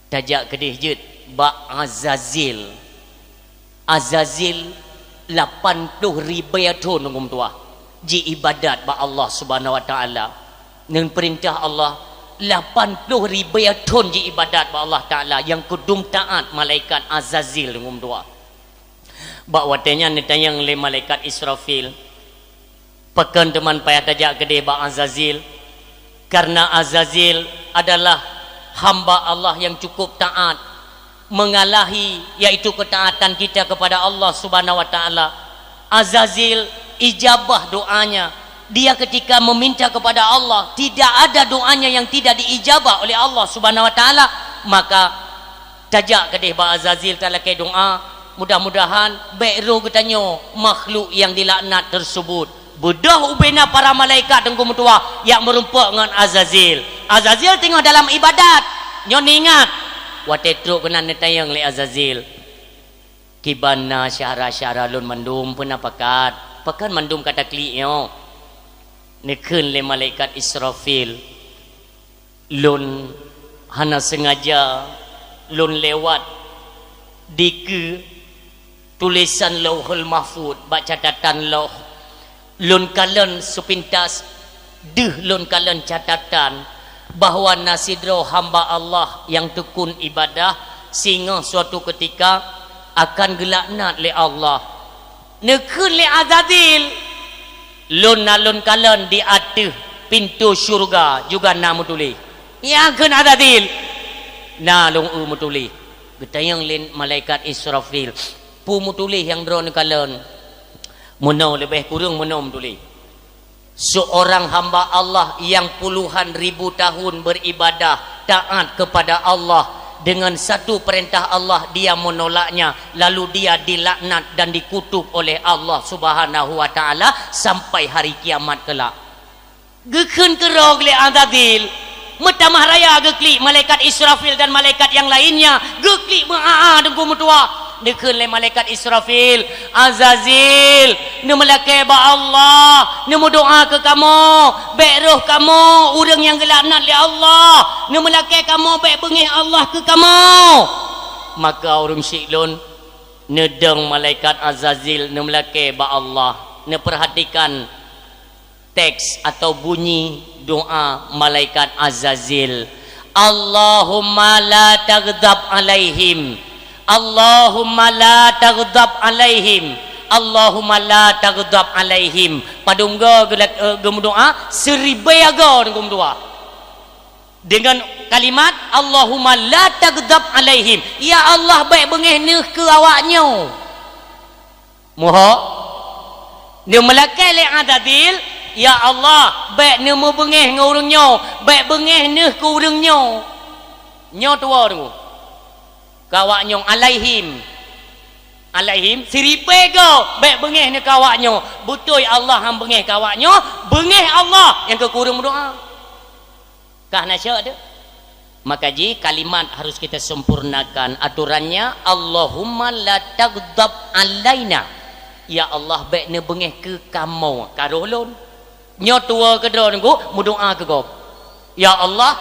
"Tajak keudeh jeuet bak Azazil." Azazil lapan ploh ribée thon, Teungku meutuah, jiibadat bak Allah Subhanahu wa Taala. Ngon peurintah Allah, lapan ploh ribée thon jiibadat bak Allah Taala, nyang keudum taát malaikat Azazil, Teungku meutuah. Bak watée nyan neutanyong lé malaikat Israfil, "Pakon teuma payah tajak keudeh bak Azazil?" Karena Azazil adalah hamba Allah yang cukup taat, mengalahi, yaitu ketaatan kita kepada Allah Subhanahu wa Taala. Azazil ijabah doanya. Dia ketika meminta kepada Allah, tidak ada doanya yang tidak diijabah oleh Allah Subhanahu wa Taala. Maka, tajak keudeh bak Azazil talakée doa, mudah-mudahan bék roh geutanyoe makhluk nyang dilaknat tersebut. Beudôh ubena para malaikat Teungku meutuah nyang meurumpok ngon Azazil. Azazil teungoh dalam ibadat. Nyoe neuingat, watée trok keunan neutanyong lé Azazil, "Kiban na syedara-syedara lôn mandum, peue na pakat? Pakon mandum ka taklik nyoe?" Neukheun lé malaikat Israfil, "Lôn hana seungaja lôn lewat dikeue tulésan Lauhul Mahfuz bak catatan loh. Lôn kalon seupintas, deuh lôn kalon catatan bahwa na sidroe hamba Allah nyang tekun ibadah, singoh suatu keutika akan geulaknat lé Allah." Neukheun lé Azazil, "Lôn na lôn kalon di ateueh pintoe syeuruga juga na meutuléh." Nyang kheun Azazil, "Na lôn eu meutuléh." Geutanyong lé malaikat Israfil, "Peue meutuléh nyang droeneuh kalon?" "Meunoe, leubeh kureueng meunoe meutuléh. Seorang hamba Allah yang puluhan ribu tahun beribadah, taat kepada Allah, dengan satu perintah Allah dia menolaknya, lalu dia dilaknat dan dikutuk oleh Allah Subhanahu wa Ta'ala sampai hari kiamat kelak." Geukheun keudroe lé Azazil, meutamah raya geuklik malaikat Israfil dan malaikat nyang lainnya, geuklik meu-aa Teungku meutuah. Neukheun lé malaikat Israfil, "Azazil, neumeulakée bak Allah, neumeudoá keu kamoe, bék roh kamoe ureuëng nyang geulaknat lé Allah, neumeulakée kamoe bék beungéh Allah keu kamoe." Maka ureuëng syik lôn neudong malaikat Azazil neumeulakée bak Allah, neupeurhatikan teks atau bunyi doa malaikat Azazil, "Allahumma la taghdab alaihim, Allahumma la taghdab alaihim, Allahumma la taghdab alaihim." Padum go geulak-, eh, geumeudoa, siribée go geumeudoa. Dengan kalimat, "Allahumma la taghdab alaihim." Ya Allah, bék beungéh neuh keu awaknyoe. Muhok, neumeulakée lé Azazil, "Ya Allah, bék neumeubeungéh ngon ureuëng nyoe, bék beungéh neuh keu ureuëng nyoe." Nyoe tuwoe deungoe. Keu awaknyoe alaihim. Alaihim, siribée go, bék beungéh neuh keu awaknyoe. Beutôi Allah han beungéh keu awaknyoe, beungéh Allah nyang keu ureuëng meudoá. Kah na syok tu? Maka ji kalimat harus kita sempurnakan aturannya, "Allahumma la taghdab alaina." Ya Allah, bék neubeungéh keu kamoe, ka roh lôn. Nyoe tuwoe keudroe Teungku, meudoa keu gob. Ya Allah,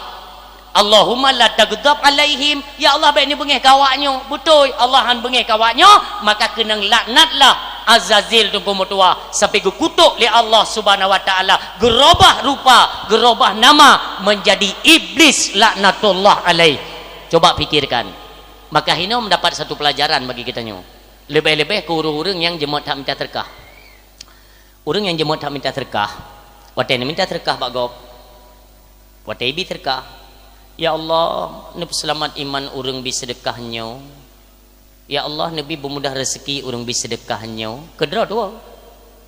"Allahumma la taghdab alaihim." Ya Allah, bék neubeungéh keu awaknyoe. Beutôi, Allah han beungéh keu awaknyoe, maka keunong laknatlah Azazil Teungku meutuah, sampai geukutok lé Allah Subhanahu wa Ta'ala, geurobah rupa, geurobah nama, menjadi iblis laknatullah alaih. Coba pikirkan. Maka hino mendapat satu pelajaran bagi kita nyoe. Leubeh-leubeh keu ureuëng-ureuëng nyang jeuet that minta teureukah. Ureuëng nyang jeuet that minta teureukah, watée neuminta teureukah bak gob, watée ibi teureukah, "Ya Allah, neupeuseulamat iman ureuëng bi seudeukah nyoe. Ya Allah, neubi beumudah rezeki ureuëng bi seudeukah nyoe." Keudroe tuwoe.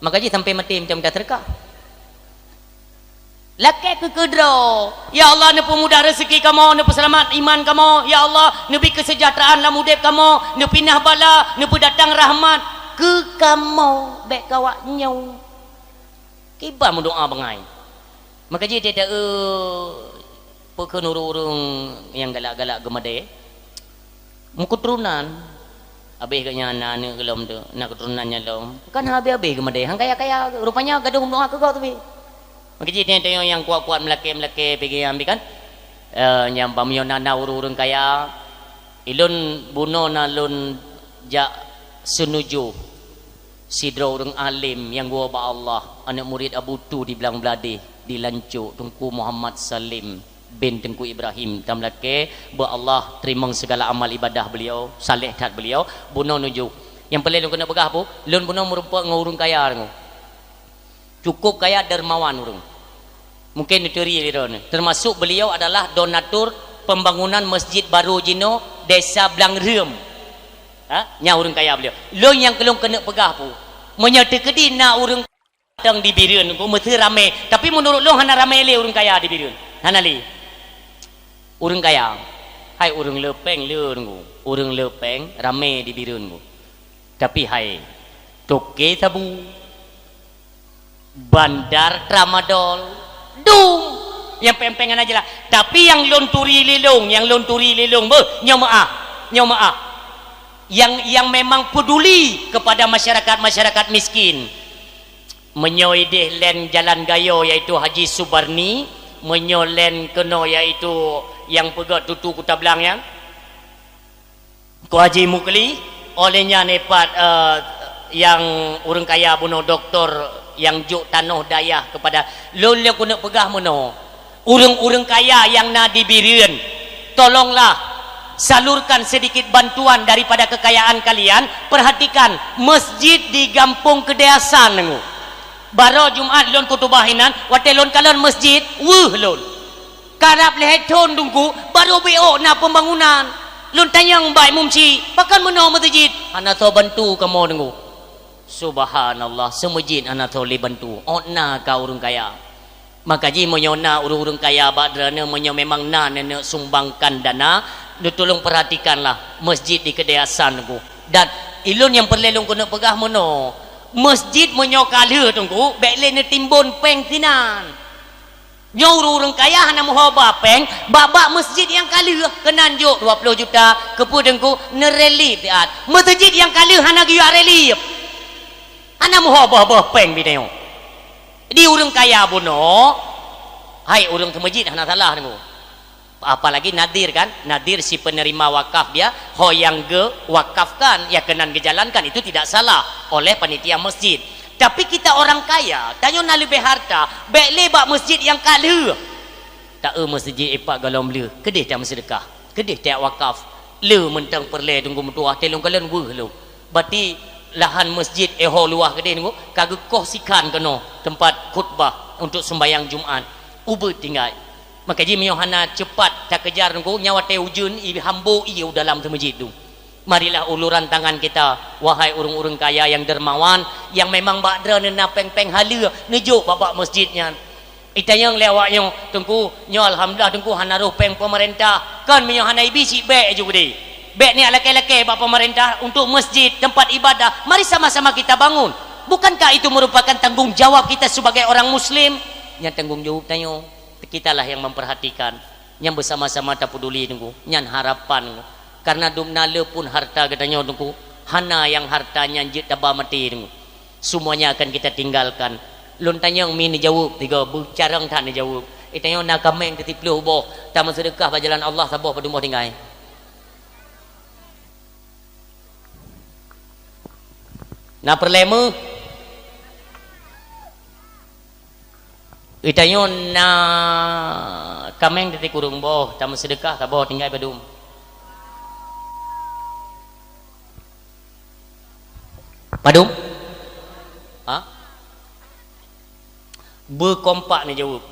Maka ji sampai maté minta-minta teureukah. Lakée keu keudroe, "Ya Allah, neupeumudah rezeki kamoe, neupeuseulamat iman kamoe. Ya Allah, neubi keuseujahteuraan lam udeb kamoe, neupinah bala, neupeudatang rahmat keu kamoe, bék keu awaknyoe." Kiban meudoa bangai. Maka ji teuta, eh, peukheun ureuëng-ureuëng nyang galak-galak geumadée. Meukeuteurunan, abéh geuh nyan na aneuëk gohlom tu, na keuturonan nyan lom. Kan habéh-habéh geumadée, han kaya-kaya, rupanya gadôh meudoá keu gob teubi. Maka ji teuta nyang kuat-kuat meulakée-meulakée pih geuh nyan kan. Eh, nyang bak meunyoe na, na ureuëng-ureuëng kaya, ilôn bunoe na lôn jak seunujoh sidroe ureuëng além nyang geuwoe bak Allah, aneuëk murit Abu Tu di Blang Bladeh, di Lancok, Teungku Muhammad Salim bin Teungku Ibrahim. Tameulakée beu Allah teurimong sigala amal ibadah beuliau, saleh that beuliau, bunoe nujoh. Nyang peureulée lôn keuneuk peugah peue, lôn bunoe meurumpok ngon ureuëng kaya deungoe. Cukup kaya dermawan ureuëng. Mungkin neuturi lé droeneuh. Termasuk beliau adalah donatur pembangunan masjid baru jinoe Desa Blang Reuem. Ha? Nyan ureuëng kaya beliau. Lôn nyang keu lôn keuneuk peugah peue, meunyoe teukeudi na ureuëng datang di Bireuen, ku meuseu ramé. Tapi meunurot lôn hana ramé lé ureuëng kaya di Bireuen. Hana lé. Ureuëng kaya, hai ureuëng le péng le deungoe. Ureuëng le péng ramé di Bireuen ku. Tapi hai toke sabu, Bandar Tramadol. Dum. Nyang péng-péng hana jeulaih. Tapi nyang lôn turi lé lôn, nyang lôn turi lé lôn, beuh, nyoe meu'ah. Nyoe meu'ah. Nyang, nyang memang peduli kepada masyarakat-masyarakat miskin. Meunyoe idéh lén Jalan Gayo, yaitu Haji Subarni, meunyoe lén keunoe, yaitu nyang peugöt tutu Kuta Blang nyan, Ko Haji Mukli, oleh nyan ipat, eh, nyang ureuëng kaya bunoe doktor nyang jok tanoh dayah kepada lôn, lôn keuneuk peugah meunoe, ureuëng-ureuëng kaya nyang na di Bireuen, tolonglah salurkan sedikit bantuan daripada kekayaan kalian. Perhatikan, masjid di Gampông Keudè Hasan nyoe. Baroe Jumat lôn khutubah inan, watée lôn kalon masjid, weueh lôn. Karab lhée thon Teungku, barô beu ôk na pembangunan. Lôn tanyong bak imum chik, "Pakon meunoe meuseujid?" "Hana soe bantu kamoe Teungku." Subhanallah, seumeujid hana soe lé bantu. Ôk na ka ureuëng kaya. Maka jih meunyoe na ureuëng-ureuëng kaya bak droeneuh, meunyoe memang na neuneuk sumbangkan dana, neutulông perhatikanlah masjid di Keudè Hasan Teungku. Dan ilôn nyang peureulée lôn keuneuk peugah meunoe, masjid meunyoe ka lheueh Teungku, bék lé neutimbon péng sinan. Nyoe ureuëng-ureuëng kaya hana meuho ba péng, bak-bak masjid nyang ka lheueh keunan jok dua ploh juta, keupeue Teungku, neurelief siat. Masjid nyang ka lheueh hana geuyue relief. Hana meuho boh-boh péng binoe. Di ureuëng kaya bunoe, hai ureuëng seumeujid hana salah Teungku. Apalagi nadhir kan, nadhir si penerima wakaf dia, ho nyang geuwakafkan, ya keunan geujalankan, itu tidak salah oleh panitia masjid. Tapi kita orang kaya, tanyoe na leubeh harta, bék lé bak masjid nyang ka lheueh. Ta-eu masjid ipat gohlom lheueh, keudeh tameuseudekah, keudeh tawakaf. Le mantong peureulée Teungku meutuah, teuh lôn kalon weueh lôn. Bati lahan masjid éh ho luwah keudeh Teungku, ka geukoh sikhan keunoe teumpat khutbah untuk sembahyang Jumat. Ubeut tinggai. Maka jih meunyoe hana ceupat takeujar Teungku, nyan watée ujeuen i hambo ié u dalam seumeujid dum. Marilah uluran tangan kita, wahai ureuëng-ureuëng kaya nyang dermawan, nyang memang bak droeneuh na péng-péng haleue, neujok bak-bak masjid nyan. Itanyong lé awak nyoe, "Teungku, nyoe alhamdulillah Teungku hana roh péng pemerintah." Kon meunyoe hana ibi cit bék ju geude. Bék niat lakée-lakée bak pemerintah untuk masjid, tempat ibadah. Mari sama-sama kita bangun. Bukankah itu merupakan tanggung jawab kita sebagai orang muslim? Nyan tanggung jawab tanyoe. Kitalah yang memperhatikan, nyang beusama-sama tapeduli Teungku, nyan harapan Teungku. Karena dum na le pun harta geutanyoe Teungku, hana nyang harta nyan jeuet taba maté Teungku. Semuanya akan kita tinggalkan. Lôn tanyong mi neujaweueb tiga, beucarông that neujaweueb. Itanyong na kaméng teusiplôh boh, tameuseudekah bak jalan Allah saboh padum boh tinggai. Na peureulée meuh? Geutanyoe na kaméng teusikureueng boh, tameuseudekah saboh tinggai padum? Padum? Ha? Beukompak neujaweueb.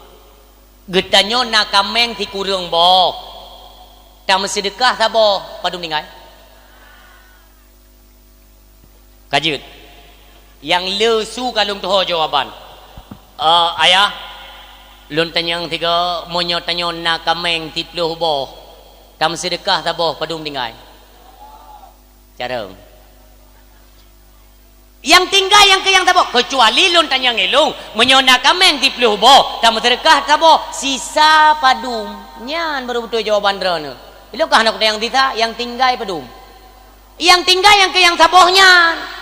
Geutanyoe na kaméng sikureueng boh. Tameuseudekah saboh, padum tinggai? Ka jeuet. Nyang le su ka lôn tuho jawaban. Eh, ayah, lôn tanyong sigoe, meunyoe tanyoe na kaméng siplôh boh, tameuseudekah saboh, padum tinggai? Carông. Nyang tinggai nyang keu nyang saboh, keucuali lôn tanyong ilôn, meunyoe na kaméng siplôh boh, tameuseudekah saboh, sisa padum, nyan baru beutôi jawaban droeneuh. Ilôn ka hana kutanyong sisa, nyang tinggai padum. Nyang tinggai nyang keu nyang saboh nyan.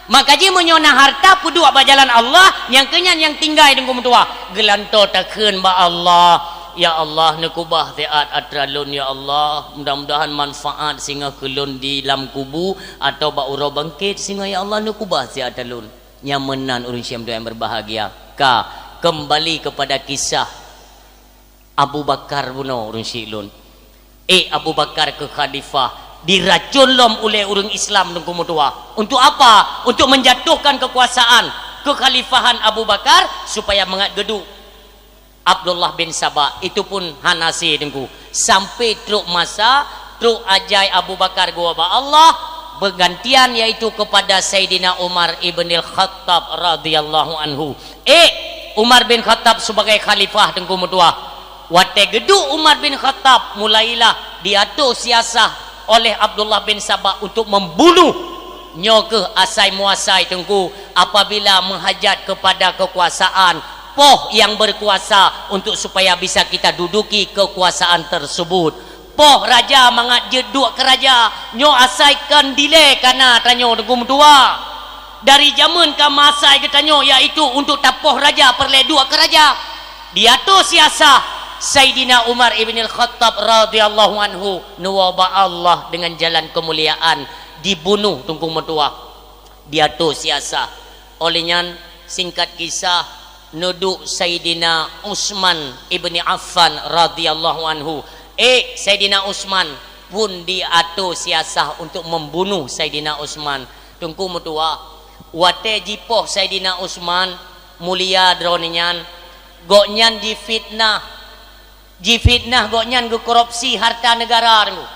Maka jih meunyoe na harta peuduek bak jalan Allah, nyang keu nyan nyang tinggai Teungku meutuah. Geulantoe takheun bak Allah, "Ya Allah, neukubah siat atra lôn, ya Allah. Mudah-mudahan manfaat singoh keu lôn di lam kubu, atawa bak uroe bangkét singoh, ya Allah, neukubah siat atra lôn." Nyan meunan ureuëng syedara nyang berbahagia. Ka, kembali kepada kisah Abu Bakar bunoe ureuëng syik lôn. Eh, Abu Bakar keu khalifah, diracon lom ulée ureuëng Islam Teungku meutuah. Untuk apa? Untuk menjatuhkan kekuasaan kekhalifahan Abu Bakar supaya mangat geuduek Abdullah bin Saba. Itu pun hana sie Teungku. Sampai trok masa, trok ajai Abu Bakar geuwoe bak Allah, bergantian yaitu kepada Saidina Umar ibnil Khattab radhiyallahu anhu. Eh, Umar bin Khattab sebagai khalifah Teungku meutuah. Watée geuduek Umar bin Khattab, mulailah diatur siasah oleh Abdullah bin Saba untuk membunuh Nyoe kheueh asai muasai Teungku, apabila meuhajat kepada kekuasaan, poh yang berkuasa untuk supaya bisa kita duduki kekuasaan tersebut. Poh raja mangat jeuet duek keu raja, nyoe asai kon dilée kana tanyoe Teungku meutuwa. Dari jameun ka meuasai geutanyoe, yaitu untuk tapoh raja peureulée duek keu raja. Di ateueh siasah, Saidina Umar ibn al-Khattab radhiyallahu anhu neuwoe bak Allah dengan jalan kemuliaan, dibunuh Teungku meutuwa. Di ateueh siasah. Oleh nyan, singkat kisah, neuduek Saidina Utsman ibni Affan radhiyallahu anhu. Eh, Saidina Utsman pun di ateueh siasah untuk membunuh Saidina Utsman. Teungku meutuwa, watée jipoh Saidina Utsman, mulia droeneuh nyan, gobnyan jifitnah. Jifitnah gobnyan geukorupsi harta negara Teungku.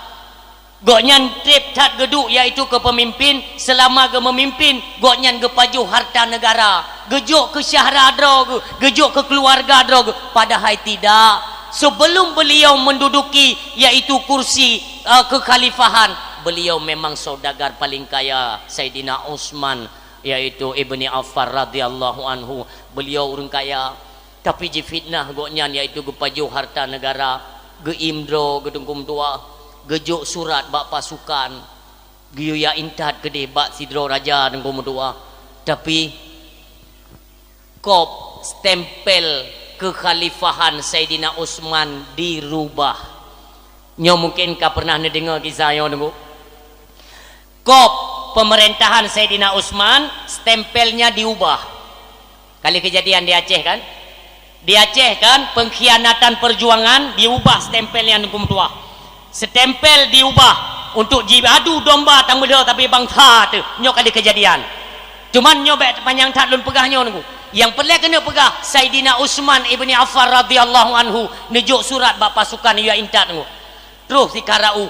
Gobnyan treb that geuduek, yaitu keupeumimpin, seulama geumeumimpin, gobnyan geupajoh harta negara, geujok keu syahra droe geuh, geujok keu keuluwarga droe geuh, padahai tidak. Sebelum beliau menduduki, yaitu kursi, eh, kekhalifahan, beliau memang saudagar paling kaya, Saidina Utsman, yaitu Ibni Affan radhiyallahu anhu. Beliau ureuëng kaya. Tapi jifitnah gobnyan, yaitu geupajoh harta negara, geuiem droe geuh Teungku meutuwa, geujok surat bak pasukan, geuyue jak intat keudeh bak sidroe raja Teungku meutuwa. Tapi kop stempel kekhalifahan Saidina Utsman dirubah. Nyoe mungkin ka pernah neudeungoe kisah nyoe Teungku. Kop pemerintahan Saidina Utsman, stempelnya diubah. Kali kejadian di Aceh kan? Di Aceh kan, pengkhianatan perjuangan diubah stempelnya Teungku meutuwa. Stempel diubah untuk jiadu domba tameudoe tapi bangsa teuh. Nyoe kali kejadian. Cuman nyoe bék panjang that lôn peugah nyoe Teungku. Nyang peureulée keuneuk peugah, Saidina Utsman ibni Affan radhiyallahu anhu neujok surat bak pasukan yue intat Teungku. Troh sikara'u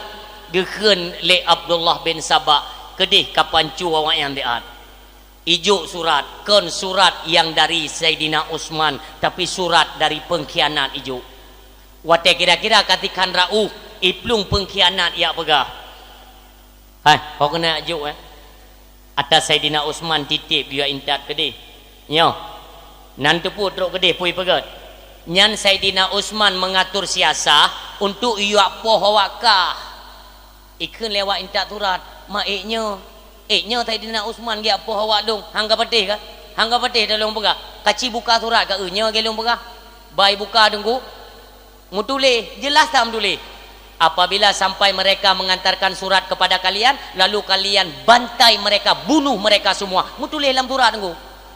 geukheun lé Abdullah bin Saba, keudeh ka pancu awaknyan diat. Ijok surat, kon surat nyang dari Saidina Utsman, tapi surat dari pengkhianat ijok. Watée kira-kira ka tikhan ra'u, iplueng pengkhianat jak peugah. Hai, ho keuneuk jok, eh? Ata Saidina Utsman titip yue intat keudeh. Nyoe. Nan teupeu trok keudeh pui peugét. Nyan Saidina Utsman mengatur siasah untuk yue poh awak kah. Ikheun lewat intat surat, ma ék nyoe. Ék nyoe Saidina Utsman geujak poh awak dong, hangga patéh ka? Hangga patéh dah lôn peugah. Kaci buka surat ka eu nyoe lagée lôn peugah. Bai buka Teungku. Meutuléh, jeulaih that meutuléh. Apabila sampai mereka mengantarkan surat kepada kalian, lalu kalian bantai mereka, bunuh mereka semua. Meutuléh lam surat Teungku.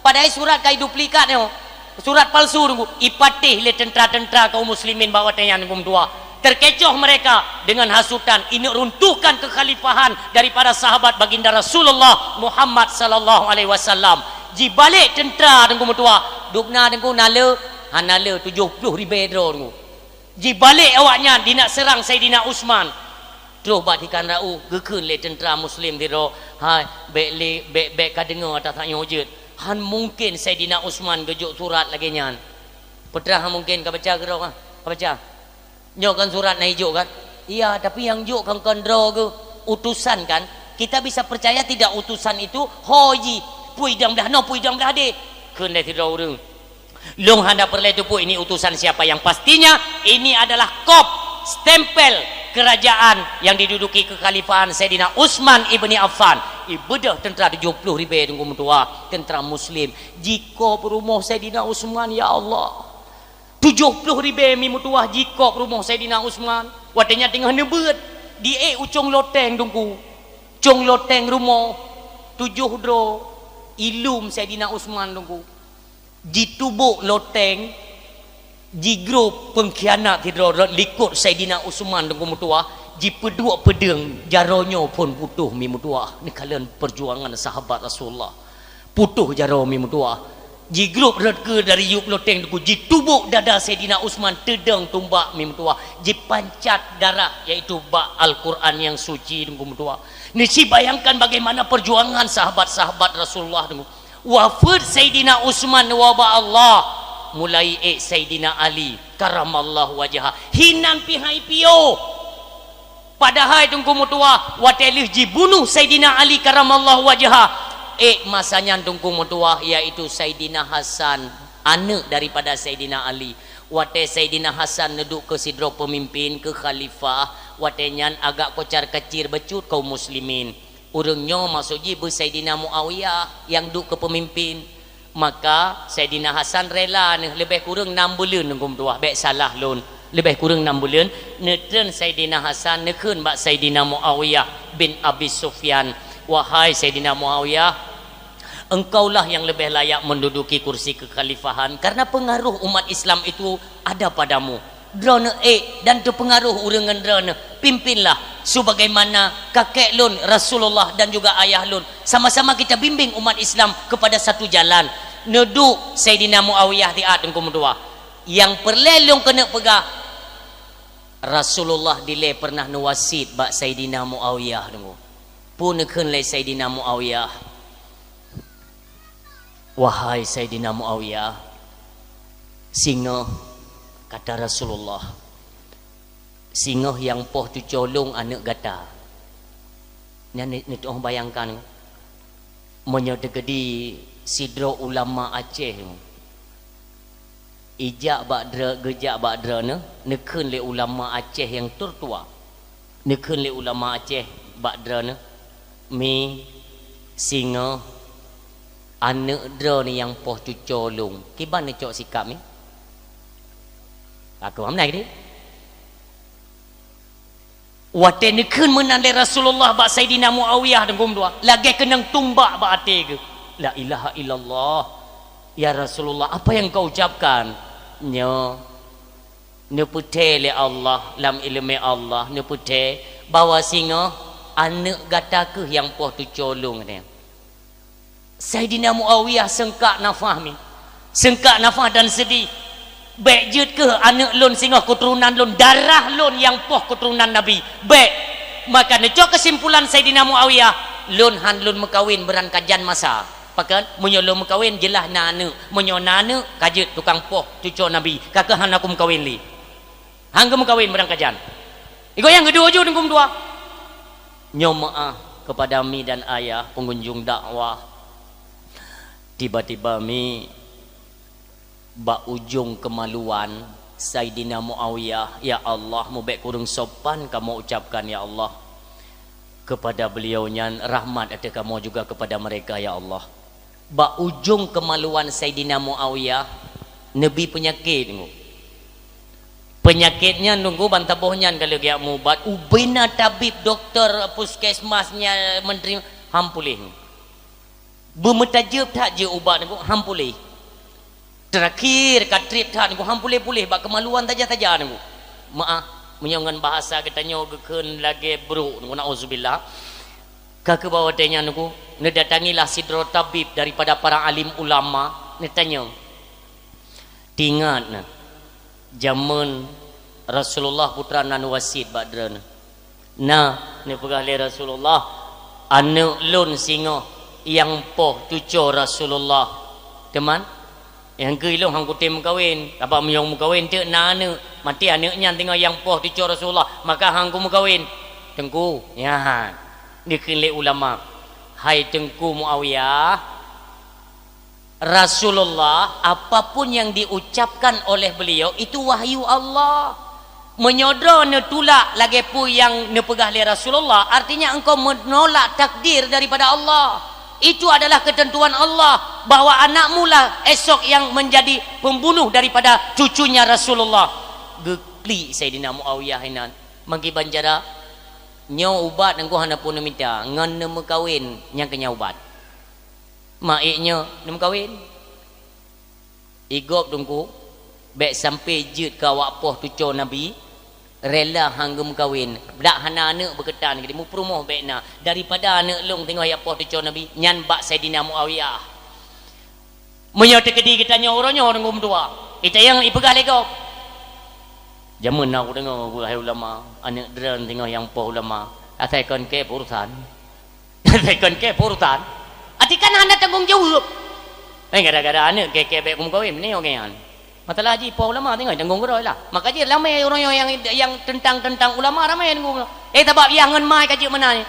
Padahai surat ka iduplikat nyoe. Surat palsu Teungku. Ipatéh lé teuntara-teuntara kaum muslimin bak watée nyan Teungku meutuwa. Terkecoh mereka dengan hasutan, ineuk runtuhkan kekhalifahan daripada sahabat baginda Rasulullah Muhammad sallallahu alaihi wasallam. Jibalek teuntara Teungku meutuwa. Dubna Teungku na le, hana le tujoh ploh ribée droe Teungku. Jibalek awaknyan dinak seurang Saidina Utsman. Troh bak tikhan ra'u geukheun lé teuntara muslim sidroe, "Hai, bék lé, bék, bék ka deungoe ata that nyoe jeuet. Han mungken Saidina Utsman geujok surat lagée nyan." Peue teuma han mungken, ka baca keudroe, ha? Ka baca. Nyoe kan surat na ijok kan? Iya, tapi nyang jok kan kon droe geuh, utusan kan? Kita bisa percaya tidak utusan itu ho jih, peue idong blah noe, peue idong blah deh? Kheun lé sidroe ureuëng. Lôn hana peureulée teupeu ini utusan siapa, yang pastinya ini adalah kop, stempel kerajaan yang diduduki kekhalifahan Saidina Utsman ibni Affan. Ibeudôh teuntara tujoh ploh ribée Teungku meutuwa, teuntara muslim, jikop rumoh Saidina Utsman, ya Allah. Tujoh ploh ribée mi meutuwa jikop rumoh Saidina Utsman. Watée nyan teungoh neubeuet, diék u cong loteng Teungku. Cong loteng rumoh, tujoh droe, ilum Saidina Utsman Teungku. Jitubôk loteng, jigrob pengkhianat sidroe rot likot Saidina Utsman Teungku meutuwa, jipeuduek peudeueng, jaroe nyoe phon putôh mi meutuwa. Neukalon perjuangan sahabat Rasulullah. Putôh jaroe mi meutuwa. Jigrob rot keue dari yueb loteng Teungku, jitubôk dada Saidina Utsman, teudong tumbak mi meutuwa, jipancat darah, yaitu bak Al-Quran yang suci Teungku meutuwa. Neuci bayangkan bagaimana perjuangan sahabat-sahabat Rasulullah Teungku. Wafeuet Saidina Utsman wa ba Allah, mulai ék Saidina Ali karamallahu wajha, hinan pih hai piôh. Padahai Teungku meutuah, watée lheueh jibunoh Saidina Ali karamallahu wajhah, ék masa nyan Teungku meutuah, yaitu Saidina Hasan, aneuëk daripada Saidina Ali. Watée Saidina Hasan neuduek keu sidroe peumimpin, keu khalifah, watée nyan agak kocar-kacir bacut kaum muslimin. Ureuëng nyoe maksud jih beu Saidina Muawiyah nyang duek keu peumimpin. Maka Saidina Hasan rela neuh leubeh kureueng nam buleuen, Teungku meutuah, bék salah lôn. Leubeh kureueng nam buleuen, neutreun Saidina Hasan neukheun bak Saidina Muawiyah bin Abi Sufyan, "Wahai Saidina Muawiyah, engkaulah yang lebih layak menduduki kursi kekhalifahan karena pengaruh umat Islam itu ada padamu. Droeneuh ék dan teupeungaruh ureuëng ngon droeneuh. Pimpinlah sebagaimana kakek lôn Rasulullah dan juga ayah lôn. Sama-sama kita bimbing umat Islam kepada satu jalan." Neuduek Saidina Muawiyah siat, Teungku meutuah. Nyang peureulée lôn keuneuk peugah, Rasulullah dilée pernah neuwasiet bak Saidina Muawiyah, Teungku. Peue neukheun lé Saidina Muawiyah? "Wahai Saidina Muawiyah, singoh," kata Rasulullah, "singoh nyang poh cucoe lôn aneuëk gata." Nyan ni, ni tu'oh bayangkan, meunyoe teukeudi sidroe ulama Aceh, ijak bak droe-, geujak bak droeneuh, neukheun lé ulama Aceh nyang tertua. Neukheun lé ulama Aceh bak droeneuh, "Mi, singoh aneuëk droeneuh nyang poh cucoe lôn." Kiban neucok sikap, Mi? Ka keuh, amnai keudeh. Watée neukheun meunan lé Rasulullah bak Saidina Muawiyah, Teungku meutuah, lagée keunong tumbak bak até geuh. "La ilaha illallah. Ya Rasulullah, apa yang kau ucapkan?" "Nyoe, neupeuthée lé Allah, lam iéleumé Allah, neupeuthée bahwa singoh aneuëk gata keuh nyang poh cucoe lôn," katanya. Saidina Muawiyah seungkak nafah, Mi. Seungkak nafah dan seudeh. "Bék jeuet keuh aneuëk lôn singoh keuturonan lôn, darah lôn nyang poh keuturonan Nabi. Bék." Maka neucok keusimpulan Saidina Muawiyah, "Lôn han lôn meukawen beuran kajan masa." Pakon? Meunyoe lôn meukawen, jeulaih na aneuëk. Meunyoe na aneuëk, ka jeuet tukang poh cucoe Nabi. Ka keuh hana kumeukawen lé. Han geumeukawen beuran kajan. Igoe nyang keudua jeuet, Teungku meutuah. Nyoe meuáh kepada mi dan ayah pengunjung dakwah. Tiba-tiba mi bak ujong keumaluan Saidina Muawiyah, ya Allah, mubék kureueng sopan kamoe ucapkan, ya Allah, kepada beliau nyan, rahmat ateueh kamoe juga kepada mereka, ya Allah. Bak ujong keumaluan Saidina Muawiyah, neubi peunyakét, Teungku. Peunyakét nyan, Teungku, ban saboh nyan ka lheueh geujak meuubat, ubena tabib, doktor, puskesmas nyan, menteri, han puléh. Beumeutajeueb that jeuet ubat, Teungku, han puléh. Teurakhier ka trép that, Teungku, han puléh-puléh, bak keumaluan saja-saja, Teungku. Meuáh, meunyoe ngon bahasa geutanyoe geukheun lagée brok, Teungku, nauzubillah. Ka keuh bak watée nyan, Teungku, neudatangilah sidroe tabib daripada para alim ulama, neutanyong. Teuingat na, jameun Rasulullah peue treuk na neuwasiet bak droeneuh. Na, neupeugah lé Rasulullah, aneuëk lôn singoh nyang poh cucoe Rasulullah. Teuma, nyang keu ilôn han kutem meukawen. Sabab meunyoe meukawen teuk na aneuëk, maté aneuëk nyan singoh nyang poh cucoe Rasulullah, maka han kumeukawen. Teungku, nyan, geukheun lé ulama, "Hai Teungku Muawiyah, Rasulullah, apapun yang diucapkan oleh beliau, itu wahyu Allah. Meunyoe droe neutulak lagée peue nyang neupeugah lé Rasulullah, artinya engkau menolak takdir daripada Allah. Itu adalah ketentuan Allah, bahwa anakmu lah esok yang menjadi pembunuh daripada cucunya Rasulullah." Geuklik Saidina Muawiyah inan. Meukiban cara, nyoe ubat Teungku hana peue neumita, ngon neumeukawen nyang keu nyan ubat. Ma ék nyoe neumeukawen. Igob Teungku, bék sampai jeuet keu awak poh cucoe Nabi, rela han geumeukawen. Dak hana aneuëk beukeutan, jadi mupeurumoh bék na. Daripada aneuëk lôn singoh nyang poh cucoe Nabi, nyan bak Saidina Muawiyah. Meunyoe teukeudi geutanyoe uroe nyoe Teungku meutuah, itanyong ipeugah lé gob. Jameun na kudeungoe, hai ulama, aneuëk droeneuh singoh nyang poh ulama. Asai kon kée urosan. Asai kon kée urosan. Arti kan hana tanggong jaweueb. Eh, gara-gara aneuëk kée-kée bék kumeukawen, meunyoe nyan. Masalah haji, poh ulama tinggai tanggung keudroe lah. Maka jih ramai ureuëng nyang, nyang tentang-tentang ulama ramai tanggung. Eh, sabab yah ngon mai ka jeuet meunan.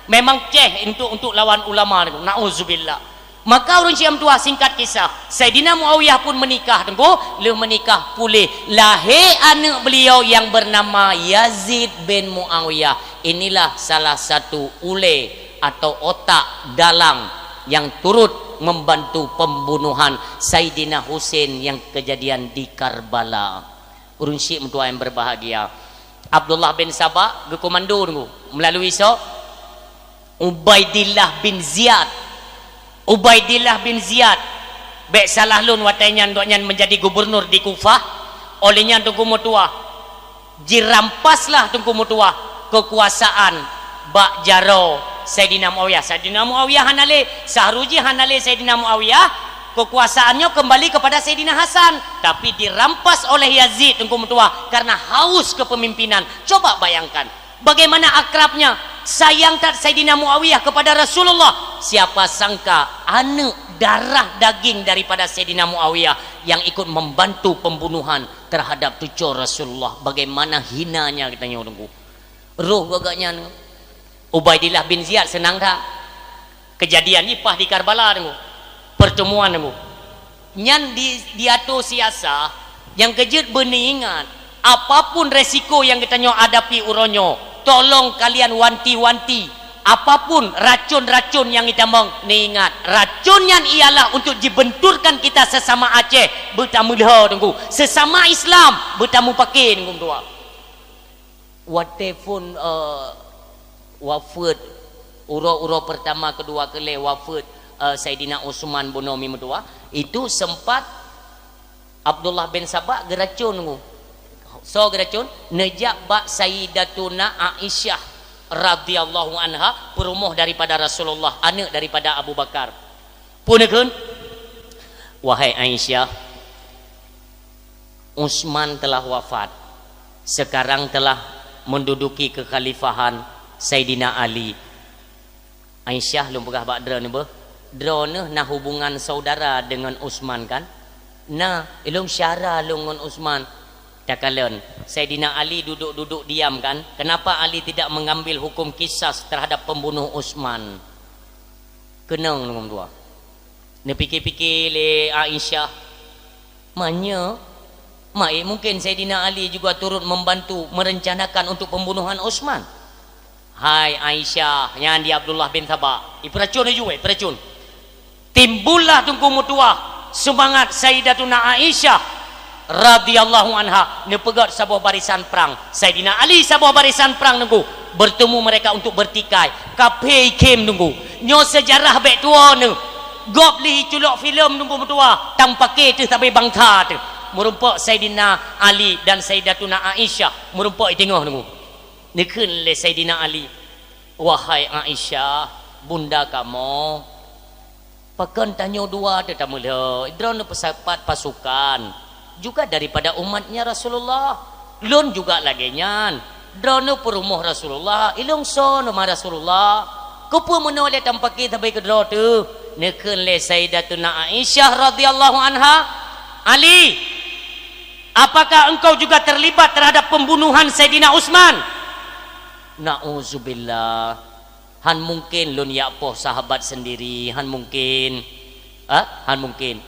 Memang ceh untuk, untuk lawan ulama tanggung. Nauzubillah. Maka ureuëng Syiah meutuah, singkat kisah, Saidina Muawiyah pun meunikah tanggung, lheueh meunikah puléh. Lahé aneuëk beliau yang bernama Yazid bin Muawiyah. Inilah salah satu ulée atau otak dalang yang turut membantu pembunuhan Saidina Husain yang kejadian di Karbala. Ureuëng Syiah meutuah yang berbahagia, Abdullah bin Sabah geukomando tanggung melalui soe? Ubaidillah bin Ziyad. Ubaidillah bin Ziyad, bék salah lôn, watée nyan gobnyan menjadi gubernur di Kufah. Oleh nyan tanggung meutuah, jirampaslah tanggung meutuah kekuasaan bak jaroe Saidina Muawiyah. Saidina Muawiyah hana lé, sahru jih hana lé Saidina Muawiyah, kekuasaan nyoe kembali kepada Saidina Hasan, tapi dirampas oleh Yazid tanggung meutuah karena haus kepemimpinan. Coba bayangkan, bagaimana akrabnya, sayang that Saidina Muawiyah kepada Rasulullah. Siapa sangka aneuëk darah daging daripada Saidina Muawiyah yang ikut membantu pembunuhan terhadap cucu Rasulullah. Bagaimana hinanya geutanyoe tanggung. Roh geuh gobnyan, Ubaidillah bin Ziyad, seunang that. Kejadian nyoe paih di Karbala tanggung. Pertemuan tanggung. Nyan di, diatur siasah nyang keu jeuet beuneuingat, apapun resiko nyang geutanyoe hadapi uroe nyoe, tolong kalian wanti-wanti, apapun racun-racun nyang itamong, neuingat, racun nyan ialah untuk jibenturkan kita sesama Aceh, beutameulhö tanggung, sesama Islam, beutamupaké tanggung dua. Watée phon, eh, wafeuet, uroe-uroe pertama, keudua, keulhée wafeuet, eh, Saidina Utsman bunoe mi meutuah, itu sempat Abdullah bin Sabah geuracun tanggung. Soe geuracun? Neujak bak Sayyidatuna Aisyah radhiyallahu anha, peurumoh daripada Rasulullah, aneuëk daripada Abu Bakar. Peue neukheun? Wahai Aisyah, Utsman telah wafat. Sekarang telah menduduki kekhalifahan Saidina Ali. Aisyah, lôn peugah bak droeneuh beuh, droeneuh na hubungan saudara deungon Utsman kan? Na, ilôn syara lôn ngon Utsman. Takalon, Saidina Ali duduk-duduk diam kan? Kenapa Ali tidak mengambil hukum kisas terhadap pembunuh Utsman? Keunong lôn dua. Neupike-pike lé Aisyah, meunyoe, ma ék mungken Saidina Ali juga turut membantu merencanakan untuk pembunuhan Utsman? Hai Aisyah, nyan di Abdullah bin Sabah, ipeuracun laju, eh, ipeuracun. Timbullah tanggung meutuah seumangat Sayyidatuna Aisyah radhiyallahu anha neupeugét saboh barisan prang. Saidina Ali saboh barisan prang tanggung, bertemu mereka untuk bertikai. Kaphé ikhém tanggung. Nyoe seujarah bék tuwo neuh. Gob lheueh iculok filem tanggung meutuah, tampaké teuh sabe bansa teuh. Meurumpok Saidina Ali dan Sayyidatuna Aisyah, meurumpok i teungoh tanggung. Neukheun lé Saidina Ali, "Wahai Aisyah, bunda kamoe, pakon tanyoe dua teuh tameulhö, droeneuh peusapat pasukan, juga daripada umatnya Rasulullah. Lôn juga lagée nyan, droeneuh peurumoh Rasulullah, ilôn soe numa Rasulullah. Keupeue meunoe lé tampaké sabe keudroe teuh?" Neukheun lé Sayyidatuna Aisyah radhiyallahu anha, "Ali, apakah engkau juga terlibat terhadap pembunuhan Saidina Utsman?" Nauzubillah. Han mungken lôn jak poh sahabat sendiri, han mungken. Ha? Han mungken.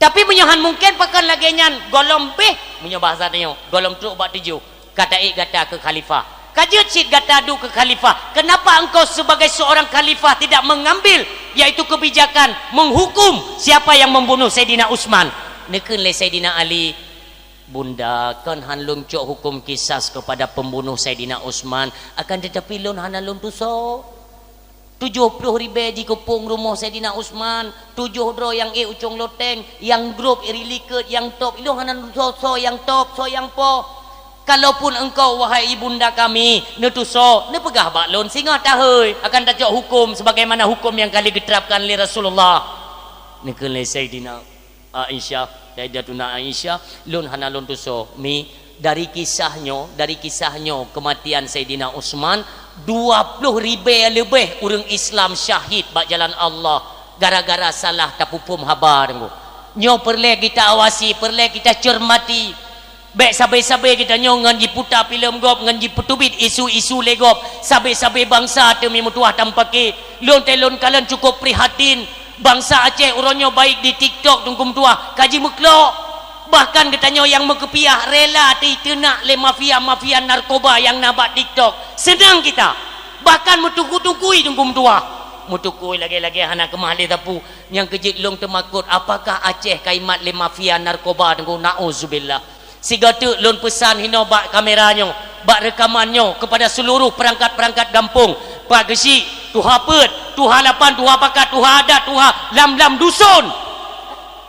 Tapi meunyoe han mungken, pakon lagée nyan, gohlom béh, meunyoe bahasa tanyoe, gohlom trok bak tujoh, ka taék gata keu khalifah. Ka jeuet cit gata duek keu khalifah. Kenapa engkau sebagai seorang khalifah tidak mengambil, yaitu kebijakan menghukum siapa yang membunuh Saidina Utsman? Neukheun lé Saidina Ali, "Bunda, kon han lôn cok hukum kisas kepada pembunuh Saidina Utsman, akan tetapi lôn hana lôn tusoe. Tujoh ploh ribée jikeupong rumoh Saidina Utsman, tujoh droe nyang ék ucong loteng, nyang grob iri likot, nyang top, ilôn hana lôn tusoe soe nyang top, soe nyang po. Kalaupun engkau, wahai ibunda kami, neutusoe, neupeugah bak lôn singoh tahôi, akan tacok hukum sebagaimana hukum nyang ka lheueh geuterapkan lé Rasulullah." Neukheun lé Saidina Aisyah, Sayyidatuna Aisyah, "Lôn hana lôn tusoe, Mi, dari kisah nyoe, dari kisah nyoe kematian Saidina Utsman, dua ploh ribée leubeh ureuëng Islam syahid bak jalan Allah gara-gara salah tapeuphom haba tanggung." Nyoe peureulée kita awasi, peureulée kita cermati. Bék sabe-sabe geutanyoe ngon jiputa filem gob, ngon jipeuteubiet isu-isu lé gob. Sabe-sabe bansa teumi meutuwah tampake. Lôn teuh lôn kalon cukup prihatin. Bansa Aceh uroe nyoe baik di TikTok teungku meutuwah ka jimeuklok. Bahkan geutanyoe nyang meukeupiah rela teuiteunak lé mafia-mafia narkoba nyang na bak TikTok. Seunang kita. Bahkan meutukui-tukui teungku meutuwah. Meutukui lagée-lagée hana keumah lé sapeue. Nyang keujeuet lôn teumakot, apakah Aceh ka imat lé mafia narkoba teungku? Nauzubillah. Sigoe teuk lôn peusan hinoe bak kamera nyoe, bak reukaman nyoe keupada seuluruh peurangkat-peurangkat gampông, Pak Geuchik, Tuha Peuet, Tuha Lapan, Tuha Pakat, Tuha Adat, Tuha lam-lam duson.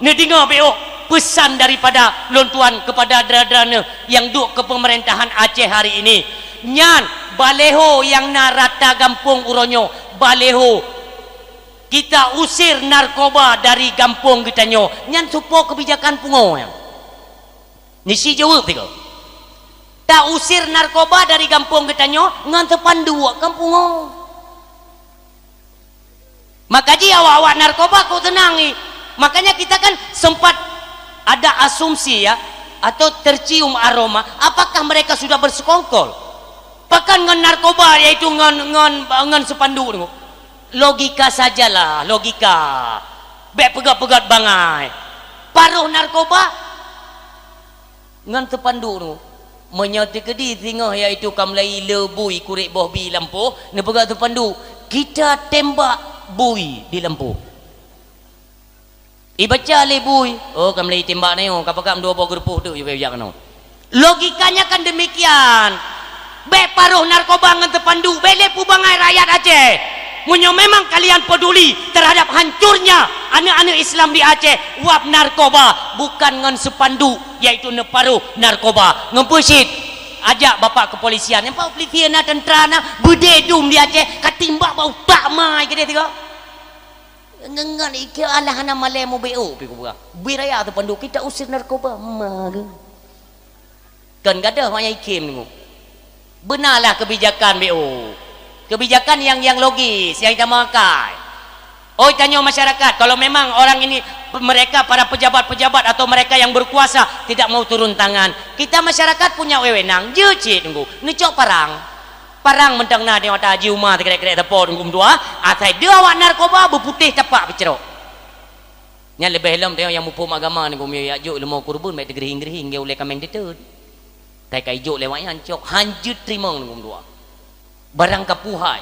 Neudeungoe bék peusan daripada lôn tuan keupada dara-dara neuh nyang duek keu peumeurintahan Aceh hari ini. Nyan baleho nyang na rata gampông uroe nyoe, baleho. Kita usir narkoba dari gampông geutanyoe. Nyan soe po keubijakan pungo nyan? Nisi jaweueb tiga. Ta usir narkoba dari gampông geutanyoe ngon teupandu kan pungo. Maka ji awak-awak narkoba kok seunang ni. Makanya kita kan sempat ada asumsi ya, atau tercium aroma, apakah mereka sudah bersekongkol? Pakon ngon narkoba, yaitu ngon, ngon, ngon spanduk tu? Logika sajalah, logika. Bék peugét-peugét bangai. Paroh narkoba ngon spanduk tu. Meunyoe teukeudi singoh, yaitu ka mulai le bui kurék boh bi lampôh, neupeugét spanduk, "Kita tembak bui di lampôh." Ibaca lé bui, "Oh, ka mulai tembak na nyoe, ka pakam dua boh geurupoh tu," ibaca keunoe. Logikanya kan demikian. Bék paroh narkoba ngon spanduk, bék lé peubangai rakyat Aceh. Meunyoe memang kalian peduli terhadap hancurnya aneuk-aneuk Islam di Aceh, wab narkoba, bukan ngon spanduk, yaitu neuparoh narkoba. Ngon peue cit? Ajak bapak kepolisian. Nyang pak polisi na, tentara na, beudé dum di Aceh, ka timbak bak utak mai keudeh tiga. Ngon, ngon ikeu alah hana malée mubeuet pi kubuah. Bui raya teupandu, "Kita usir narkoba." Ma geuh. Kon gadôh manyang ikem nunggu. Beunalah keubijakan B O. Keubijakan nyang, nyang logis, nyang tamakai. Oi, tanyoe masyarakat, kalau memang orang ini, mereka para pejabat-pejabat atau mereka yang berkuasa tidak mau turun tangan, kita masyarakat punya wewenang. Jeuet cit nunggu. Neucok parang. Parang mantong na di mata Haji Uma teukrek-krek teupot huköm tuha, asai deuh awak narkoba beuputéh tapak peucrok. Nyan leubeh lom tanyoe nyang muphom agama ni, geumeuyue jak jok leumo keureubeuen, bèk teugeurihing-geurihing, geu ulèe kaméng teuteut. Kai ka ijok lé awak nyan cok, han jeuet teurimong huköm tuha. Barang kapuhai,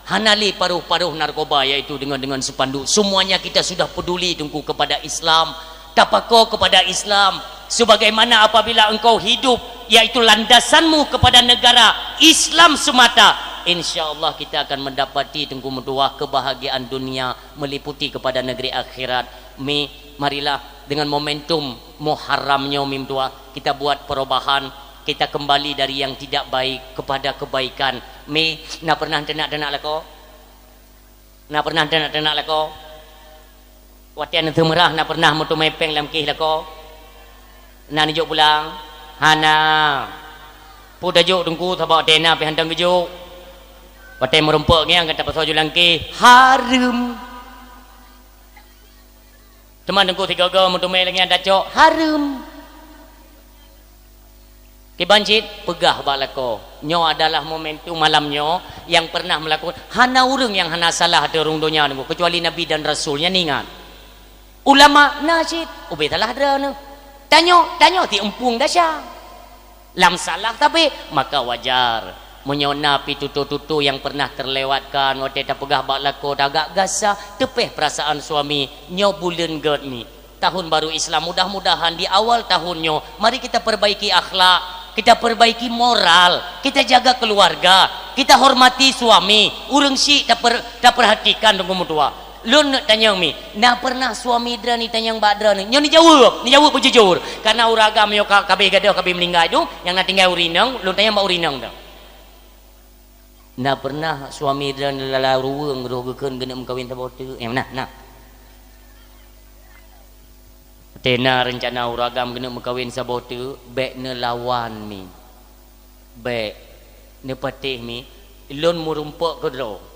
hana lé paroh-paroh narkoba, yaitu dengan, dengan spanduk. Semuanya kita sudah peduli, Teungku, kepada Islam. Tapako kepada Islam. Sebagaimana apabila engkau hidup, yaitu landasanmu kepada negara Islam semata, insya Allah kita akan mendapati, Teungku, meutuah kebahagiaan dunia meliputi kepada negeri akhirat. Mi, marilah dengan momentum Muharram nyoe, mi meutuah, kita buat perubahan, kita kembali dari yang tidak baik kepada kebaikan. Mi, na pernah teunak-teunak lakoe? Na pernah teunak-teunak lakoe? Watèe na seumeurah na pernah meuteumé péng lam kéh lakoe? Na neujok pulang? Hana. Peue tajok Teungku, sabab watèe na pih hantom geujok. Watèe meurumpok ngieng ka tapasoe ju lam kéh, hareuem. Teuma Teungku sigoe-goe meuteumé lagèe nyan tacok, hareuem. Kiban cit peugah bak lakoe, nyoe adalah momentum malam nyoe nyang pernah meulaku, hana ureueng nyang hana salah ateueh rhueng donya nyoe, keucuali Nabi dan Rasul, nyan ingat. Ulama na cit, ubé salah droeneuh. Tanyoe, tanyoe ti eumpung desya. Lam salah sabe, maka wajar. Meunyoe na pih tutoe-tutoe nyang pernah terlewatkan, watèe tapeugah bak lakoe tagak gasa, teupéh peurasaan suami, nyoe buleuen gét mi. Tahun baru Islam, mudah-mudahan di awal tahun nyoe, mari kita perbaiki akhlak, kita perbaiki moral, kita jaga keluarga, kita hormati suami, ureueng syik taper-, taperhatikan deungon meutuah. Lôn neuk tanyong mi, na pernah suami droeneuh tanyong bak droeneuh? Nyoe neujaweueb, neujaweueb beujujur. Karena ureueng agam nyoe ka, ka abéh gadôh, ka abéh meuninggai tu, nyang na tinggai ureueng inong, lôn tanyong bak ureueng inong tu. Na pernah suami droeneuh lala ruweueng roh geukheun geuneuk meukawen saboh teuk? Nyang na, na. Tena reuncana ureueng agam geuneuk meukawen saboh teuk, bèk neulawan mi. Bèk neupatéh mi, lôn meurumpok keudroe.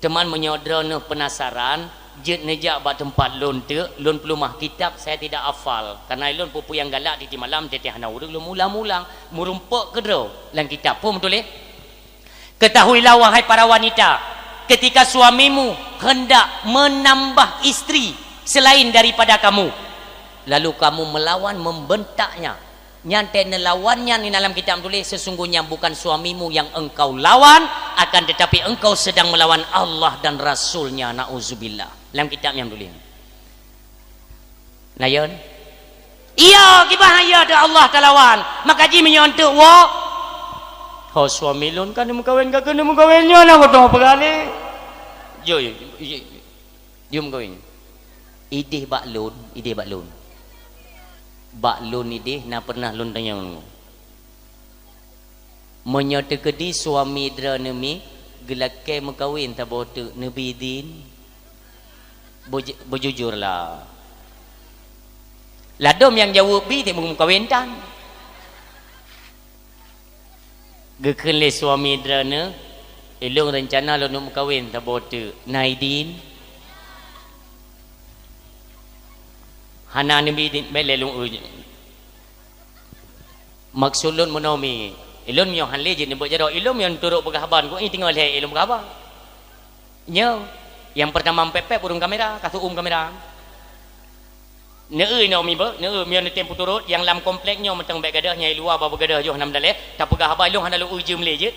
Teuma meunyoe droeneuh peunasaran, Jeuet neujak bak teumpat lôn teuk, lôn peuleumah kitab, saya tidak hafal. Karena lôn peue-peue nyang galak tieb-tieb malam, tieb-tieb hana ureueng lôn ulang-ulang, meurumpok keudroe lam kitab. Peue meutuléh? Ketahuilah, wahai para wanita, ketika suamimu hendak menambah istri selain daripada kamu, lalu kamu melawan, membentaknya, nyan teuh neulawan nyan. Di dalam kitab tuléh, sesungguhnya bukan suamimu yang engkau lawan, akan tetapi engkau sedang melawan Allah dan Rasul-Nya. Nauzubillah. Lam kitab nyang tuléh. Nah, ya. Iya, kiban iya teuh Allah talawan. Maka jih meunyoe eunteuk woe, "Ho, suami lôn ka neumeukawen, ka keuneuk meukawen nyoe na beutôi peugah lé." Yo, yo, yo, yo. Jom kawin. Idéh bak lôn, idéh bak lôn. Bak lôn idéh na pernah lôn tanyong. Meunyoe teukeudi suami droeneuh mi geulakée meukawen saboh teuk, neubi idin? Beuj-, beujujurlah. Ladom nyang jaweueb bi, teuk meukawen tan. Geukheun lé suami droeneuh, "Ilôn reuncana lôn neuk meukawen saboh teuk, na idin?" "Hana neubi idin, bék lé lôn eu." Maksud lôn meunoe mi, ilôn meunyoe han lé jeuet neubeuet jaroe, ilôn meunyoe turot peugah haba, kok nyoe teungoh lhée ilôn peugah haba. Nyoe, nyang peurtama pép-pép ureuëng kamera, ka seuuem kamera. Neueu inoe mi beuh, neueu meunyoe neutem peuturot, nyang lam komplek nyoe mantong bék gadôh, nyang i luwa bah beugadôh yoh nam daleh, tapeugah haba ilôn hana lôn eu jeuem lé jeuet.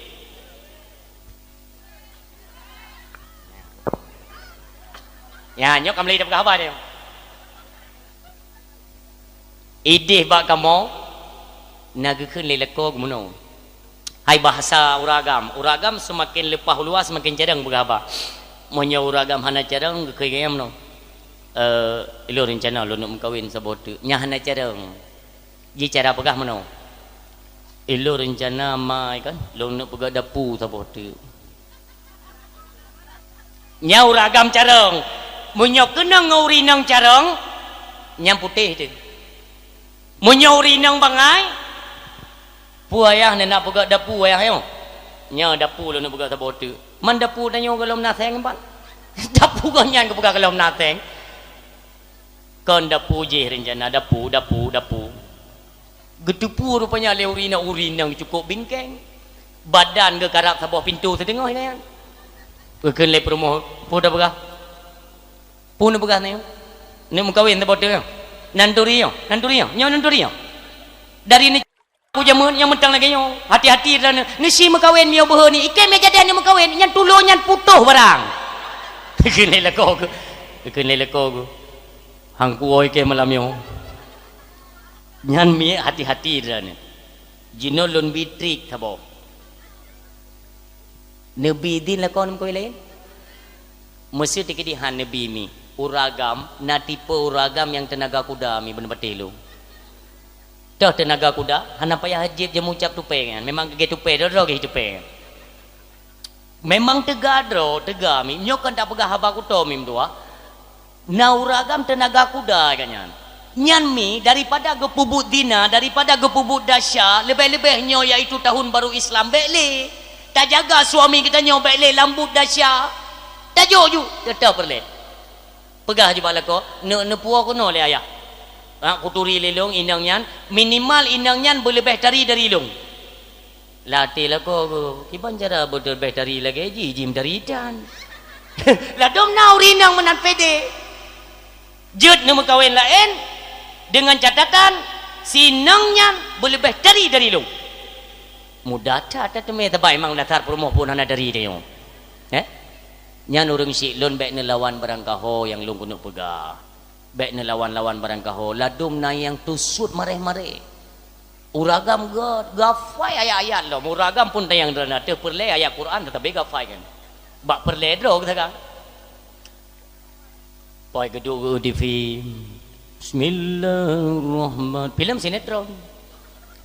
Ya, nyoe ka meulai tapeugah haba nyoe. Idéh bak kamoe, na geukheun lé lakoe geumeunoe. Hai bahasa ureuëng agam, ureuëng agam seumaken leupah u luwa seumaken carông peugah haba. Meunyoe ureuëng agam hana carông, geukheun lagée nyoe meunoe, "Eh, ilôn reuncana lôn neuk meukawen saboh teuk." Nyan hana carông. Ji cara peugah meunoe, "Ilôn reuncana mai kan, lôn neuk peugöt dapu saboh teuk." Nyan ureuëng agam carông. Meunyoe keunong ngon ureuëng inong carông, nyan putéh teuh. Meunyoe ureuëng inong bangai, "Peue ayah neunak peugöt dapu ayah nyoe?" "Nyoe dapu lôn neuk peugöt saboh teuk." "Man dapu tanyoe gohlom na seng pat?" "Dapu gobnyan geupeugah gohlom na seng." Kon dapu jih reuncana, dapu, dapu, dapu. Geuteupeue rupanya lé ureuëng inong, ureuëng inong cukôp bingkeng. Badan geukarab saboh pintoe siteungoh nyan. Geukheun lé peurumoh, "Peue tapeugah? Peue neupeugah nyoe? Neuk meukawen saboh teuk nyoe? Nan turi nyoe, nan turi nyoe, nyoe nan turi nyoe." Dari ni Ku jameun nyang mantong lagée nyoe, hati-hati droeneuh. Neusi meukawen miyueb beuhe ni, ikei mé jadi aneuk meukawen, nyan tulo nyan putôh barang. Geukheun lé lakoe geuh, geukheun lé lakoe geuh. Han kuwoe ikei malam nyoe. Nyan miet hati-hati droeneuh. Jinoe lôn bi trik saboh. Neubi idin lakoe meukawen laén? Meuseuti keudeh han neubi mi. Ureuëng agam, na tipe ureuëng agam nyang teunaga kuda mi beuneupatéh lôn. Toh teunaga kuda, hana payah jieb jameucab tupée nyan. Memang geugée tupée, droe-droe gée tupée nyan. Memang teuga droe, teuga mi. Nyoe kon tapeugah haba kuto mi meutuah. Na ureuëng agam teunaga kuda ka nyan. Nyan mi daripada geupeubuet zina, daripada geupeubuet desya, leubeh-leubeh nyoe yaitu tahun baru Islam, bék lé. Tajaga suami geutanyoe bék lé lam buet desya. Tajok ju, teutoh peureulée. Peugah ju bak lakoe, "Neu-, neupuwoe keunoe lé ayah. Ha, kuturi lé lôn inong nyan, minimal inong nyan beuleubeh tari dari lôn." Lam até lakoe geuh, "Kiban cara beuleubeh tari lagée jih, jih meutari tan." Ladom na ureuëng inong meunan pede. Jeuet neumeukawen laén deungon catatan si inong nyan beuleubeh tari dari lôn. Mudah that tateumé, sabab memang dasar peurumoh phon hana tari tanyoe. Eh? Nyan ureuëng syiek lôn bék neulawan barangkaho nyang lôn keuneuk peugah. Bék neulawan-lawan barangkaho, ladom na nyang teusuet mareh-mareh. Ureuëng agam ga-, gafai ayat-ayat lom, ureuëng agam pun tanyong droeneuh ateueh peureulée ayat Quran teutabé gafai kan. Bak peureulée droe geusaga. Poi geuduek geu di film. Bismillahirrahman-, film sinetron.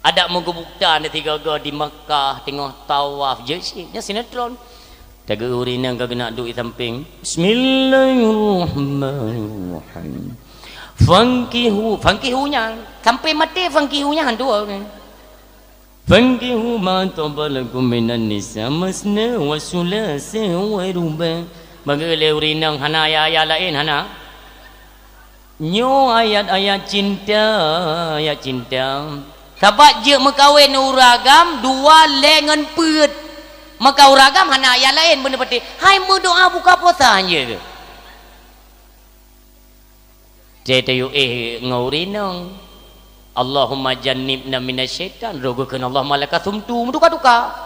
Adak meugeubukta na tiga-ga di Makkah teungoh tawaf, jeuet cit, nyan sinetron. Tageu ureuëng inong ka geunak duek di sampéng. Bismillahirrahmanirrahim. Fankihu, fankihu nyan. Sampai maté fankihu nyan han tuwoe kan. Fankihu ma taba lakum minan nisa masna wa sulasa wa ruba'. Bagi lé ureueng inong hana ayat-ayat laén, hana. Nyoe ayat-ayat cinta, ayat cinta. Sabab jeuet meukawen ureueng agam dua lhèe ngon peuet. Maka ureueng agam hana ayat laén beuneupatéh. Hai meudoa buka puasa hanjeuet. Teuh tayue éh ngon ureueng inong. Allahumma jannibna minasyaitan, roh geukheun Allahumma laka sumtu, meutuka-tuka.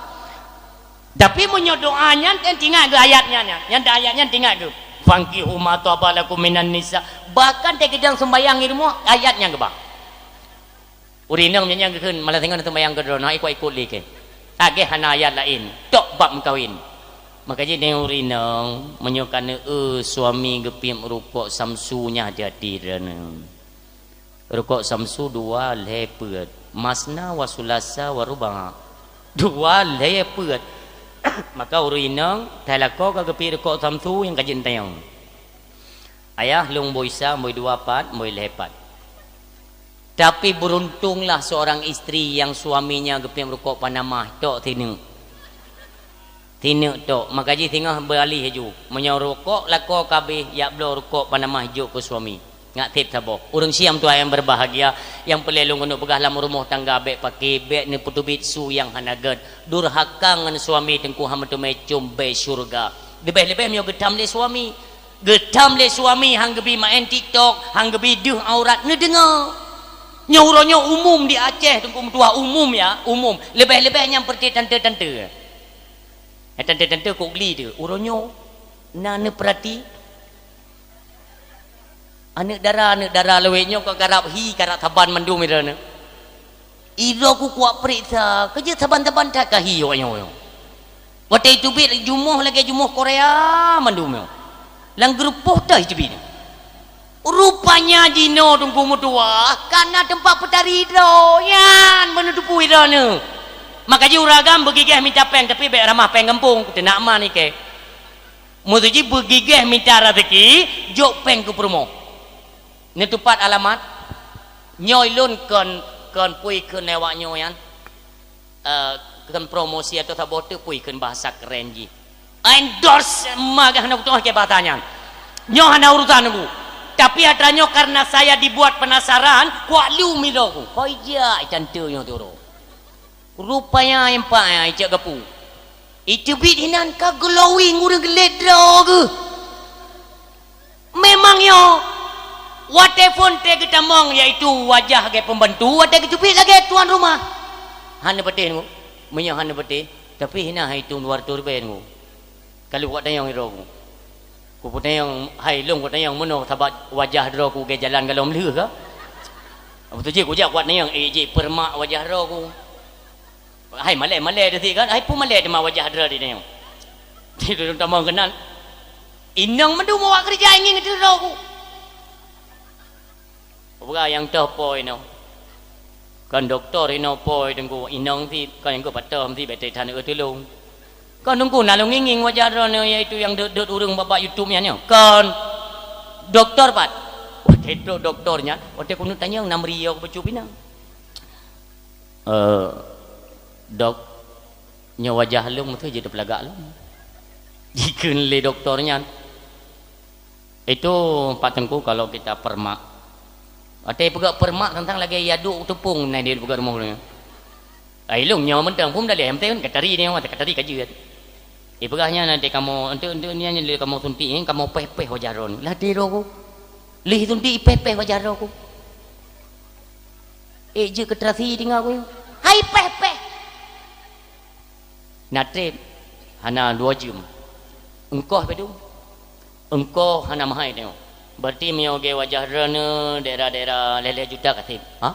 Tapi meunyoe doa nyan kan tingat geuh ayat nyan, nyan. Nyan ayat nyan tingat geuh. "Fankihu ma thaba lakum minan nisa." Bahkan teukeudang sembayang di rumoh, ayat nyan geubah. Ureueng inong nyan nyang geukheun, malah singoh na sembayang keu droeneuh, ikot-ikot lé kèe. Lagèe hana ayat laén, tok bab meukawen. Maka jih nyan ureueng inong, meunyoe ka neueu suami geupiep rukok samsu nyan hati-hati droeneuh. Rukok samsu dua lhèe peuet. Masna wa sulasa wa ruba'. Dua lhèe peuet. Maka ureueng inong, tai lakoe ka geupiep rukok samsu nyang ka jeuet tanyong. Ayah, lôn bôi sa, bôi dua pat, bôi lhèe pat. Tapi beruntunglah seorang istri yang suaminya geupiep rukok Panama tok sineuk. Sineuk tok, maka jih singoh beualih laju. Meunyoe rukok lakoe ka abéh, jak bloe rukok Panama jok keu suami. Ngat sép saboh. Ureueng siam tuha nyang berbahagia, nyang peureulèe lôn keuneuk peugah lam rumoh tangga bèk paké, bèk neupeuteubiet su nyang hana gèt. Durhaka ngon suami teungku hana meuteumé com bèe syeuruga. Leubèh-leubèh meunyoe geutam lé suami. Geutam lé suami han geubi maén TikTok, han geubi deuh aurat neudeungoe. Nyoe uroe nyoe umum di Aceh, teungku meutuah, umum ya, umum. Leubèh-leubèh nyang peureuté tante-tante. Eh, tante-tante kok gli tu. Uroe nyoe na neupeurati. Aneuk dara, aneuk dara lawét nyoe ka karab hi, karab saban mandum droeneuh. Idroe ku kuat peuriksa, keujeuet saban-saban that ka hi awak nyoe. Watèe teubiet jumoh lagèe jumoh Korea mandum nyoe. Lam geurupoh teuh teubiet. Rupanya jinoe teungku meutuah ka na teumpat peutari droe nyan meunutupui droeneuh. Maka jih ureueng agam beugigeh mita pèng, tapi bèk ramah pèng gampông, teunak ma nike. Meuseujih beugigeh mita raseuki, jok pèng keu peurumoh. Neutupat alamat, nyoe lôn kon, kon pui kheun lé awak nyoe nyan, eh, kon promosi atau saboh teuk pui kheun bahasa keren jih. Endorse magah na beutôi ke bahasa nyan. Nyoe hana urusan aku. Tapi atra nyoe karena saya dibuat penasaran, kuat lu milo ku. Koi jak tante nyoe turo. Rupanya empat ya icak gapu. Iteubiet hinan ka glowing ureueng geulet droe geuh. Memang nyoe, watèe phôn teuh geutamong, yaitu wajah lagèe pembantu, watèe geuteubiet lagèe tuan rumah. Hana patéh nyoe, meunyoe hana patéh, tapi hina hai tueng dua ratus ribèe nyoe. Ka lheueh kuat tanyong droe ku. Kupeutanyong, hai lôn kupeutanyong meunoe sabab wajah droe ku lagèe jalan galom lheueh ka. Beutôi jih kujak kuat tanyong, eh, jih peuremak wajah droe ku. Hai malèe-malèe teuh kan, hai peue malèe teuma wajah droe di nyoe. Di dalam tamong keunan. Inong mandum awak keureuja ingin ngeudroe ku. Peugah nyang toh po inoe. Kon doktor inoe po teungku, inong ti kon nyang keu patom ti bèk that neueu tulông. Kon teungku na lôn ngieng-ngieng wajah droeneuh yaitu nyang dot-dot ureueng bak-bak YouTube nyan nyoe. Kon doktor pat. Watèe trok doktor nyan, watèe keuneuk tanyong na meurio keu bacut inong. Eh, dok, nyoe wajah lôn meuteujeuet di peulagak lôn. Jikheun lé doktor nyan. Itu Pak Teungku kalau kita permak. Watèe peugah permak tantang lagèe yaduk teupông na di peugah rumoh lôn. Ai lôn nyoe mantong pun daleh mantong katari nyoe, katari ka jeuet. Ipeugah nyan nanti kamoe, untuk, untuk nyan lé kamoe suntik, eh, kamoe peh-peh wajah droe. Lah tiro ku. Lih suntik peh-peh wajah droe ku. Eh, jeuet keu terasi tinggai ku. Hai peh-peh. Na trép hana dua jeuem. Engkoh padum. Engkoh hana mahai tengok. Berarti meunyoe lagèe wajah droeneuh daerah-daerah lhèe-lhèe juta ka sép. Ha?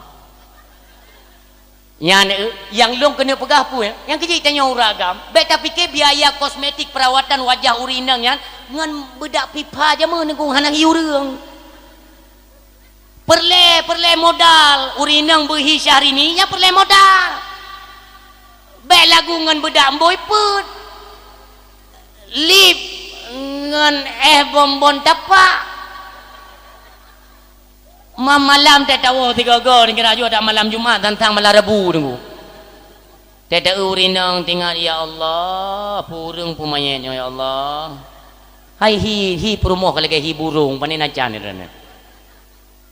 Nyan, eh, nyang lôn keuneuk peugah peue, eh? Nyang keujeuet tanyoe ureueng agam, bèk tapike biaya kosmetik perawatan wajah ureueng inong nyan ngon beudak pipa jameun ngon hana hi ureueng. Peureulèe, peureulèe modal, ureueng inong beuhi Syahrini, nyan peureulèe modal. Bèk lagu ngon beudak ambôi peuet. Lip ngon éh bonbon tapak. Mam malam teuh tawoe sigoe-goe, dikira jua that malam Jumat tantang malam Rabu teungku. Teuh taeu ureueng inong teuingat, "Ya Allah, peue ureueng peue manyét nyoe, ya Allah." Hai hi, hi peurumoh ka lagèe hi burông, pane na can droeneuh.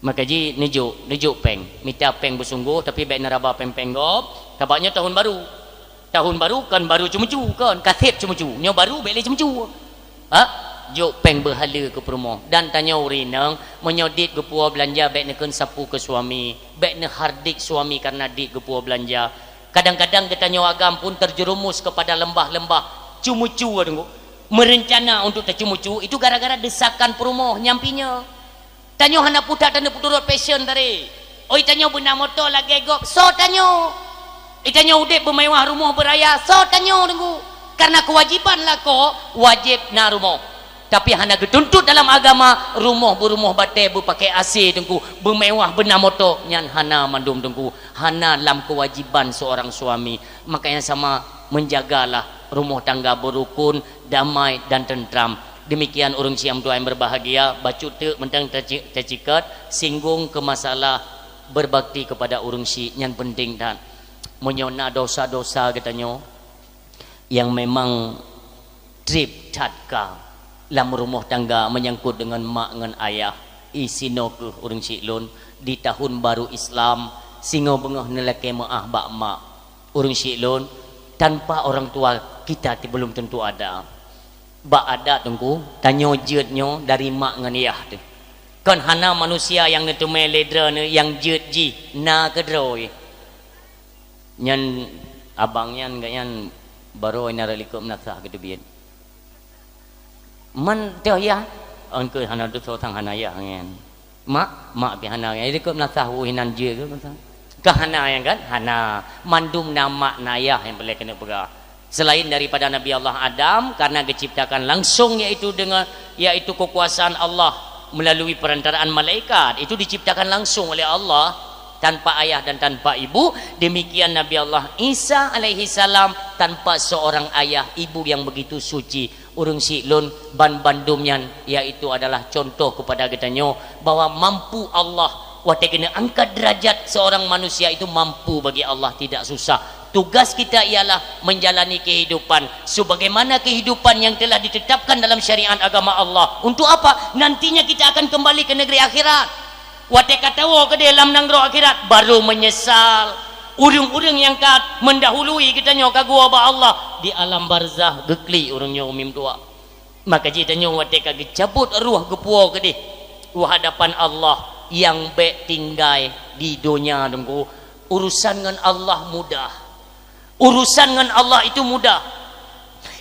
Maka jih neujok, neujok péng. Mita péng beusunggoh, tapi bèk neuraba péng-péng gob. Sabab nyoe tahun baru. Tahun baru kon baru ceumeucue, kon. Ka sép ceumeucue. Nyoe baru bèk lé ceumeucue. Ha? Jok péng beuhaleue keu peurumoh. Dan tanyoe ureueng inong, meunyoe dit geupuwoe beulanja bèk neukheun sapeue keu suami. Bèk neuhardik suami karena dit geupuwoe beulanja. Kadang-kadang geutanyoe agam pun terjerumus kepada lembah-lembah ceumeucue, Teungku. Merencana untuk teuceumeucue itu gara-gara desakan peurumoh nyang pinyéu. Tanyoe hana putak tanyoe peuturot passion tadi. Oi, tanyoe beuna moto lagèe gob, soe tanyoe? Oi, tanyoe udép beumewah, rumoh beuraya, soe tanyoe, Teungku? Karena kewajiban lakoe, wajéb na rumoh. Tapi hana geutuntot dalam agama, rumoh beurumoh batèe, beupakè A C, Teungku, beumewah, beuna moto, nyan hana mandum, Teungku. Hana lam kewajiban seorang suami. Makanya sama, menjagalah rumah tangga berukun, damai dan tentram. Demikian ureueng syiek meutuah nyang berbahagia, bacut teuk mantong taci-, tacikot, singgung ke masalah berbakti kepada ureueng syiek, nyan penting that. Meunyoe na dosa-dosa geutanyoe nyang memang trép that ka lam rumoh tangga menyangkut deungon mak ngon ayah, isinoe keuh ureueng syiek lôn, di tahun baru Islam, singoh beungoh neulakèe meu'ah bak mak. Ureueng syiek lôn, tanpa orang tua kita ti belum tentu ada. Bak adat, Teungku, tanyoe jeuet nyoe dari mak ngon yah teuh. Kon hana manusia nyang neuteumé lé droeneuh nyang jeuet jih na keudroe. Nyan abang nyan, gobnyan barô na likot meunasah geuteubiet. Man teuh yah, eungkôt hana dusoe sang hana yah nyan. Mak, mak pih hana, jadi keu meunasah uh inan jeuet keu meunasah. Keu hana nyan kan? Hana. Mandum na mak na yah nyang peureulèe keuneuk peugah. Selain daripada Nabi Allah Adam, karena diciptakan langsung yaitu dengan, yaitu kekuasaan Allah melalui perantaraan malaikat, itu diciptakan langsung oleh Allah tanpa ayah dan tanpa ibu. Demikian Nabi Allah Isa alaihi salam tanpa seorang ayah ibu yang begitu suci. Ureueng syiek lôn, ban bandum nyan, yaitu adalah contoh kepada geutanyoe bahwa mampu Allah, watèe keuneuk angkat derajat seorang manusia itu mampu bagi Allah, tidak susah. Tugas kita ialah menjalani kehidupan sebagaimana kehidupan yang telah ditetapkan dalam syariat agama Allah. Untuk apa? Nantinya kita akan kembali ke negeri akhirat. Watèe ka tawoe keudéh lam nanggroe akhirat, baru menyesal. Ureueng-ureueng nyang ka mendahului geutanyoe ka geuwoe bak Allah, di alam barzah geuklik ureueng nyoe umi meutuah. Maka jih tanyoe watèe ka geucabot roh geupuwoe keudéh u hadapan Allah, nyang bèk tinggai di donya, Teungku. Urusan ngon Allah mudah. Urusan ngon Allah itu mudah.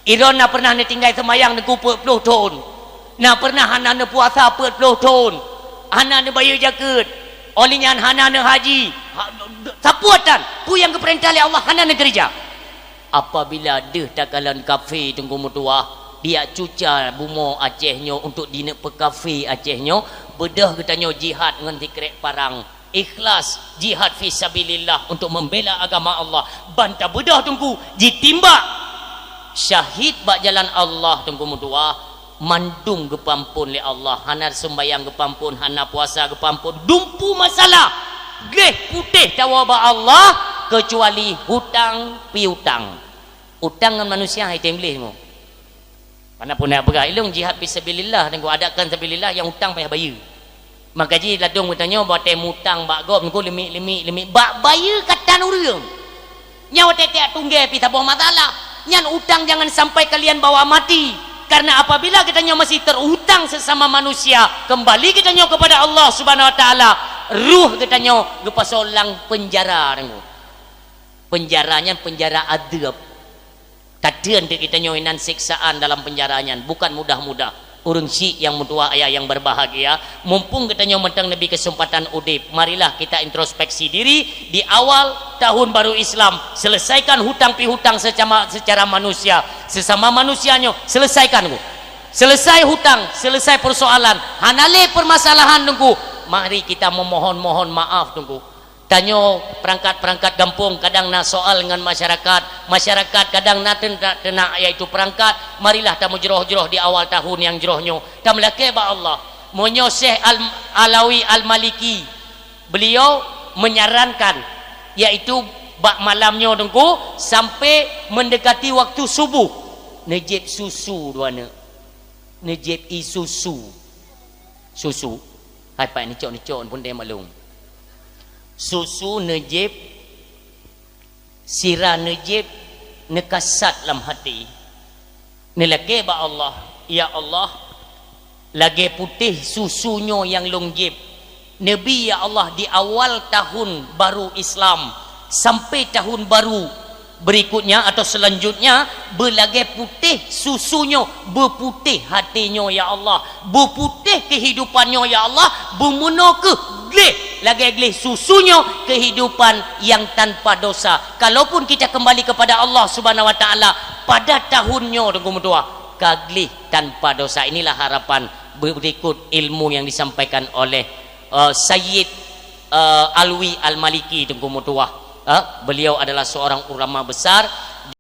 Droeneuh na pernah neutinggai seumayang, Teungku, peuet ploh thon. Na pernah hana neupuasa peuet ploh thon. Hana neubayeue jakeuet. Óh lheueh nyan hana neuhaji. Ha, sapeue tan, peue nyang geupeurintah lé Allah hana neukeurija. Apabila deuh takalon kafé, Teungku meutuah, diak cuca bumoe Aceh nyoe untuk dineuk peukafé Aceh nyoe, beudôh geutanyoe jihad ngon sikrek parang. Ikhlas jihad fi sabilillah untuk membela agama Allah. Ban tabeudôh, Teungku, jitimbak syahid bak jalan Allah, Teungku meutuah, mandum geupeuamphon lé Allah. Hana seumbayang geupeuamphon, hana puasa geupeuamphon, dumpeue masalah. Gleh putéh tawoe bak Allah, keucuali hutang piutang. Utang ngon manusia hai tem gleh mo. Mana pun nak peugah, ilong jihad fi sabilillah, Teungku, adak kan sabilillah nyang utang payah bayeue. Maka jih ladôm geutanyoe watèe mutang bak gob, Teungku, leumik-leumik, leumik. Bak bayeue ka tan ureueng. Nyoe watèe tiek tunggée pih saboh masalah. Nyan utang jangan sampai kalian bawa mati. Karena apabila geutanyoe masih terutang sesama manusia, kembali geutanyoe kepada Allah Subhanahu Wa Taala, ruh geutanyoe geupasoe lam penjara, Teungku. Penjara nyan penjara adeueb. Tateun teuk geutanyoe inan siksaan dalam penjara nyan, bukan mudah-mudah. Ureueng syiek nyang meutuah, ayah nyang berbahagia, mumpung geutanyoe mantong neubri kesempatan udép, marilah kita introspeksi diri di awal tahun baru Islam. Selesaikan hutang piutang secara, secara manusia, sesama manusia nyoe, selesaikan, Teungku. Selesai hutang, selesai persoalan, hana lé permasalahan, Teungku. Mari kita memohon-mohon maaf, Teungku. Tanyoe peurangkat-peurangkat gampông kadang na soal ngon masyarakat, masyarakat kadang na teunak-teunak, yaitu peurangkat, marilah tameujroh-jroh di awal tahun nyang jroh nyoe, tameulakée bak Allah. Meunyoe Syekh Al-, Alawi Al-Maliki, beliau menyarankan, yaitu bak malam nyoe, Teungku, sampai mendekati waktu subuh, neujieb susu dua neuk. Neujép ie susu. Susu. Hai pat neucok-neucok pun deh maklum. Susu neujép, sira neujép, neukasat lam hati. Neulakée bak Allah, "Ya Allah, lagée putéh susu nyoe nyang lôn jép. Neubi, ya Allah, di awal tahun baru Islam sampai tahun baru berikutnya atau selanjutnya, beulagée putéh susu nyoe, beuputéh até nyoe, ya Allah, beuputéh keuhidupan nyoe, ya Allah, beumeunoe kheueh gleh lagée gleh susu nyoe, keuhidupan nyang tanpa dosa." Kalaupun kita kembali kepada Allah Subhanahu wa Taala pada tahun nyoe, Teungku meutuah, ka gleh tanpa dosa. Inilah harapan berikut ilmu yang disampaikan oleh, eh, Sayyid, eh, Alwi Al-Maliki, Teungku meutuah. Eh, beliau adalah seorang ulama besar